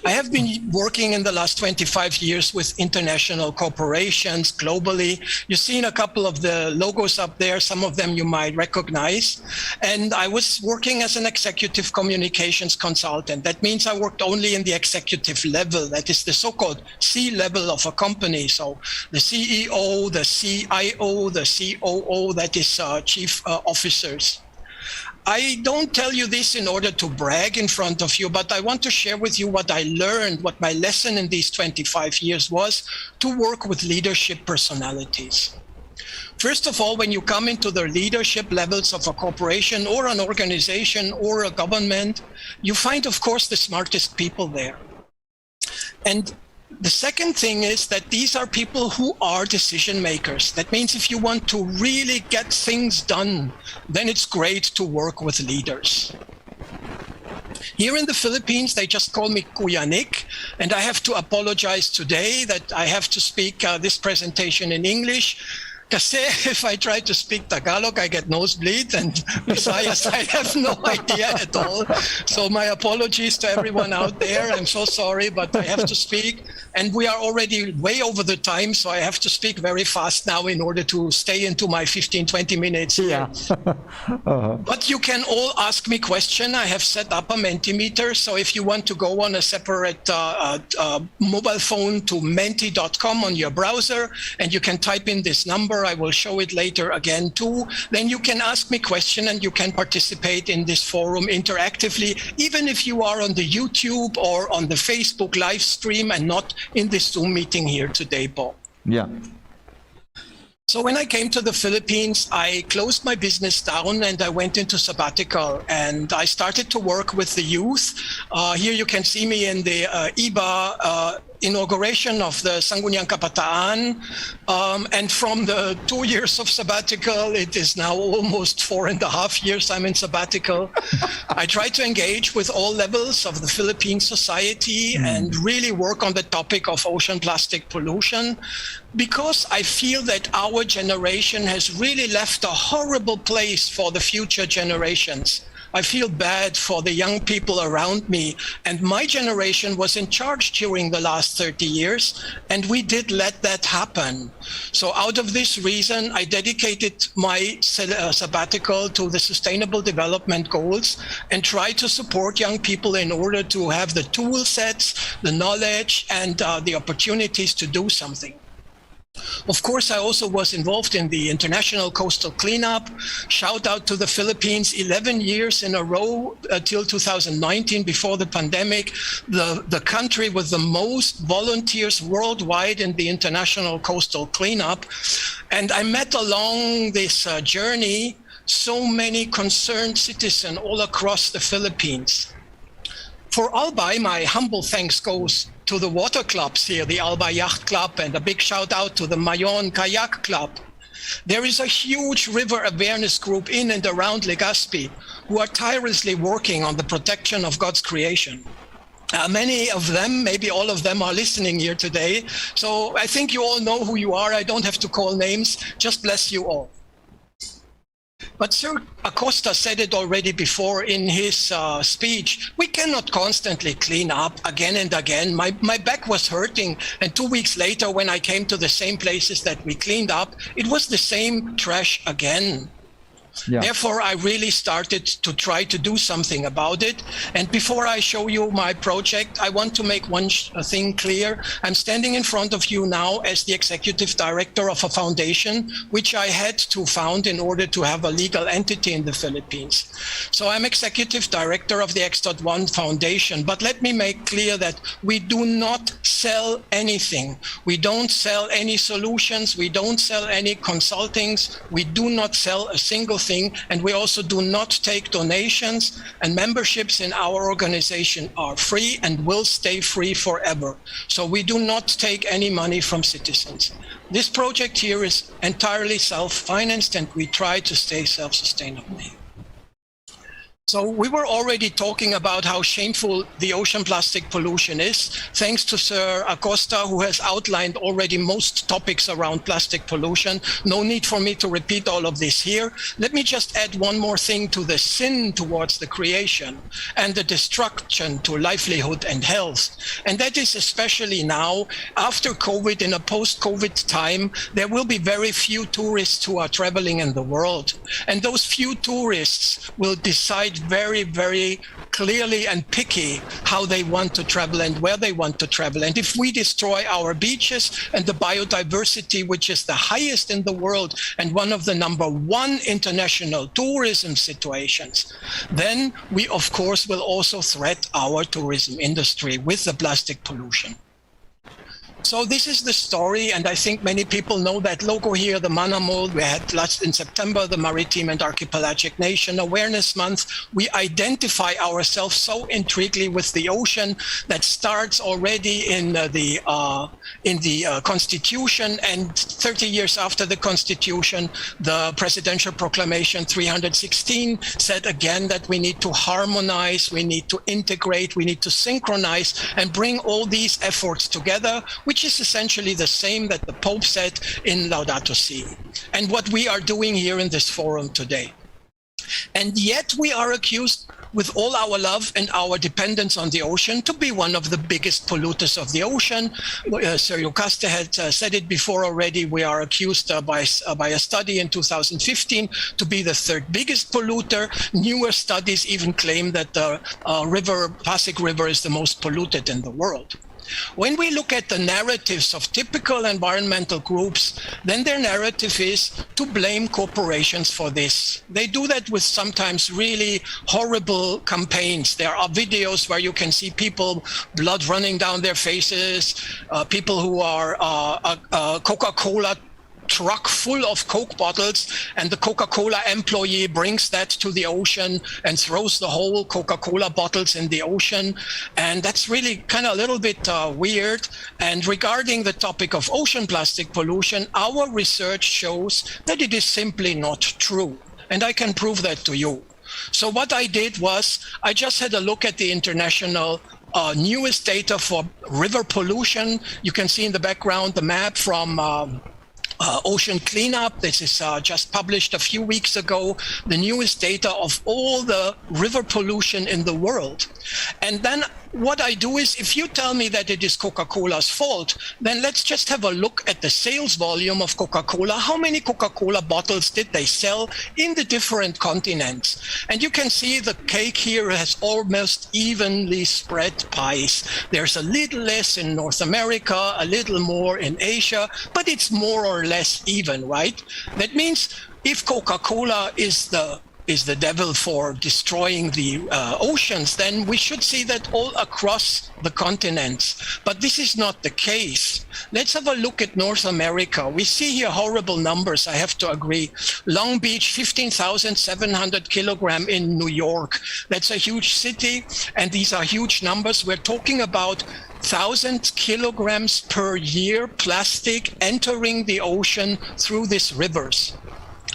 I have been working in the last twenty-five years with international corporations globally. You've seen a couple of the logos up there. Some of them you might recognize. And I was working as an executive communications consultant. That means I worked only in the executive level, that is the so-called C level of a company. So the C E O, the C I O, the C O O, that is uh, chief uh, officers. I don't tell you this in order to brag in front of you, but I want to share with you what I learned, what my lesson in these twenty-five years was to work with leadership personalities. First of all, when you come into the leadership levels of a corporation or an organization or a government, you find, of course, the smartest people there. And the second thing is that these are people who are decision makers. That means if you want to really get things done, then it's great to work with leaders. Here in the Philippines, they just call me Kuya Nick, and I have to apologize today that I have to speak uh, this presentation in English. Kasi if I try to speak Tagalog, I get nosebleed, and Visayas, I have no idea at all. So my apologies to everyone out there. I'm so sorry, but I have to speak. And we are already way over the time, so I have to speak very fast now in order to stay into my fifteen, twenty minutes here. Yeah. Uh-huh. But you can all ask me question. I have set up a Mentimeter, so if you want to go on a separate uh, uh, uh, mobile phone to menti dot com on your browser, and you can type in this number. I will show it later again too. Then you can ask me question, and you can participate in this forum interactively, even if you are on the YouTube or on the Facebook live stream and not in this Zoom meeting here today, Paul. Yeah. So when I came to the Philippines, I closed my business down and I went into sabbatical, and I started to work with the youth. Uh, here you can see me in the uh, iba uh, inauguration of the Sangguniang Kabataan. Um, and from the two years of sabbatical, it is now almost four and a half years I'm in sabbatical. I try to engage with all levels of the Philippine society and really work on the topic of ocean plastic pollution, because I feel that our generation has really left a horrible place for the future generations. I feel bad for the young people around me. And my generation was in charge during the last thirty years, and we did let that happen. So, out of this reason, I dedicated my se- uh, sabbatical to the sustainable development goals and try to support young people in order to have the tool sets, the knowledge, and uh, the opportunities to do something. Of course, I also was involved in the International Coastal Cleanup. Shout out to the Philippines, eleven years in a row, uh, till two thousand nineteen, before the pandemic, the, the country with the most volunteers worldwide in the International Coastal Cleanup. And I met along this uh, journey so many concerned citizens all across the Philippines. For Albay, my humble thanks goes to the water clubs here, the Albay Yacht Club, and a big shout out to the Mayon Kayak Club. There is a huge river awareness group in and around Legazpi who are tirelessly working on the protection of God's creation. Uh, many of them, maybe all of them, are listening here today. So I think you all know who you are. I don't have to call names. Just bless you all. But Sir Acosta said it already before in his uh, speech. We cannot constantly clean up again and again. My, my back was hurting, and two weeks later, when I came to the same places that we cleaned up, it was the same trash again. Yeah. Therefore, I really started to try to do something about it. And before I show you my project, I want to make one sh- uh, thing clear. I'm standing in front of you now as the executive director of a foundation which I had to found in order to have a legal entity in the Philippines. So I'm executive director of the X dot one Foundation. But let me make clear that we do not sell anything. We don't sell any solutions. We don't sell any consultings. We do not sell a single thing. And we also do not take donations. And memberships in our organization are free and will stay free forever. So we do not take any money from citizens. This project here is entirely self-financed, and we try to stay self-sustainable. So we were already talking about how shameful the ocean plastic pollution is, thanks to Sir Acosta, who has outlined already most topics around plastic pollution. No need for me to repeat all of this here. Let me just add one more thing to the sin towards the creation and the destruction to livelihood and health. And that is especially now, after COVID, in a post-COVID time, there will be very few tourists who are traveling in the world. And those few tourists will decide very, very clearly and picky how they want to travel and where they want to travel. And if we destroy our beaches and the biodiversity, which is the highest in the world and one of the number one international tourism situations, then we, of course, will also threat our tourism industry with the plastic pollution. So this is the story, and I think many people know that logo here, the Mana Mold. We had last in September the Maritime and Archipelagic Nation Awareness Month. We identify ourselves so intricately with the ocean that starts already in uh, the uh, in the uh, Constitution, and thirty years after the Constitution, the Presidential Proclamation three hundred sixteen said again that we need to harmonize, we need to integrate, we need to synchronize and bring all these efforts together, which is essentially the same that the Pope said in Laudato Si. And what we are doing here in this forum today. And yet we are accused, with all our love and our dependence on the ocean, to be one of the biggest polluters of the ocean. Uh, Sir Acosta had uh, said it before already. We are accused uh, by, uh, by a study in two thousand fifteen to be the third biggest polluter. Newer studies even claim that the uh, river, Pasig River, is the most polluted in the world. When we look at the narratives of typical environmental groups, then their narrative is to blame corporations for this. They do that with sometimes really horrible campaigns. There are videos where you can see people, blood running down their faces, uh, people who are uh, uh, uh, Coca-Cola truck full of Coke bottles, and the Coca-Cola employee brings that to the ocean and throws the whole Coca-Cola bottles in the ocean. And that's really kind of a little bit uh, weird. And regarding the topic of ocean plastic pollution, our research shows that it is simply not true. And I can prove that to you. So what I did was I just had a look at the international uh, newest data for river pollution. You can see in the background the map from um, uh, Ocean Cleanup. This is uh, just published a few weeks ago, the newest data of all the river pollution in the world. And then what I do is, if you tell me that it is Coca-Cola's fault, then let's just have a look at the sales volume of Coca-Cola. How many Coca-Cola bottles did they sell in the different continents? And you can see the cake here has almost evenly spread pies. There's a little less in North America, a little more in Asia, but it's more or less even, right? That means if Coca-Cola is the is the devil for destroying the uh, oceans, then we should see that all across the continents. But this is not the case. Let's have a look at North America. We see here horrible numbers, I have to agree. Long Beach, fifteen thousand seven hundred kilogram in New York. That's a huge city, and these are huge numbers. We're talking about thousand kilograms per year plastic entering the ocean through these rivers.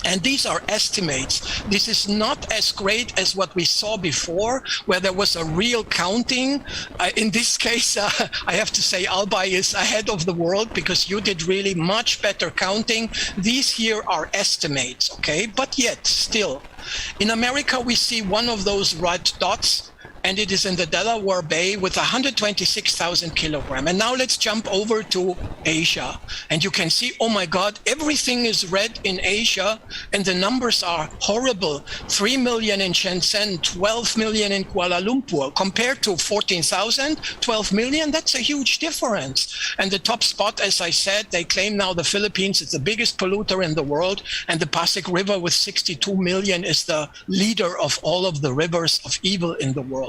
And these are estimates. This is not as great as what we saw before, where there was a real counting. Uh, in this case, uh, I have to say Albay is ahead of the world because you did really much better counting. These here are estimates, okay? But yet, still, in America, we see one of those red dots, and it is in the Delaware Bay with one hundred twenty-six thousand kilogram. And now let's jump over to Asia. And you can see, oh my God, everything is red in Asia, and the numbers are horrible. Three million in Shenzhen, twelve million in Kuala Lumpur, compared to fourteen thousand, twelve million, that's a huge difference. And the top spot, as I said, they claim now the Philippines is the biggest polluter in the world, and the Pasig River with sixty-two million is the leader of all of the rivers of evil in the world.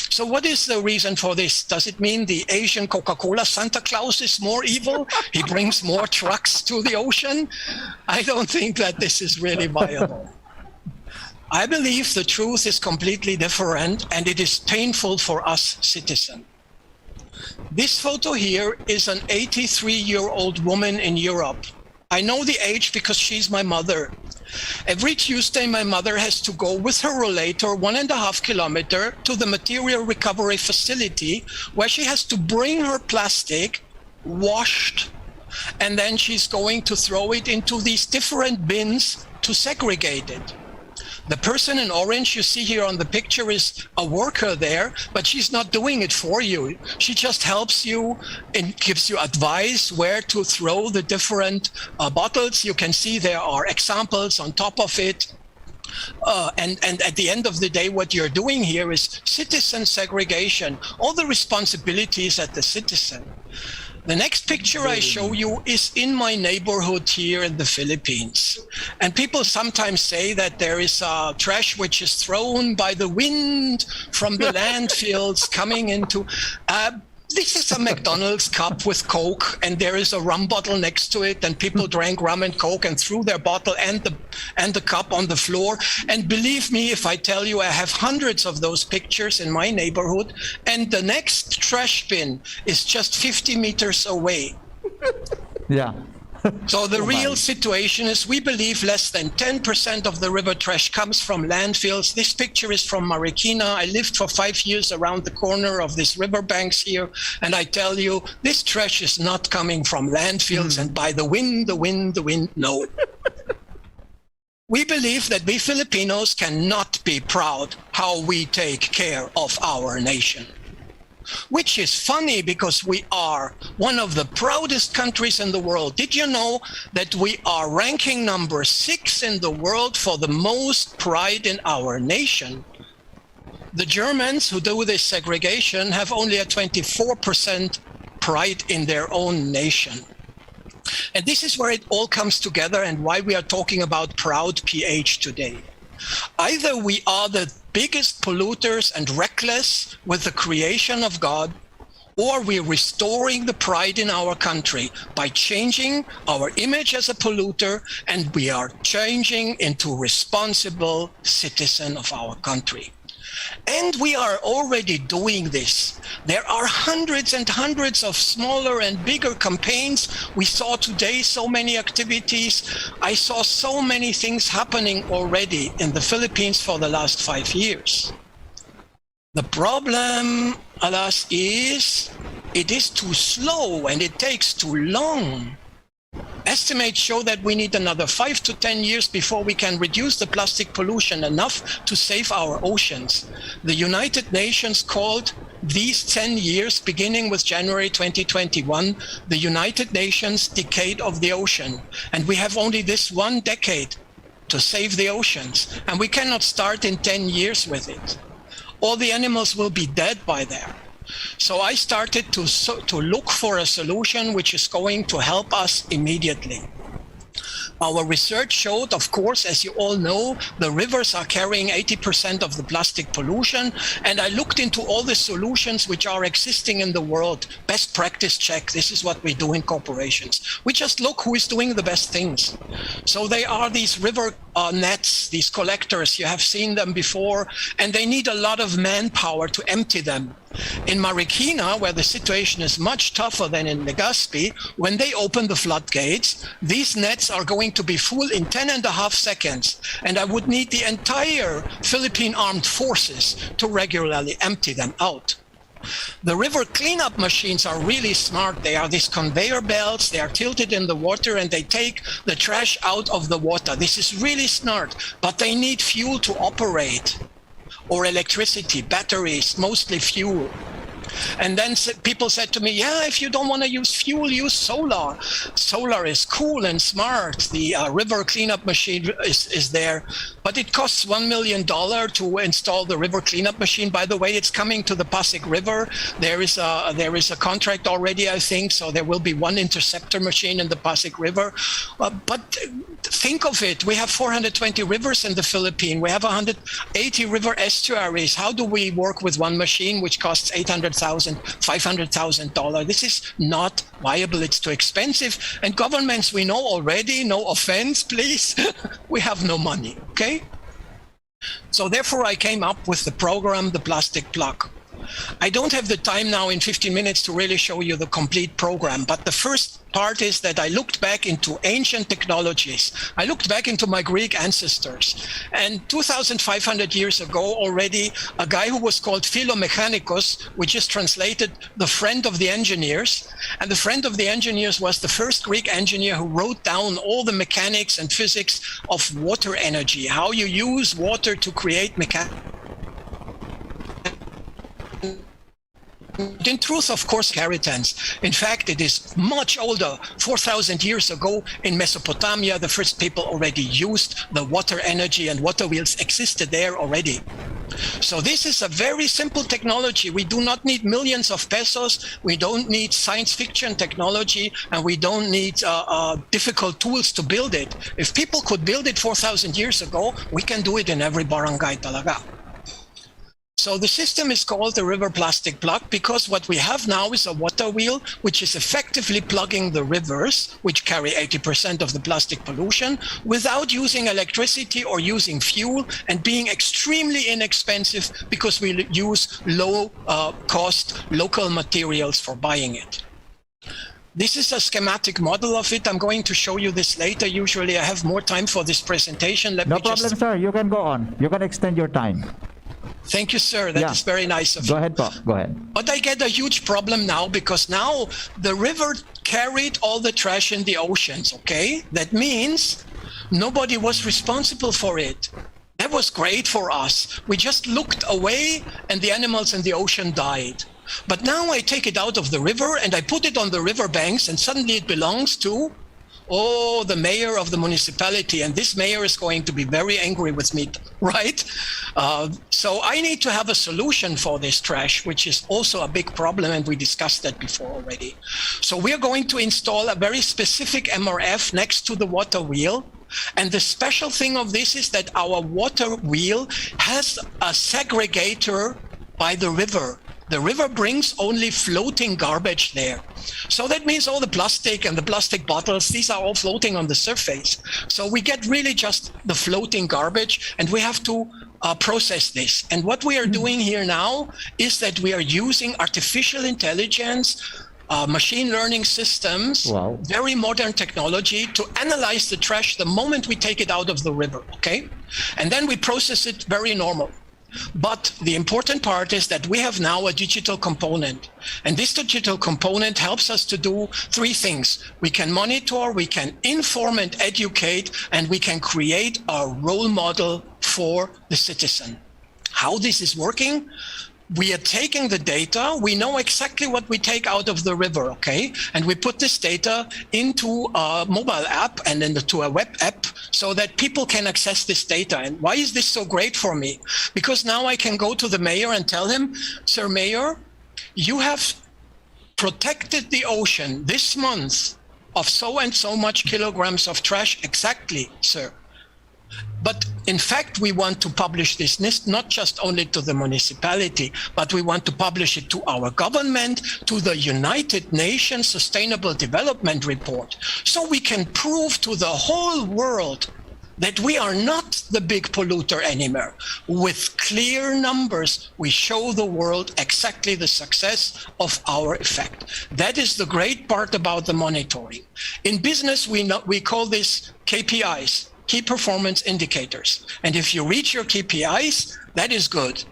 So what is the reason for this? Does it mean the Asian Coca-Cola Santa Claus is more evil? He brings more trucks to the ocean? I don't think that this is really viable. I believe the truth is completely different, and it is painful for us citizens. This photo here is an eighty-three-year-old woman in Europe. I know the age because she's my mother. Every Tuesday, my mother has to go with her rollator one and a half kilometer to the material recovery facility, where she has to bring her plastic washed, and then she's going to throw it into these different bins to segregate it. The person in orange you see here on the picture is a worker there, but she's not doing it for you. She just helps you and gives you advice where to throw the different uh, bottles. You can see there are examples on top of it. Uh, and, and at the end of the day, what you're doing here is citizen segregation, all the responsibilities at the citizen. The next picture I show you is in my neighborhood here in the Philippines. And people sometimes say that there is uh, trash which is thrown by the wind from the landfills coming into. Uh, this is a McDonald's cup with Coke, and there is a rum bottle next to it, and people drank rum and Coke and threw their bottle and the and the cup on the floor. And believe me, if I tell you, I have hundreds of those pictures in my neighborhood, and the next trash bin is just fifty meters away. Yeah. So the real situation is we believe less than ten percent of the river trash comes from landfills. This picture is from Marikina. I lived for five years around the corner of these riverbanks here, and I tell you, this trash is not coming from landfills and by the wind, the wind, the wind. No. We believe that we Filipinos cannot be proud how we take care of our nation. Which is funny because we are one of the proudest countries in the world. Did you know that we are ranking number six in the world for the most pride in our nation? The Germans who do this segregation have only a twenty-four percent pride in their own nation. And this is where it all comes together and why we are talking about proud P H today. Either we are the biggest polluters and reckless with the creation of God, or we're restoring the pride in our country by changing our image as a polluter, and we are changing into responsible citizen of our country. And we are already doing this. There are hundreds and hundreds of smaller and bigger campaigns. We saw today so many activities. I saw so many things happening already in the Philippines for the last five years. The problem, alas, is it is too slow and it takes too long. Estimates show that we need another five to ten years before we can reduce the plastic pollution enough to save our oceans. The United Nations called these ten years, beginning with January twenty twenty-one, the United Nations Decade of the Ocean. And we have only this one decade to save the oceans. And we cannot start in ten years with it. All the animals will be dead by then. So I started to, so, to look for a solution which is going to help us immediately. Our research showed, of course, as you all know, the rivers are carrying eighty percent of the plastic pollution. And I looked into all the solutions which are existing in the world. Best practice check. This is what we do in corporations. We just look who is doing the best things. So they are these river uh, nets, these collectors. You have seen them before, and they need a lot of manpower to empty them. In Marikina, where the situation is much tougher than in Legazpi, when they open the floodgates, these nets are going to be full in ten and a half seconds, and I would need the entire Philippine Armed Forces to regularly empty them out. The river cleanup machines are really smart. They are these conveyor belts, they are tilted in the water, and they take the trash out of the water. This is really smart, but they need fuel to operate, or electricity, batteries, mostly fuel. And then s- people said to me, "Yeah, if you don't want to use fuel, use solar. Solar is cool and smart. The uh, river cleanup machine is, is there." But it costs one million dollar to install the river cleanup machine. By the way, it's coming to the Pasig River. There is a there is a contract already, I think. So there will be one interceptor machine in the Pasig River. Uh, but think of it: we have four hundred twenty rivers in the Philippines. We have one hundred eighty river estuaries. How do we work with one machine which costs eight hundred thousand, five hundred thousand dollars? This is not viable. It's too expensive. And governments, we know already, no offense, please, we have no money, okay? So therefore, I came up with the program, the Plastic Plug. I don't have the time now in fifteen minutes to really show you the complete program, but the first part is that I looked back into ancient technologies. I looked back into my Greek ancestors. And two thousand five hundred years ago already, a guy who was called Philomechanicus, which is translated the friend of the engineers, and the friend of the engineers was the first Greek engineer who wrote down all the mechanics and physics of water energy, how you use water to create mechanics. In truth, of course, inheritance. In fact, it is much older. Four thousand years ago in Mesopotamia, the first people already used the water energy, and water wheels existed there already. So this is a very simple technology. We do not need millions of pesos. We don't need science fiction technology, and we don't need uh, uh, difficult tools to build it. If people could build it four thousand years ago, we can do it in every barangay talaga. So the system is called the river plastic plug because what we have now is a water wheel which is effectively plugging the rivers, which carry eighty percent of the plastic pollution, without using electricity or using fuel, and being extremely inexpensive because we l- use low uh, cost local materials for buying it. This is a schematic model of it. I'm going to show you this later. Usually I have more time for this presentation. Let No me just problem, sir. You can go on. You can extend your time. Thank you, sir. That is Yeah. very nice of Go you. Ahead po. Go ahead. But I get a huge problem now because now the river carried all the trash in the oceans, okay? That means nobody was responsible for it. That was great for us. We just looked away and the animals in the ocean died. But now I take it out of the river and I put it on the river banks and suddenly it belongs to, oh, the mayor of the municipality. And this mayor is going to be very angry with me, right? Uh, so I need to have a solution for this trash, which is also a big problem, and we discussed that before already. So we are going to install a very specific M R F next to the water wheel. And the special thing of this is that our water wheel has a segregator by the river. The river brings only floating garbage there. So that means all the plastic and the plastic bottles, these are all floating on the surface. So we get really just the floating garbage, and we have to uh, process this. And what we are doing here now is that we are using artificial intelligence, uh, machine learning systems, Wow. very modern technology to analyze the trash the moment we take it out of the river, okay? And then we process it very normal. But the important part is that we have now a digital component. And this digital component helps us to do three things. We can monitor, we can inform and educate, and we can create a role model for the citizen. How this is working? We are taking the data. We know exactly what we take out of the river, okay? And we put this data into a mobile app and into a web app so that people can access this data. And why is this so great for me? Because now I can go to the mayor and tell him, "Sir Mayor, you have protected the ocean this month of so and so much kilograms of trash." "Exactly, sir." But in fact, we want to publish this list not just only to the municipality, but we want to publish it to our government, to the United Nations Sustainable Development Report, so we can prove to the whole world that we are not the big polluter anymore. With clear numbers, we show the world exactly the success of our effect. That is the great part about the monitoring. In business, we, know, we call this K P Is, key performance indicators. And if you reach your K P Is, that is good.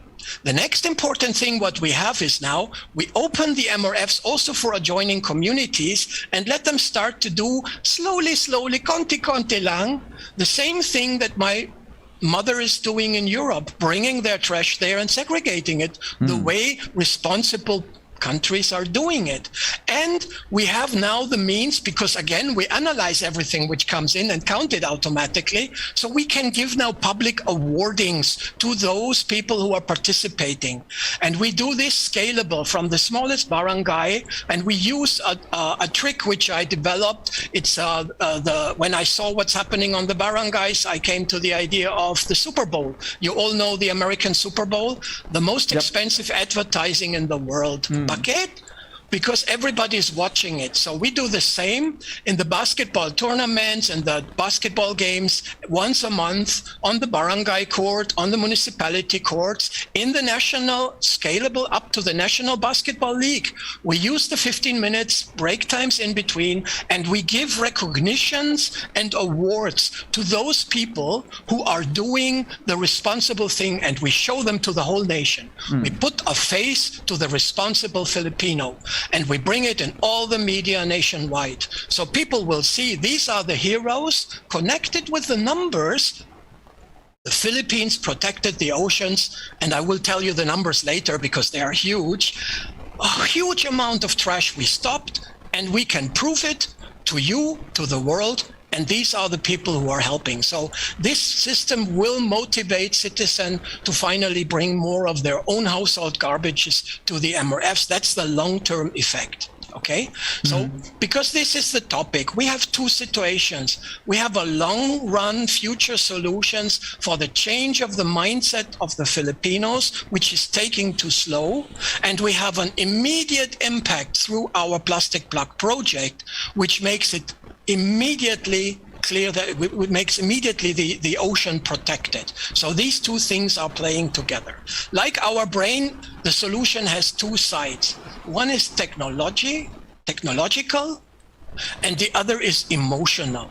The next important thing what we have is now we open the M R Fs also for adjoining communities and let them start to do slowly, slowly, konti-konti lang, the same thing that my mother is doing in Europe, bringing their trash there and segregating it the Hmm. way responsible countries are doing it. And we have now the means, because again, we analyze everything which comes in and count it automatically. So we can give now public awardings to those people who are participating. And we do this scalable from the smallest barangay. And we use a, a, a trick which I developed. It's uh, uh, the when I saw what's happening on the barangays, I came to the idea of the Super Bowl. You all know the American Super Bowl, the most Yep. expensive advertising in the world. Mm. Bakit? Because everybody is watching it. So we do the same in the basketball tournaments and the basketball games once a month on the barangay court, on the municipality courts, in the national, scalable up to the National Basketball League. We use the fifteen minutes break times in between, and we give recognitions and awards to those people who are doing the responsible thing, and we show them to the whole nation. We put a face to the responsible Filipino, and we bring it in all the media nationwide. So people will see these are the heroes connected with the numbers. The Philippines protected the oceans, and I will tell you the numbers later because they are huge. A huge amount of trash we stopped, and we can prove it to you, to the world, and these are the people who are helping. So this system will motivate citizen to finally bring more of their own household garbages to the M R Fs. That's the long-term effect. Okay, so because this is the topic, we have two situations. We have a long run future solutions for the change of the mindset of the Filipinos, which is taking too slow. And we have an immediate impact through our plastic block project, which makes it immediately clear that it makes immediately the, the ocean protected. So these two things are playing together. Like our brain, the solution has two sides. One is technology, technological, and the other is emotional.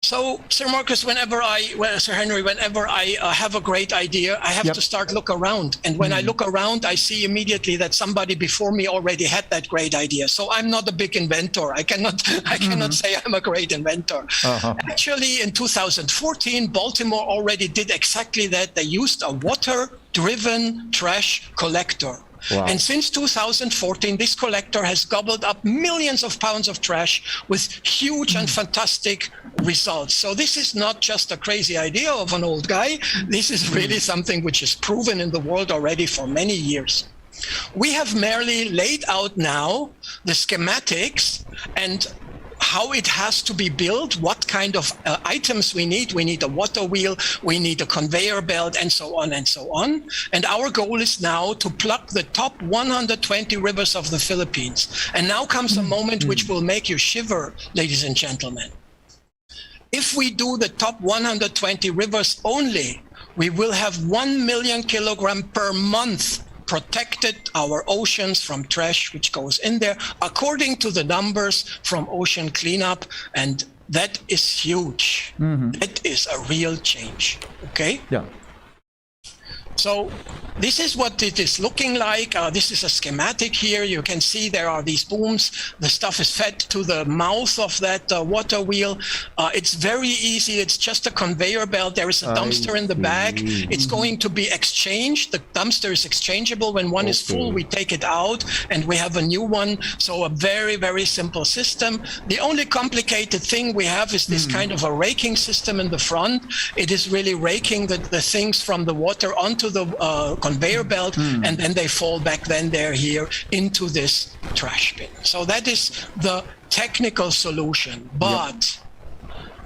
So, Sir Marcus, whenever I, well, Sir Henry, whenever I uh, have a great idea, I have Yep. to start look around. And when I look around, I see immediately that somebody before me already had that great idea. So I'm not a big inventor. I cannot, I cannot say I'm a great inventor. Uh-huh. Actually, in two thousand fourteen, Baltimore already did exactly that. They used a water-driven trash collector. Wow. And since two thousand fourteen, this collector has gobbled up millions of pounds of trash with huge and fantastic results. So this is not just a crazy idea of an old guy. This is really something which is proven in the world already for many years. We have merely laid out now the schematics and how it has to be built, what kind of uh, items we need. We need a water wheel, we need a conveyor belt, and so on and so on. And our goal is now to pluck the top one hundred twenty rivers of the Philippines. And now comes a moment which will make you shiver, ladies and gentlemen. If we do the top one hundred twenty rivers only, we will have one million kilogram per month protected our oceans from trash which goes in there, according to the numbers from Ocean Cleanup, and that is huge. That is a real change. Okay? Yeah. So this is what it is looking like. Uh, this is a schematic here. You can see there are these booms. The stuff is fed to the mouth of that uh, water wheel. Uh, it's very easy. It's just a conveyor belt. There is a I dumpster in the back. see. It's going to be exchanged. The dumpster is exchangeable. When one is full, Okay. we take it out and we have a new one. So a very, very simple system. The only complicated thing we have is this kind of a raking system in the front. It is really raking the, the things from the water onto the uh, conveyor belt, and then they fall back then they're here into this trash bin. So that is the technical solution. But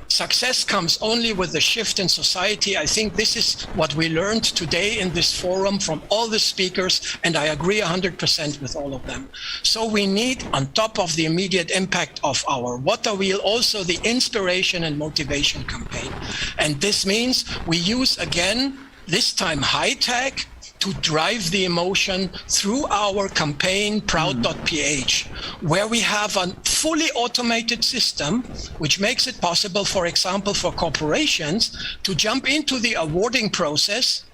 success comes only with the shift in society. I think this is what we learned today in this forum from all the speakers, and I agree one hundred percent with all of them. So we need, on top of the immediate impact of our water wheel, also the inspiration and motivation campaign. And this means we use again, this time high tech, to drive the emotion through our campaign proud.ph, where we have a fully automated system which makes it possible, for example, for corporations to jump into the awarding process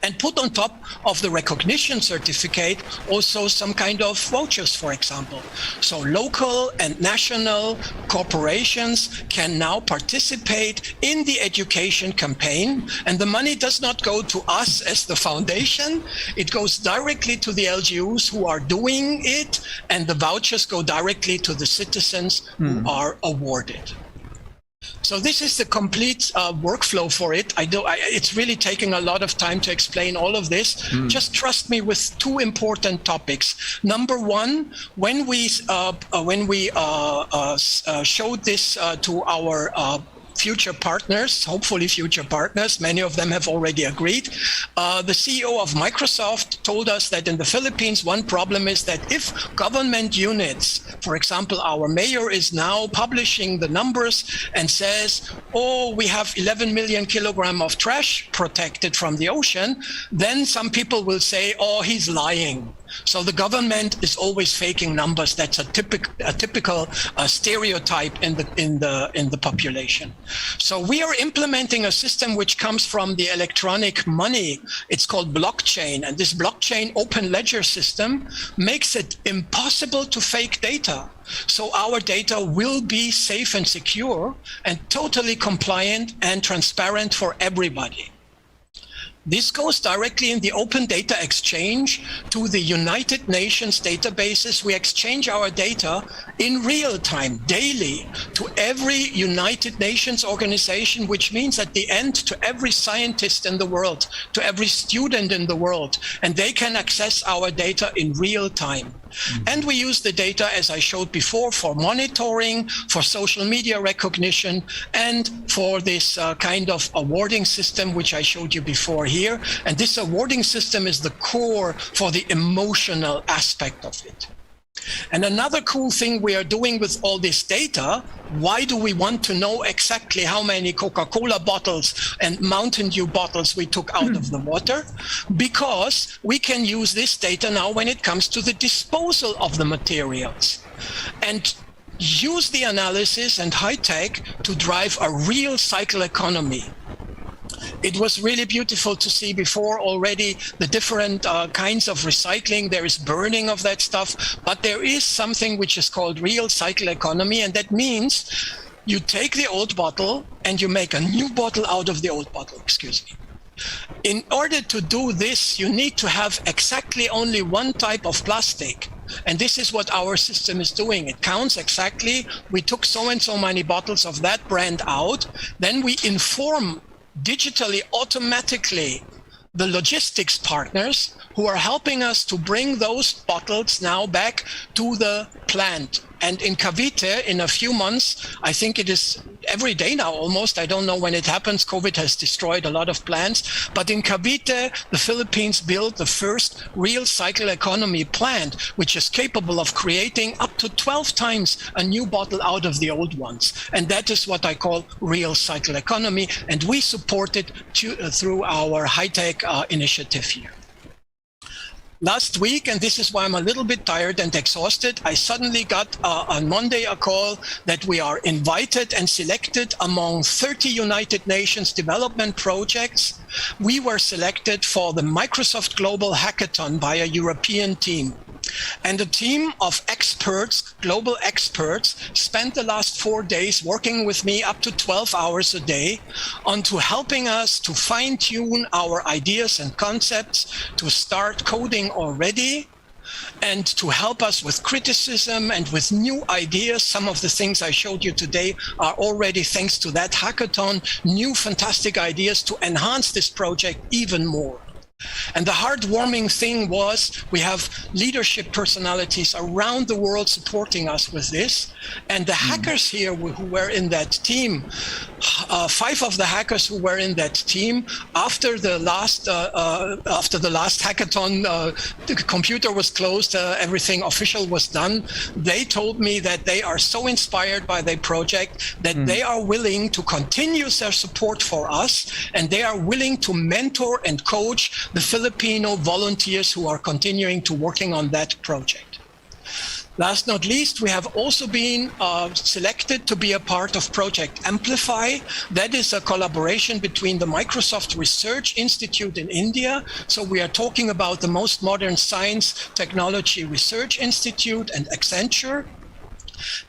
and put on top of the recognition certificate also some kind of vouchers, for example. So local and national corporations can now participate in the education campaign, and the money does not go to us as the foundation. It goes directly to the L G Us who are doing it, and the vouchers go directly to the citizens who are awarded. So this is the complete uh, workflow for it. I do. I, it's really taking a lot of time to explain all of this. Just trust me with two important topics. Number one, when we uh, uh, when we uh, uh, s- uh, showed this uh, to our uh, future partners, hopefully future partners, many of them have already agreed. Uh, the C E O of Microsoft told us that in the Philippines, one problem is that if government units, for example, our mayor is now publishing the numbers and says, "Oh, we have eleven million kilogram of trash protected from the ocean," then some people will say, "Oh, he's lying." So the government is always faking numbers. That's a typical, a typical uh, stereotype in the in the in the population. So we are implementing a system which comes from the electronic money. It's called blockchain, and this blockchain open ledger system makes it impossible to fake data. So our data will be safe and secure and totally compliant and transparent for everybody. This goes directly in the Open Data Exchange to the United Nations databases. We exchange our data in real time, daily, to every United Nations organization, which means at the end to every scientist in the world, to every student in the world, and they can access our data in real time. And we use the data, as I showed before, for monitoring, for social media recognition, and for this uh, kind of awarding system which I showed you before here. And this awarding system is the core for the emotional aspect of it. And another cool thing we are doing with all this data, why do we want to know exactly how many Coca-Cola bottles and Mountain Dew bottles we took out of the water? Because we can use this data now when it comes to the disposal of the materials. And use the analysis and high tech to drive a real cycle economy. It was really beautiful to see before already the different uh, kinds of recycling. There is burning of that stuff, but there is something which is called real cycle economy, and that means you take the old bottle and you make a new bottle out of the old bottle, excuse me. In order to do this, you need to have exactly only one type of plastic. And this is what our system is doing. It counts exactly. We took so and so many bottles of that brand out. Then we inform digitally, automatically, the logistics partners who are helping us to bring those bottles now back to the plant. And in Cavite, in a few months, I think it is every day now almost. I don't know when it happens. COVID has destroyed a lot of plants. But in Cavite, the Philippines built the first real cycle economy plant, which is capable of creating up to twelve times a new bottle out of the old ones. And that is what I call real cycle economy. And we support it to, uh, through our high tech uh, initiative here. Last week, and this is why I'm a little bit tired and exhausted, I suddenly got uh, on Monday a call that we are invited and selected among thirty United Nations development projects. We were selected for the Microsoft Global Hackathon by a European team. And a team of experts, global experts, spent the last four days working with me up to twelve hours a day onto helping us to fine tune our ideas and concepts, to start coding already, and to help us with criticism and with new ideas. Some of the things I showed you today are already, thanks to that hackathon, new fantastic ideas to enhance this project even more. And the heartwarming thing was we have leadership personalities around the world supporting us with this. And the hackers here who were in that team, uh, five of the hackers who were in that team, after the last uh, uh, after the last hackathon, uh, the computer was closed, uh, everything official was done. They told me that they are so inspired by the project that they are willing to continue their support for us, and they are willing to mentor and coach the Filipino volunteers who are continuing to working on that project. Last not least, we have also been uh, selected to be a part of Project Amplify. That is a collaboration between the Microsoft Research Institute in India. So we are talking about the most modern science technology research institute and Accenture.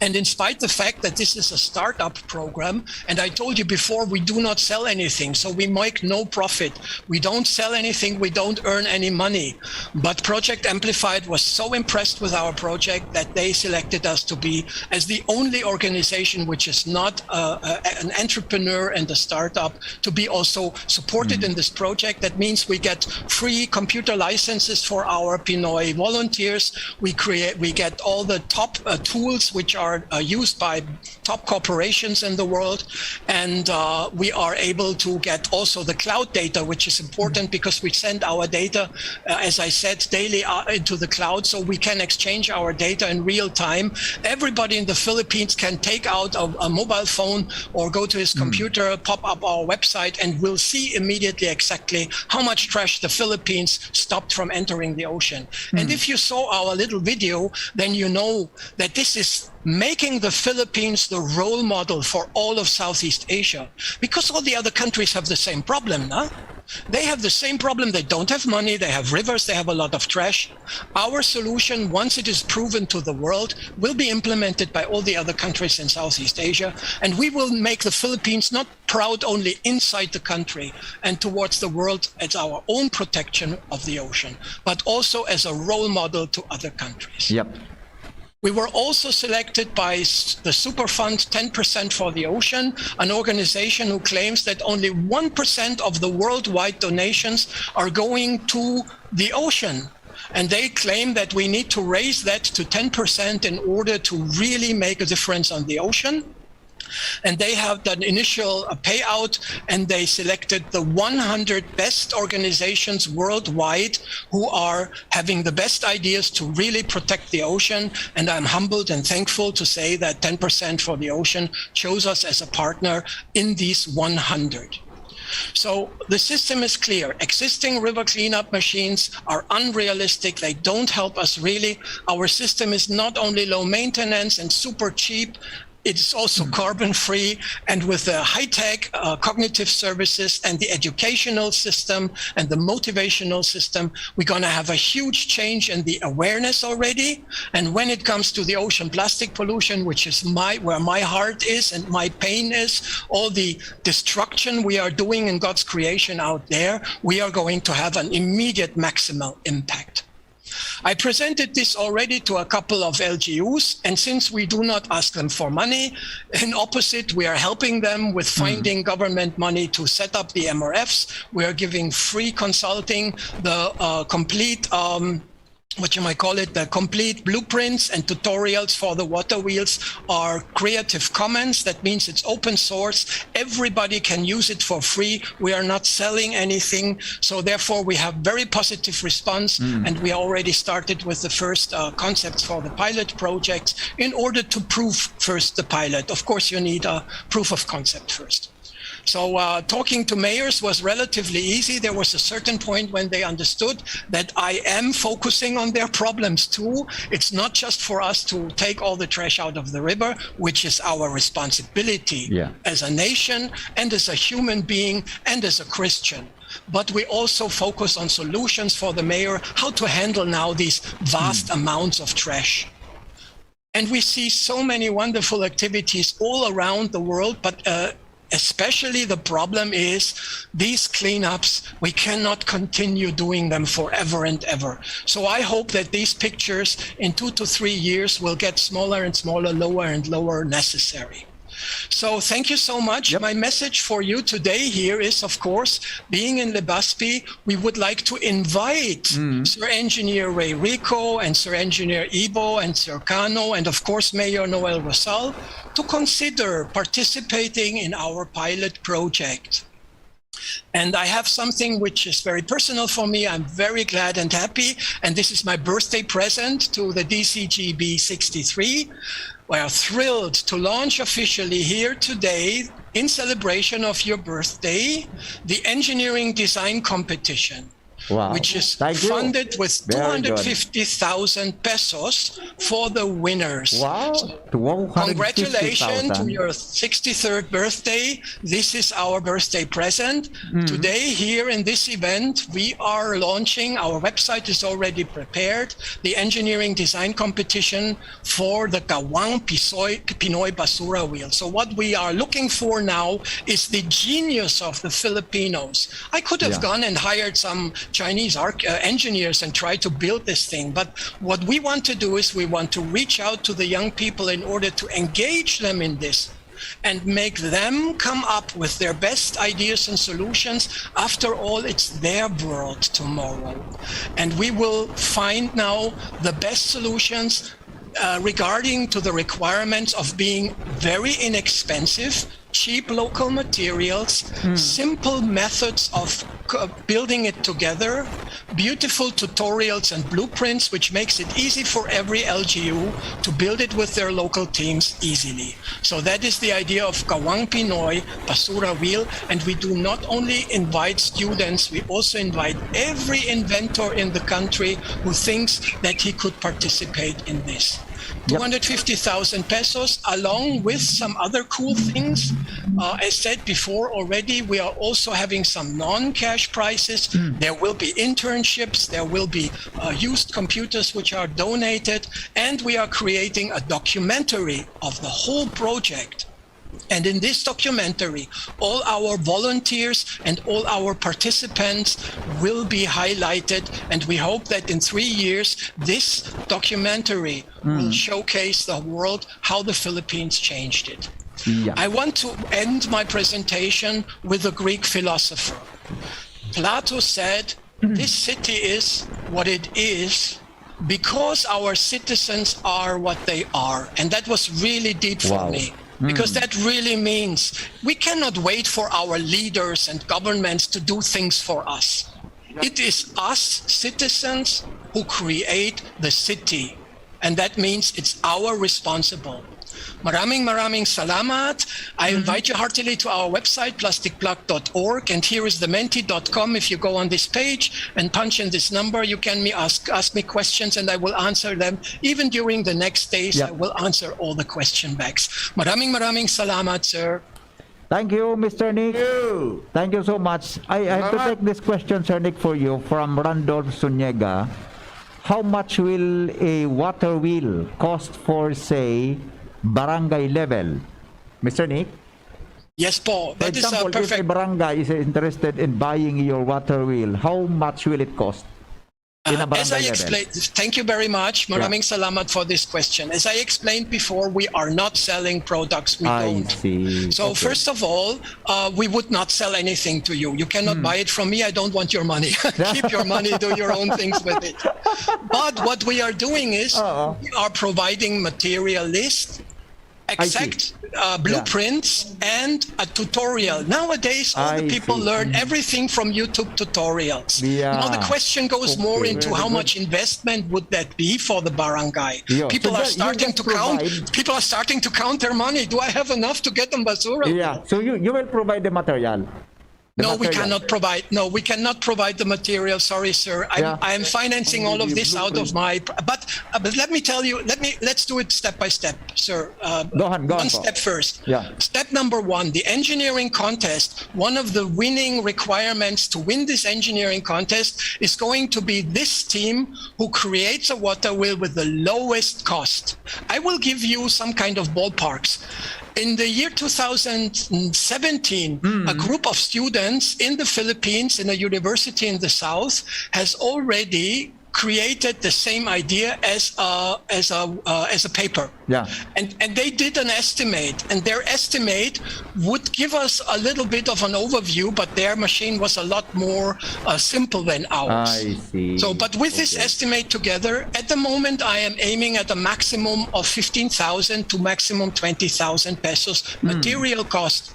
And in spite the fact that this is a startup program, and I told you before, we do not sell anything, so we make no profit. We don't sell anything, we don't earn any money. But Project Amplified was so impressed with our project that they selected us to be as the only organization which is not uh, a- an entrepreneur and a startup to be also supported in this project. That means we get free computer licenses for our Pinoy volunteers. We create, we get all the top uh, tools which are uh, used by top corporations in the world, and uh, we are able to get also the cloud data, which is important because we send our data, uh, as I said, daily uh, into the cloud, so we can exchange our data in real time. Everybody in the Philippines can take out a, a mobile phone or go to his computer, pop up our website, and will see immediately exactly how much trash the Philippines stopped from entering the ocean. And if you saw our little video, then you know that this is making the Philippines the role model for all of Southeast Asia, because all the other countries have the same problem, no? They have the same problem. They don't have money, they have rivers, they have a lot of trash. Our solution, once it is proven to the world, will be implemented by all the other countries in Southeast Asia, and we will make the Philippines not proud only inside the country and towards the world as our own protection of the ocean, but also as a role model to other countries. Yep. We were also selected by s- the Superfund ten percent for the Ocean, an organization who claims that only one percent of the worldwide donations are going to the ocean. And they claim that we need to raise that to ten percent in order to really make a difference on the ocean. And they have done initial uh, payout, and they selected the one hundred best organizations worldwide who are having the best ideas to really protect the ocean. And I'm humbled and thankful to say that ten percent for the Ocean chose us as a partner in these one hundred. So the system is clear. Existing river cleanup machines are unrealistic. They don't help us really. Our system is not only low maintenance and super cheap, it's also carbon free. And with the high tech uh, cognitive services and the educational system and the motivational system, we're going to have a huge change in the awareness already. And when it comes to the ocean plastic pollution, which is my where my heart is and my pain is, all the destruction we are doing in God's creation out there, we are going to have an immediate maximal impact. I presented this already to a couple of L G Us, and since we do not ask them for money, in opposite, we are helping them with finding government money to set up the M R Fs. We are giving free consulting, the uh, complete um, what you might call it, the complete blueprints and tutorials for the water wheels are Creative Commons. That means it's open source. Everybody can use it for free. We are not selling anything. So therefore, we have very positive response, and we already started with the first uh, concepts for the pilot projects in order to prove first the pilot. Of course, you need a proof of concept first. So uh, talking to mayors was relatively easy. There was a certain point when they understood that I am focusing on their problems too. It's not just for us to take all the trash out of the river, which is our responsibility Yeah. as a nation and as a human being and as a Christian. But we also focus on solutions for the mayor, how to handle now these vast amounts of trash. And we see so many wonderful activities all around the world, but uh, especially the problem is these cleanups, we cannot continue doing them forever and ever. So I hope that these pictures in two to three years will get smaller and smaller, lower and lower necessary. So thank you so much. Yep. My message for you today here is, of course, being in Legazpi, we would like to invite Sir Engineer Ray Rico and Sir Engineer Ibo and Sir Cano and, of course, Mayor Noel Rosal to consider participating in our pilot project. And I have something which is very personal for me. I'm very glad and happy. And this is my birthday present to the D C G B sixty-three. We are thrilled to launch officially here today, in celebration of your birthday, the engineering design competition, Wow. which is Thank you. funded with Very good. two hundred fifty thousand pesos for the winners. Wow. Two hundred fifty thousand. Congratulations to your sixty-third birthday. This is our birthday present. Mm. Today, here in this event, we are launching, our website is already prepared, the engineering design competition for the Kawang Pisoy, Pinoy Basura Wheel. So what we are looking for now is the genius of the Filipinos. I could have Yeah. gone and hired some Chinese arch- uh, engineers and try to build this thing. But what we want to do is we want to reach out to the young people in order to engage them in this and make them come up with their best ideas and solutions. After all, it's their world tomorrow. And we will find now the best solutions uh, regarding to the requirements of being very inexpensive, cheap local materials, simple methods of co- building it together, beautiful tutorials and blueprints, which makes it easy for every L G U to build it with their local teams easily. So that is the idea of Kawang Pinoy Basura Wheel, and we do not only invite students, we also invite every inventor in the country who thinks that he could participate in this. Yep. Two hundred fifty thousand pesos, along with some other cool things. Uh, as said before already, we are also having some non-cash prizes. There will be internships, there will be uh, used computers which are donated, and we are creating a documentary of the whole project. And in this documentary, all our volunteers and all our participants will be highlighted. And we hope that in three years, this documentary will showcase the world how the Philippines changed it. Yeah. I want to end my presentation with a Greek philosopher. Plato said, "This city is what it is because our citizens are what they are." And that was really deep for Wow. me. Because that really means we cannot wait for our leaders and governments to do things for us. It is us citizens who create the city. And that means it's our responsible. Maraming maraming salamat. I invite you heartily to our website, plasticplak dot org, and here is the menti dot com. If you go on this page and punch in this number, you can me ask ask me questions, and I will answer them. Even during the next days, Yep. I will answer all the question backs. Maraming maraming salamat, sir. Thank you, Mister Nick. You. Thank you so much. I, I have to Salamat. take this question, Sir Nick, for you from Randolph Zuniga. How much will a water wheel cost for, say, barangay level? Mister Nick? Yes po. For That is uh, example, if a perfect. barangay is interested in buying your water wheel, how much will it cost? In a Uh, as I barangay level. explained, thank you very much. Maraming salamat for this question. As I explained before, we are not selling products. We I don't. see. So Okay. first of all, uh, we would not sell anything to you. You cannot Hmm. buy it from me. I don't want your money. Keep your money. Do your own things with it. But what we are doing is Oo. we are providing material list exact uh, blueprints and a tutorial. Nowadays, all the I people see. learn everything from YouTube tutorials. Now the Yeah. question goes more Okay. into Very how good. much investment would that be for the barangay. Yeah. People So are ju- you starting just to count. provide- People are starting to count their money. Do I have enough to get them basura? Yeah. So you you will provide the material. The No, we material. cannot provide. No, we cannot provide the material. Sorry, sir. I'm, Yeah. I'm financing all of this out of my. But, uh, but let me tell you. Let me let's do it step by step, sir. Uh, Go on, go on, one po. step first. Yeah. Step number one: the engineering contest. One of the winning requirements to win this engineering contest is going to be this team who creates a water wheel with the lowest cost. I will give you some kind of ballparks. In the year two thousand seventeen, Hmm. a group of students in the Philippines, in a university in the south, has already created the same idea as a as a uh, as a paper. Yeah. And and they did an estimate, and their estimate would give us a little bit of an overview, but their machine was a lot more uh, simple than ours. I see. So, but with this Okay. estimate together, at the moment I am aiming at a maximum of fifteen thousand to maximum twenty thousand pesos Hmm. material cost,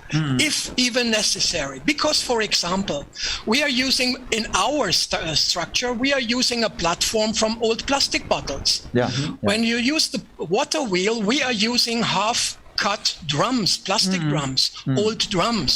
if even necessary. Because, for example, we are using, in our st- uh, structure, we are using a platform from old plastic bottles. Yeah. When you use the water wheel, we are using half cut drums, plastic Mm-hmm. drums, old drums.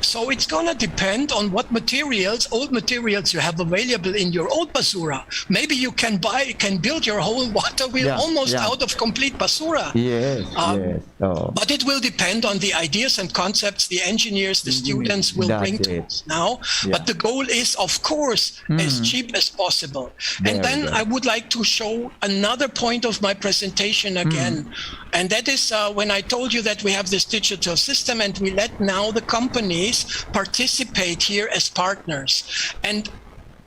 So it's gonna depend on what materials, old materials you have available in your old basura. Maybe you can buy, can build your whole water wheel Yeah, almost yeah. out of complete basura. Yes, Um, yes. Oh. But it will depend on the ideas and concepts the engineers, the students will That's bring to it. us now. Yeah. But the goal is, of course, as Mm. cheap as possible. There And we then go. I would like to show another point of my presentation again. And that is uh, when I told you that we have this digital system and we let now the companies participate here as partners. And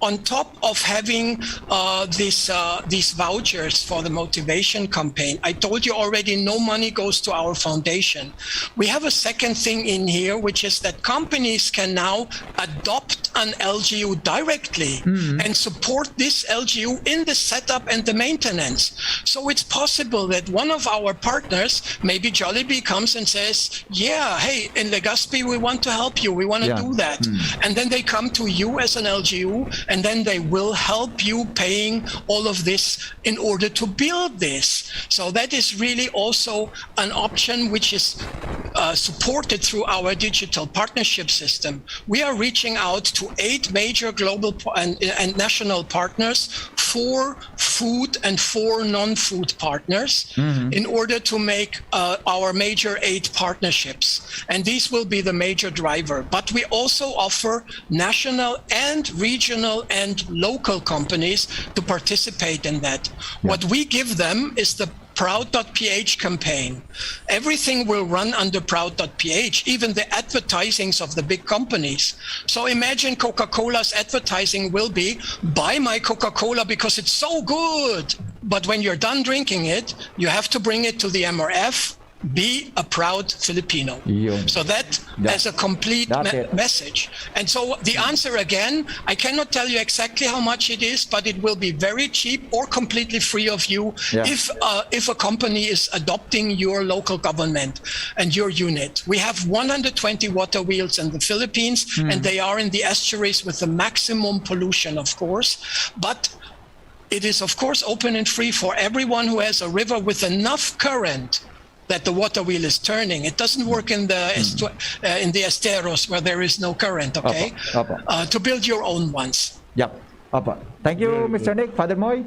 on top of having uh, this, uh, these vouchers for the motivation campaign, I told you already, no money goes to our foundation. We have a second thing in here, which is that companies can now adopt an L G U directly and support this L G U in the setup and the maintenance. So it's possible that one of our partners, maybe Jollibee, comes and says, "Yeah, hey, in Legazpi, we want to help you. We want to Yeah. do that." And then they come to you as an L G U, and then they will help you paying all of this in order to build this. So that is really also an option which is uh, supported through our digital partnership system. We are reaching out to eight major global pa- and, and national partners, four food and four non-food partners, in order to make uh, our major eight partnerships. And these will be the major driver. But we also offer national and regional and local companies to participate in that. What we give them is the Proud dot P H campaign. Everything will run under Proud dot P H, even the advertisings of the big companies. So imagine Coca-Cola's advertising will be, "Buy my Coca-Cola because it's so good." But when you're done drinking it, you have to bring it to the M R F, "Be a proud Filipino." Yun. So that That- as a complete that's me- it. message. And so the answer again, I cannot tell you exactly how much it is, but it will be very cheap or completely free of you Yeah. if uh, if a company is adopting your local government and your unit. We have one hundred twenty water wheels in the Philippines, and they are in the estuaries with the maximum pollution, of course. But it is, of course, open and free for everyone who has a river with enough current that the water wheel is turning. It doesn't work in the estu- uh, in the esteros where there is no current. Okay, Opo, opo. Uh, to build your own ones. Yep. Opo. Thank you, Very Mister Nick. Father Moy,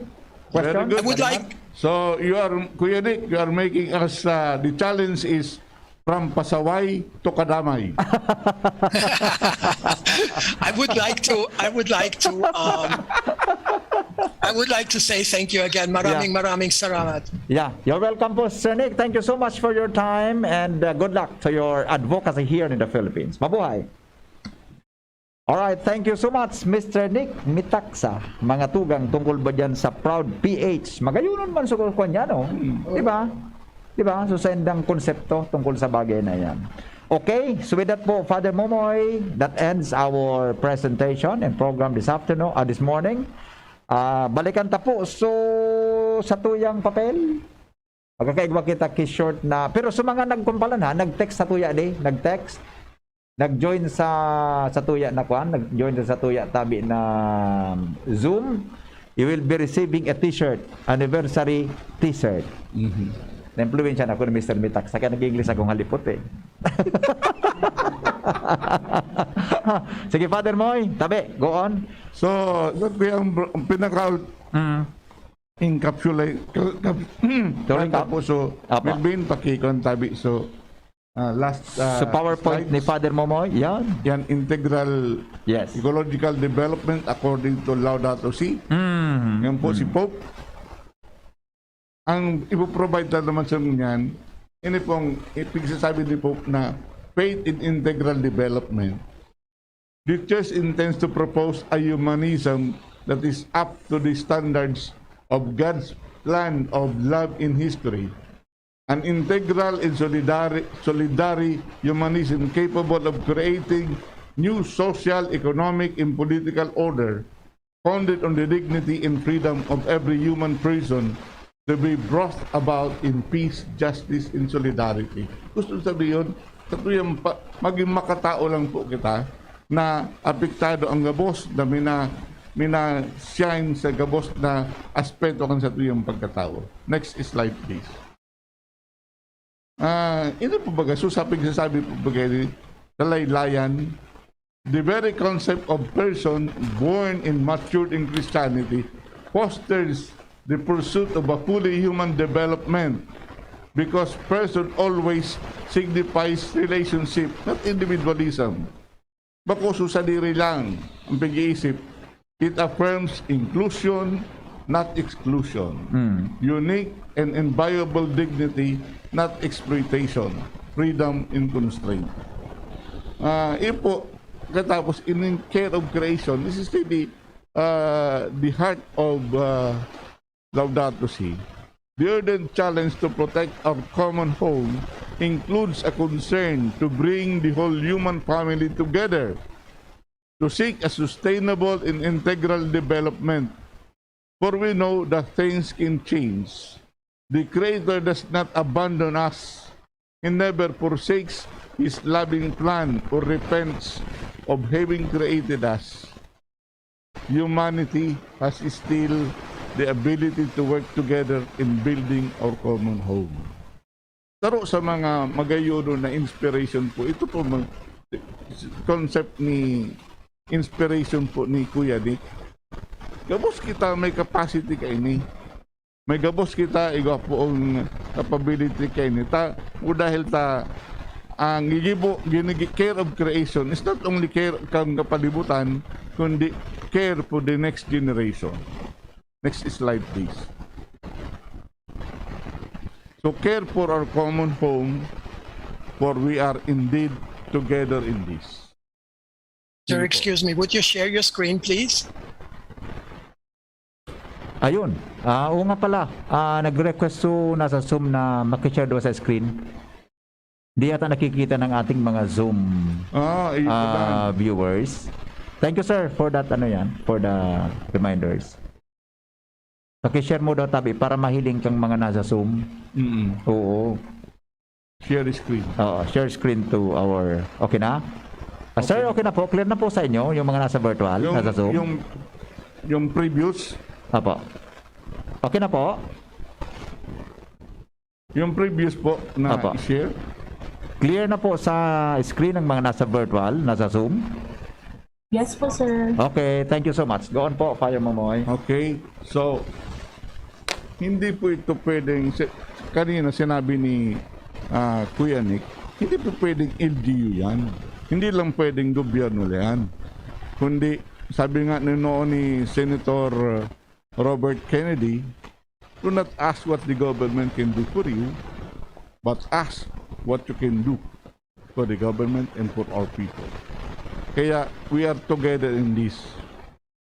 Very question? good. I would like- So you are, Kuya Nick, you are making us, uh, the challenge is from pasaway to kadamay. I would like to. I would like to. Um, I would like to say thank you again. Maraming Yeah. maraming salamat. Yeah, you're welcome po, Sir Nick. Thank you so much for your time and uh, good luck to your advocacy here in the Philippines. Mabuhay! Alright, thank you so much, Mister Nick Mitaksa. Mga tugang tungkol ba dyan sa Proud P H? Magayunon man sa kwan niya, no? Di ba? Di ba? So, sa indang konsepto tungkol sa bagay na yan. Okay, so with that po, Father Momoy, that ends our presentation and program this afternoon, ah, this morning. Ah, balikan ta po. So, sa tuyang papel, Magkakaigwa kita ki short na, pero sa mga nagkumpalan ha, nag-text sa tuya di, nag-text, nag-join sa, sa tuya na kwan, nag-join sa tuya tabi na Zoom, you will be receiving a t-shirt, anniversary t-shirt. Mhm. Na-impluwensya na ako ni Mister Mitak, sa kaya nag-English akong halipot eh. Sige, Father Moy, tabi, go on. So, sabi ko yung br- ang pinaka Mm. encapsulate, ka- ka- Tuloy ka. Tapos, so, Apa. Melvin, pakikon tabi. So, ah, last ah, Sa PowerPoint slides. Ni Father Momoy, yan. Yan, integral Yes. ecological development according to Laudato Si. Mm. Yan po si Pope. Ang ipoprovide na naman sa niyan, ini pong ipigsasabi ni Pope na faith in integral development. The Church intends to propose a humanism that is up to the standards of God's plan of love in history. An integral and solidary, solidary humanism capable of creating new social, economic, and political order founded on the dignity and freedom of every human person to be brought about in peace, justice, and solidarity. Gusto sabihin, sa tuyang pa, maging makatao lang po kita na apektado ang gabos na mina, mina-shine sa gabos na aspeto kan sa tuyang pagkatao. Next slide, please. Ah, ito po baga, so sabi, sabi po baga ni kalaylayan, the very concept of person born and matured in Christianity fosters the pursuit of a fully human development because person always signifies relationship, not individualism. Bako sa sadiri lang ang pag-iisip. It affirms inclusion, not exclusion. Mm. Unique and inviolable dignity, not exploitation. Freedom in constraint. Ah, ipo, katapos in care of creation, this is the, uh, the heart of uh, Laudato Si. The urgent challenge to protect our common home includes a concern to bring the whole human family together to seek a sustainable and integral development. For we know that things can change. The Creator does not abandon us. He never forsakes His loving plan or repents of having created us. Humanity has still the ability to work together in building our common home. Taro sa mga magayonon na inspiration po, ito po mga concept ni inspiration po ni Kuya Nick. Gabos kita may capacity kaini. May gabos kita, igwa po ang capability kaini. Ta, o dahil ta, ang gigibo, ginigi, care of creation is not only care kan kapalibutan, kundi care for the next generation. Next slide, please. So care for our common home, for we are indeed together in this. Sir, excuse me, would you share your screen, please? Ayun. Ah, oo nga pala. Ah, nag-request so nasa Zoom na makishare daw sa screen. Di yata nakikita ng ating mga Zoom Ah, ayun ah, pala. Viewers. Thank you, sir, for that, ano yan, for the reminders. Pakishare mo daw, tabi, para mahiling kang mga nasa Zoom. Mm-mm. Oo. Share screen. Oo, share screen to our... Okay na? Ah, sir, okay na po. Clear na po sa inyo, yung mga nasa virtual, Yung, nasa Zoom. yung, yung previous, Apo. Okay na po. yung previous po na Apo. i-share. Clear na po sa screen ang mga nasa virtual, nasa Zoom. Yes po, sir. Okay, thank you so much. Go on po, Father Momoy. Okay. So, hindi po ito pwedeng, si- kanina sinabi ni ah, Kuya Nick, hindi po pwedeng L G U yan. Hindi lang pwedeng gobyerno yan. Kundi, sabi nga ni noon ni Senator Robert Kennedy, do not ask what the government can do for you, but ask what you can do for the government and for our people. Kaya we are together in this.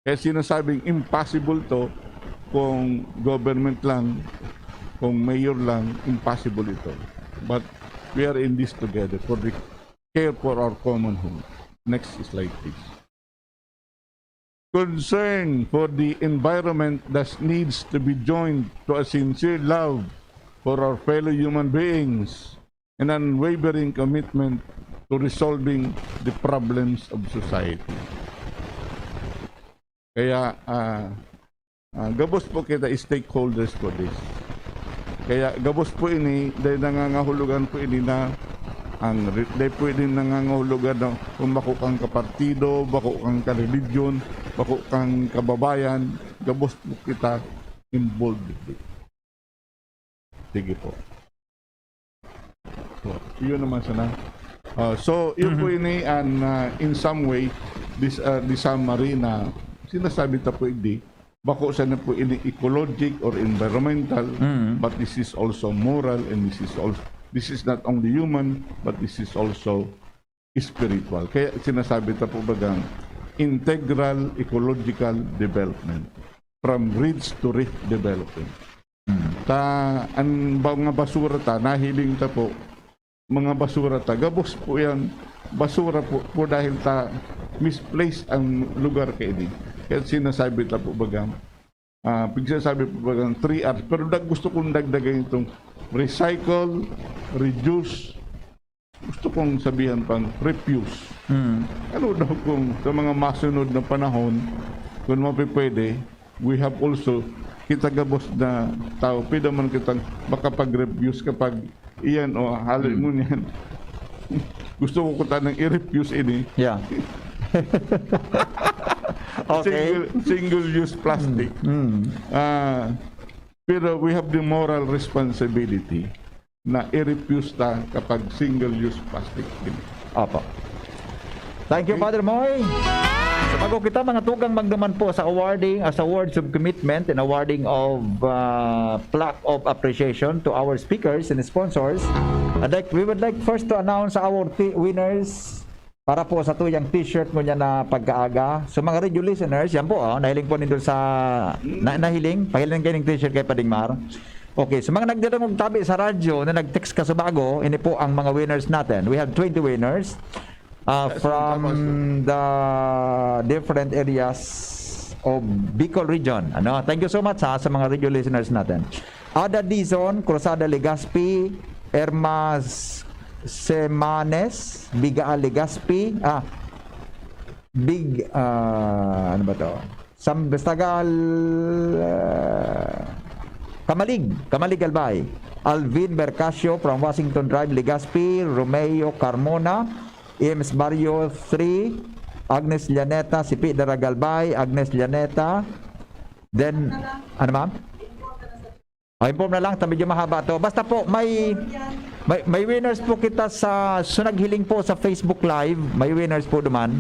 Kaya sinasabing impossible to kung government lang, kung mayor lang, impossible ito. But we are in this together for the care for our common home. Next slide, please. Concern for the environment thus needs to be joined to a sincere love for our fellow human beings, and unwavering commitment to resolving the problems of society. Kaya, ah, ah, gabos po kita stakeholders po this. Kaya gabos po ini, dahil nangangahulugan po ini na ang re-, dahil po ini nangangahulugan na kung bako kang kapartido, bako kang kareligion, bako kang kababayan, gabos po kita involved with it. Sige po. So, yun naman sana. Ah, so, yun po Mhm. ini, and, ah, in some way, this, ah, the summary na sinasabi ta po, hindi, bako sana po ini ecologic or environmental, Mhm. but this is also moral, and this is also, this is not only human, but this is also spiritual. Kaya sinasabi ta po bagang integral ecological development, from ridge to reef development. Hmm. Ta, ang ba-, mga basura ta, nahiling ta po, mga basura ta, gabos po yan, basura po, po dahil ta misplace ang lugar kaini. Kaya sinasabi ta po bagang, ah, pigsasabi po bagang three R's, pero dag-, gusto kong dagdagan itong recycle, reduce, gusto kong sabihan pang refuse. Hmm. Ano daw kung sa mga masunod na panahon, kung mapipwede, we have also, kita gabos na tao, pwede man kitang makapag-refuse kapag iyan o hali Hmm. mo niyan. Gusto ko kuta ng i-refuse ini. Yeah. Okay. Single, single-use plastic. Hmm. Ah, pero we have the moral responsibility na i-refuse ta kapag single-use plastic. Opo. Thank you, Okay. Father Moy. So, bago kita mga tugang magduman po sa awarding, as awards of commitment and awarding of, uh, plaque of appreciation to our speakers and sponsors, I'd like, we would like first to announce our ti-, winners para po sa tuyang t-shirt ngunyan na pagkaaga. So, mga radio listeners, yan po, oh, nahiling po nindo sa, na, nahiling, pahiling kayo ng t-shirt kay Pading Mar. Okay, so mga nagdadangog tabi sa radyo na nag-text kasubago, ini po ang mga winners natin. We have twenty winners, uh, Yes, from tapos the different areas of Bicol region. Ano? Thank you so much, ha, sa mga radio listeners natin. Ada Dizon, Cruzada Legazpi, Ermas Semanes, Biga Legazpi, ah, Big, ah, ano ba to? Sam-, basta gal-, ah, Kamalig, Kamalig Albay. Alvin Bercasio from Washington Drive, Legazpi, Romeo Carmona, Ems Barrio three, Agnes Llaneta, Sipi Daragalbay, Agnes Llaneta. Then, ano, ma'am? Ah, inform na lang, ta medyo mahaba to. Basta po, may, may, may winners po kita sa, so naghiling po sa Facebook Live, may winners po duman.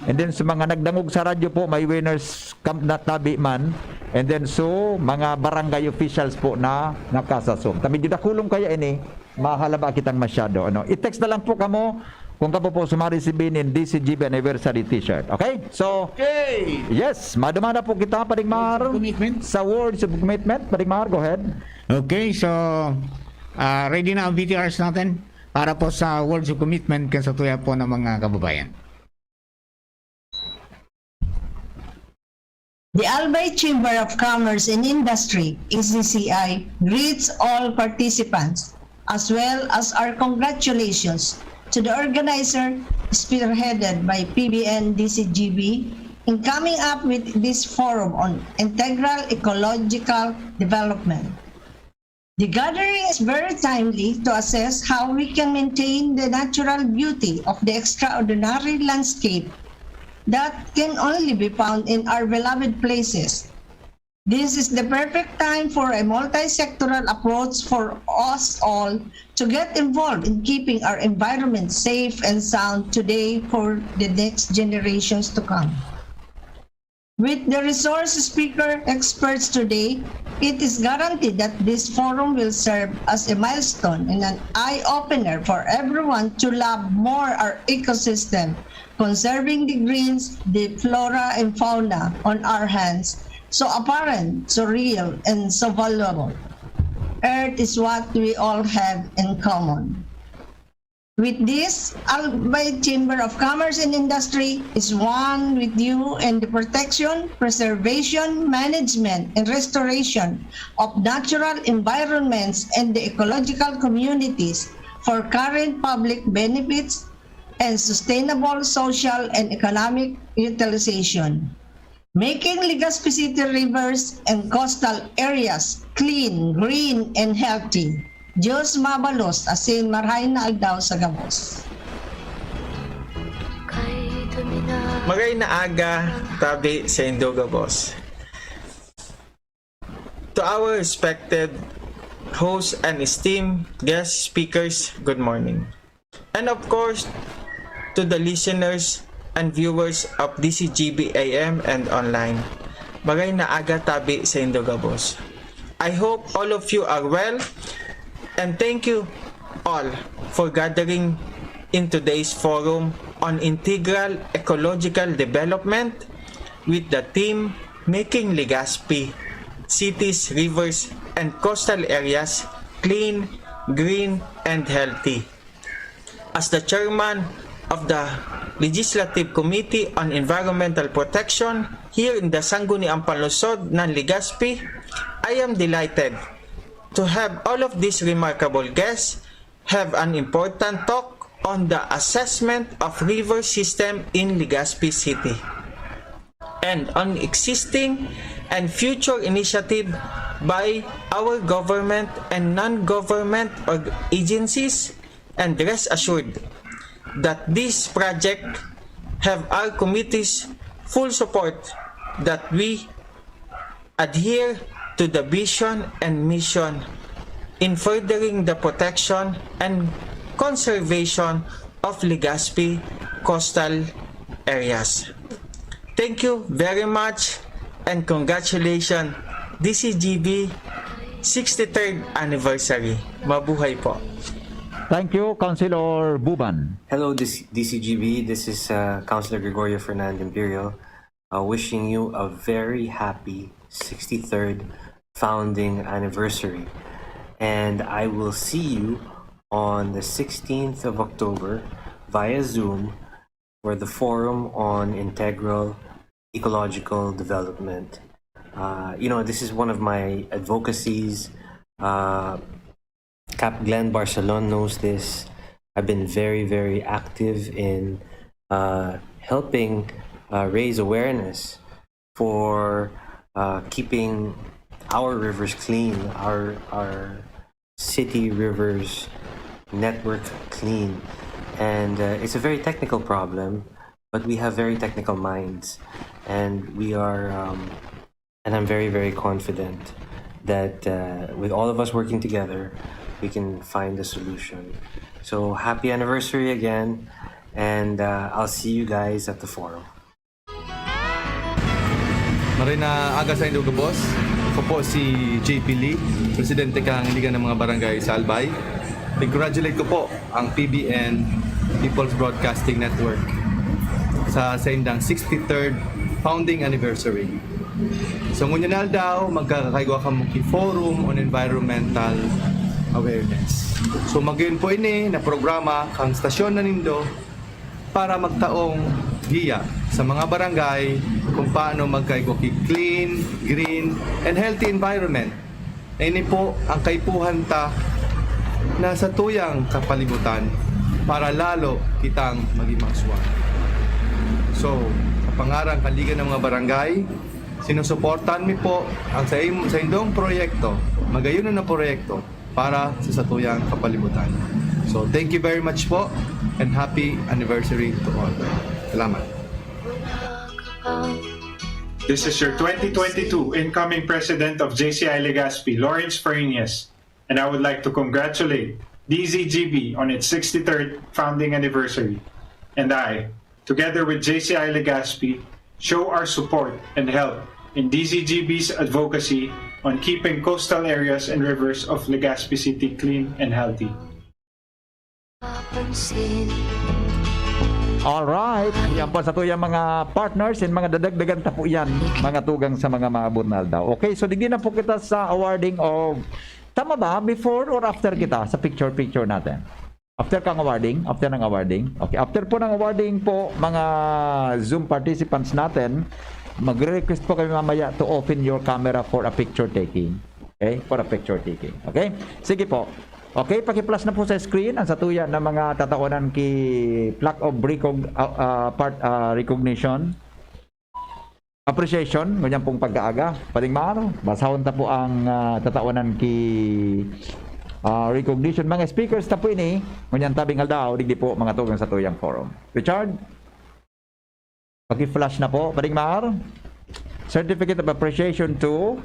And then sa mga nagdangog sa radyo po, may winners kam-, na tabi man. And then so, mga barangay officials po na nakasasom. Ta medyo dakulong kaya ini, mahalaba kitang masyado. Ano? I-text na lang po kamo kung kamo po sumari si Binin D C G B anniversary t-shirt. Okay? So, Okay. yes, madumana po kita, Pading Mar. Words of commitment. Sa words of commitment, Pading Mar, go ahead. Okay, so, ah, ready na ang V T Rs natin para po sa words of commitment kan sa tuya po ng mga kababayan. The Albay Chamber of Commerce and Industry, A C C I, greets all participants, as well as our congratulations to the organizer, spearheaded by P B N D C G B, in coming up with this forum on integral ecological development. The gathering is very timely to assess how we can maintain the natural beauty of the extraordinary landscape that can only be found in our beloved places. This is the perfect time for a multi-sectoral approach for us all to get involved in keeping our environment safe and sound today for the next generations to come. With the resource speaker experts today, it is guaranteed that this forum will serve as a milestone and an eye-opener for everyone to love more our ecosystem, conserving the greens, the flora and fauna on our hands, so apparent, so real, and so valuable. Earth is what we all have in common. With this, Albay Chamber of Commerce and Industry is one with you in the protection, preservation, management, and restoration of natural environments and the ecological communities for current public benefits and sustainable social and economic utilization. Making Legazpi City rivers and coastal areas clean, green, and healthy. Diyos mabalos asin marahay na aldaw sa gabos. Maray na aga, tabi sa Indo gabos. To our respected hosts and esteemed guest speakers, good morning. And of course, to the listeners and viewers of D C G B A M and online. Maray na aga, tabi sa Indo gabos. I hope all of you are well, and thank you all for gathering in today's forum on integral ecological development with the theme Making Legazpi Cities, Rivers, and Coastal Areas Clean, Green, and Healthy. As the chairman of the Legislative Committee on Environmental Protection here in the Sangguniang Panlungsod ng Legazpi, I am delighted to have all of these remarkable guests have an important talk on the assessment of river system in Legazpi City and on existing and future initiative by our government and non-government org- agencies, and rest assured that this project have our committee's full support, that we adhere to the vision and mission in furthering the protection and conservation of Legazpi coastal areas. Thank you very much and congratulations, D C G B sixty-third anniversary. Mabuhay po. Thank you, Councilor Buban. Hello, this D C G B. This is uh, Councilor Gregorio Fernand Imperial, uh, wishing you a very happy sixty-third founding anniversary. And I will see you on the sixteenth of October via Zoom for the Forum on Integral Ecological Development. Uh, you know, this is one of my advocacies. Uh, Cap Glenn Barcelon knows this. I've been very, very active in uh, helping uh, raise awareness for uh, keeping our rivers clean, our our city rivers network clean, and uh, it's a very technical problem, but we have very technical minds, and we are, um, and I'm very, very confident that uh, with all of us working together, we can find a solution. So happy anniversary again, and uh, I'll see you guys at the forum. Maray na aga sa indo gabos. Ako po si J P Lee, presidente kan Liga ng mga Barangay sa Albay. Congratulate ko po ang P B N, People's Broadcasting Network, sa saindang sixty-third founding anniversary. So ngunyan na aldaw, magkakaigwa kamo ki Forum on Environmental Awareness. So magayon po ini na programa kan stasyon na nindo para magtaong giya sa mga barangay kung paano magkaigwa ki clean, green, and healthy environment. Ini po ang kaipuhan ta na sa tuyang kapalibutan para lalo kitang maging mauswag. So, sa pangaran kan Liga ng mga Barangay, sinusuportahan mi po ang sa, im- sa indong proyekto, magayon na proyekto para sa satuyang kapalibutan. So, thank you very much po and happy anniversary to all. Salamat. This is your twenty twenty-two incoming president of J C I Legazpi, Lawrence Fariñas, and I would like to congratulate D Z G B on its sixty-third founding anniversary. And I, together with J C I Legazpi, show our support and help in D Z G B's advocacy on keeping coastal areas and rivers of Legazpi City clean and healthy. Alright, yan po sa tuyang mga partners and mga dadagdagan ta po yan, mga tugang sa mga maabot na aldaw. Okay, so digdi na po kita sa awarding of, tama ba? Before or after kita sa picture-picture natin? After kang awarding, after ng awarding. Okay, after po ng awarding po, mga Zoom participants natin, magre-request po kami mamaya to open your camera for a picture taking. Okay? For a picture taking. Okay? Sige po. Okay, paki-flash na po sa screen ang satuya na mga tatawanan ki plaque of recog-, ah, ah, part, ah, recognition. Appreciation, ngunyan pong pagkaaga. Pading Mar, basahon ta po ang, ah, tatawanan ki, ah, recognition. Mga speakers ta po ini, ngunyan tabing aldaw, digdi po mga tugang satuyang forum. Richard, paki-flash na po. Pading Mar, certificate of appreciation to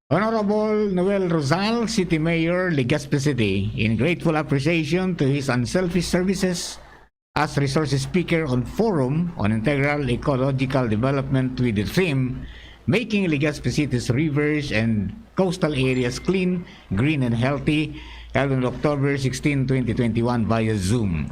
Honorable Noel Rosal, City Mayor, Legazpi City, in grateful appreciation to his unselfish services as resource speaker on Forum on Integral Ecological Development with the theme, Making Legazpi City's Rivers and Coastal Areas Clean, Green and Healthy, held on October sixteen, twenty twenty-one via Zoom.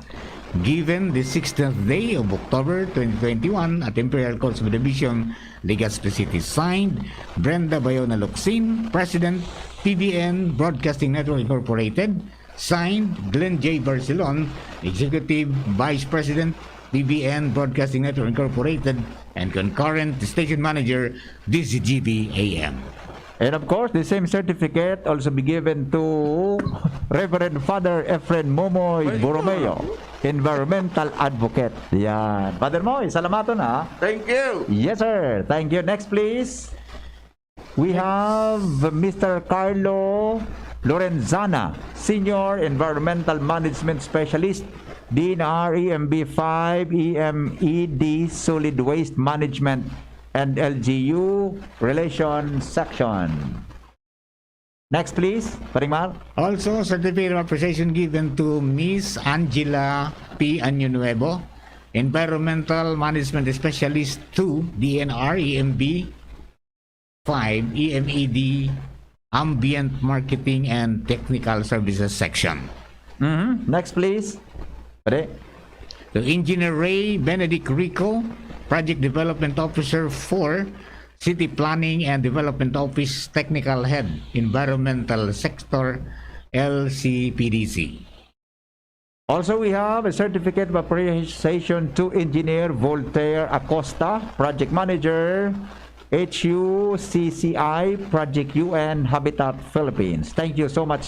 Given the sixteenth day of October twenty twenty-one at Imperial Court Subdivision, Legazpi City. Signed, Brenda Bayona Locsin, President, P B N Broadcasting Network Incorporated. Signed, Glenn J Barcelon, Executive Vice President, P B N Broadcasting Network Incorporated, and concurrent station manager, D Z G B A M. And of course, the same certificate also be given to Reverend Father Efren Momoy Borromeo, environmental advocate. Yan. Father Moy, salamaton, ha. Thank you. Yes, sir. Thank you. Next, please. We have Mister Carlo Lorenzana, Senior Environmental Management Specialist, D N R E M B five, E M E D, Solid Waste Management, and L G U Relations Section. Next, please, Paring Mar. Also, certificate of appreciation given to Miss Angela P. Año Nuevo, Environmental Management Specialist two, D N R E M B five, E M E D, Ambient Marketing and Technical Services Section. Mhm. Next, please. Pwede? To Engineer Ray Benedict Rico, Project Development Officer four, City Planning and Development Office, Technical Head, Environmental Sector, L C P D C. Also, we have a certificate of appreciation to Engineer Voltaire Acosta, Project Manager, H U C C I, Project U N Habitat Philippines. Thank you so much,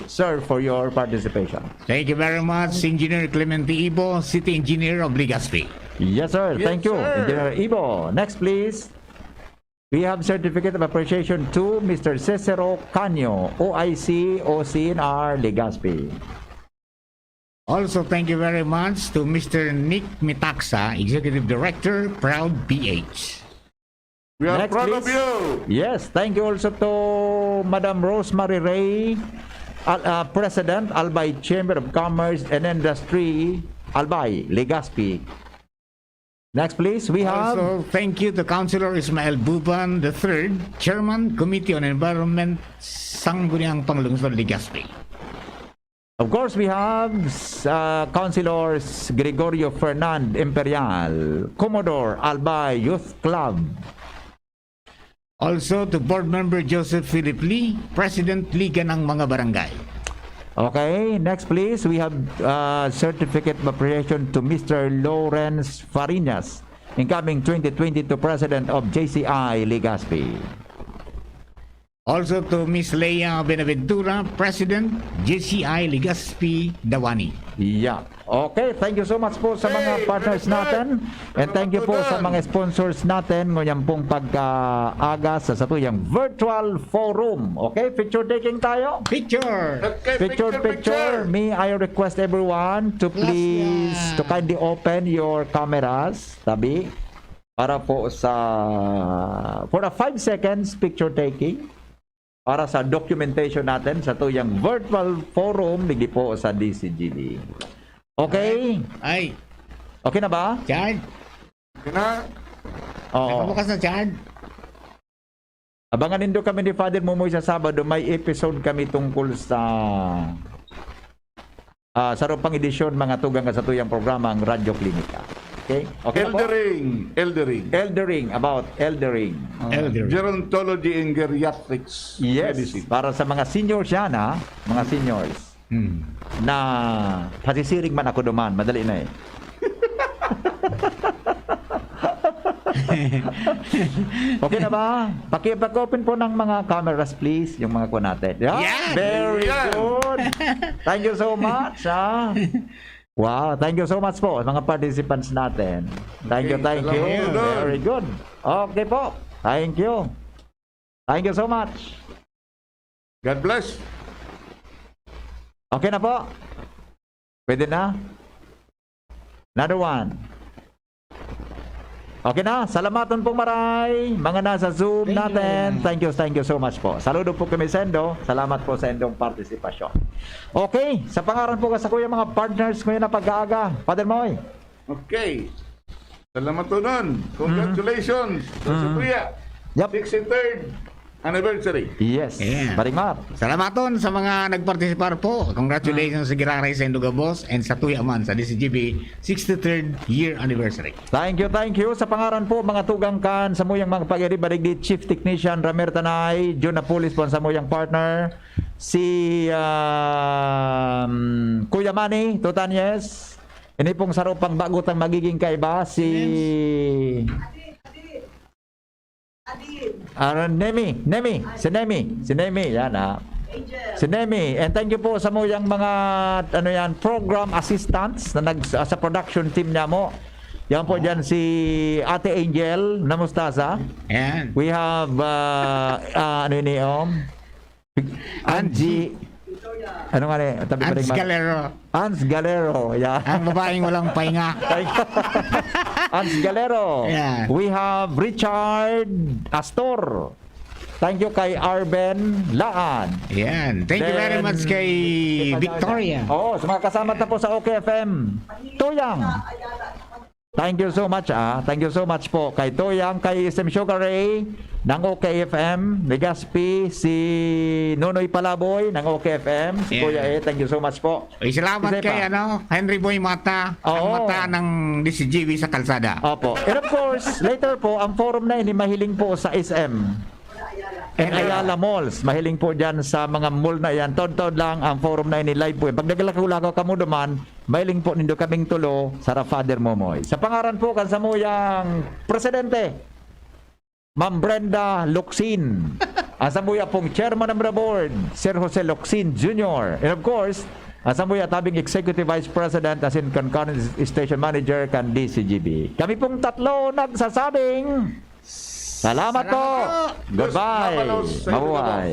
sir, for your participation. Thank you very much, Engineer Clemente Ibo, City Engineer of Legazpi. Yes, sir. Yes, Thank you, sir. Engineer Ibo. Next, please. We have certificate of appreciation to Mister Cicero Canio, O I C, O C N R, Legazpi. Also, thank you very much to Mister Nick Mitaxa, Executive Director, Proud P H. We are Next, proud of please. You. Yes, thank you also to Madam Rosemary Ray, Al-, uh, President, Albay Chamber of Commerce and Industry, Albay, Legazpi. Next, please. We have Also, thank you to Councilor Ismael Buban the third, Chairman, Committee on Environment, Sangguniang Panglungsod, Legazpi. Of course, we have, uh, Councilors Gregorio Fernand Imperial, Commodore Albay Youth Club. Also to Board Member Joseph Philip Lee, President Liga ng Mga Barangay. Okay, next, please. We have, uh, certificate of appreciation to Mister Lawrence Fariñas, incoming twenty twenty-two President of J C I Legazpi. Also to Miss Leia Benaventura, President, J C I Legazpi Dawani. Yeah. Okay, thank you so much po sa mga Hey, partners very good. Natin. And thank you po sa mga sponsors natin ngunyan pong pagkaaga sa satuyang virtual forum. Okay, picture taking tayo. Picture. Okay, Picture, picture, picture. picture. May I request everyone to Last please, one. to kindly open your cameras, tabi, para po sa, for a five seconds picture taking, para sa documentation natin sa tuyang virtual forum, digdi po sa D C G D. Okay? Ay, Okay na ba? Chad. Kina? Oo. Nakabukas na, Chad. Abangan nindo kami ni Father Momoy sa Sabado. May episode kami tungkol sa, ah, sarong pang edisyon, mga tugang, sa tuyang programa, ang Radyo Klinika. Okay? Okay na po? Eldering. Eldering. Eldering, about eldering. Oh. Eldering. Gerontology and Geriatrics Yes, Medicine. Para sa mga seniors yan, ha? Mga seniors. Hmm. Na pasisiring man ako duman, madali na eh. Okay na ba? Paki-, paki-open po ng mga cameras, please, yung mga kuha natin. Yeah, Yan! Very Yan! Good. Thank you so much, ha? Wow, thank you so much po, mga participants natin. Thank you, Okay, thank you. salamat po, Don. Very good. Okay po. Thank you. Thank you so much. God bless. Okay na po. Pwede na. Another one. Okay na. Salamaton pong maray. Mga nasa Zoom Thank you natin. very much. Thank you, thank you so much po. Saludo po kami sa indo. Salamat po sa indong partisipasyon. Okay. Sa pangaran po sa kuya, mga partners ko yun na pag-aaga. Father Moy. Okay. Salamat, Tonon. Congratulations sa Mhm. Kuya. Yep. sixty-third anniversary. Yes. Yeah. Paring Mar. Salamaton sa mga nagpartisipar po. Congratulations sa Giraray sa Indugabos and sa Tuya man sa D C G B sixty-third year anniversary. Thank you, thank you. Sa pangaran po, mga tugang kan, samuyang mga pag-iri, baligdi, Chief Technician Ramer Tanay, Jun Napolis po ang samuyang partner, si um, Kuya Manny Tutanyes, ini pong saro pang bagutang magiging kaiba, si Adin, Adin. Adin, ah, Nemi, Nemi, si Nemi, si Nemi, yan ha. Angel. Si Nemi, and thank you po sa muyang mga ano yan, program assistants na nag, sa production team niya mo. Yan po dyan si Ate Angel, namusta sa? Ayan. We have, uh, uh, ano yun eh, um? Angie. Ano nga ni? Tabi ko Ans rin ma- Galero. Ans Galero, yeah. Ang babaeng walang pahinga. Thank Ans Galero. Yeah. We have Richard Astor. Thank you kay Arben Laan. Ayan. Thank you very Then, much kay Victoria. Oo, sa mga kasama ta po sa OK F M. Tuyang. Thank you so much, ah. Thank you so much po kay Tuyang, kay S M Sugar Ray ng OK F M, Legazpi, si Nonoy Palaboy ng OK F M, si Yeah. Kuya E. Thank you so much po. Ay, salamat Isa kay pa. ano, Henry Boy Mata, ang Oo. mata ng D C G B sa kalsada. Opo. And of course, later po, ang forum na ini mahiling po sa S M. And Ayala Malls. Mahiling po dyan sa mga mall na yan. Taon-taon lang ang forum na ini live po. Pag naglakaw-lakaw kamo duman, mahiling po nindo kaming tulo sa Father Momoy. Sa pangaran po kan samuyang presidente, Ma'am Brenda Locsin. Ang samuya pong chairman ng board, Sir Jose Locsin Junior. And of course, ang samuya tabing executive vice president as in kan, kan station manager kan D C G B. Kami pong tatlo nagsasabing, salamat, po. Salamat po. Goodbye. Diyos mapalos sa inyo. Mabuhay.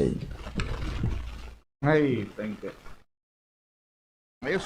Ay, thank you. Ayos.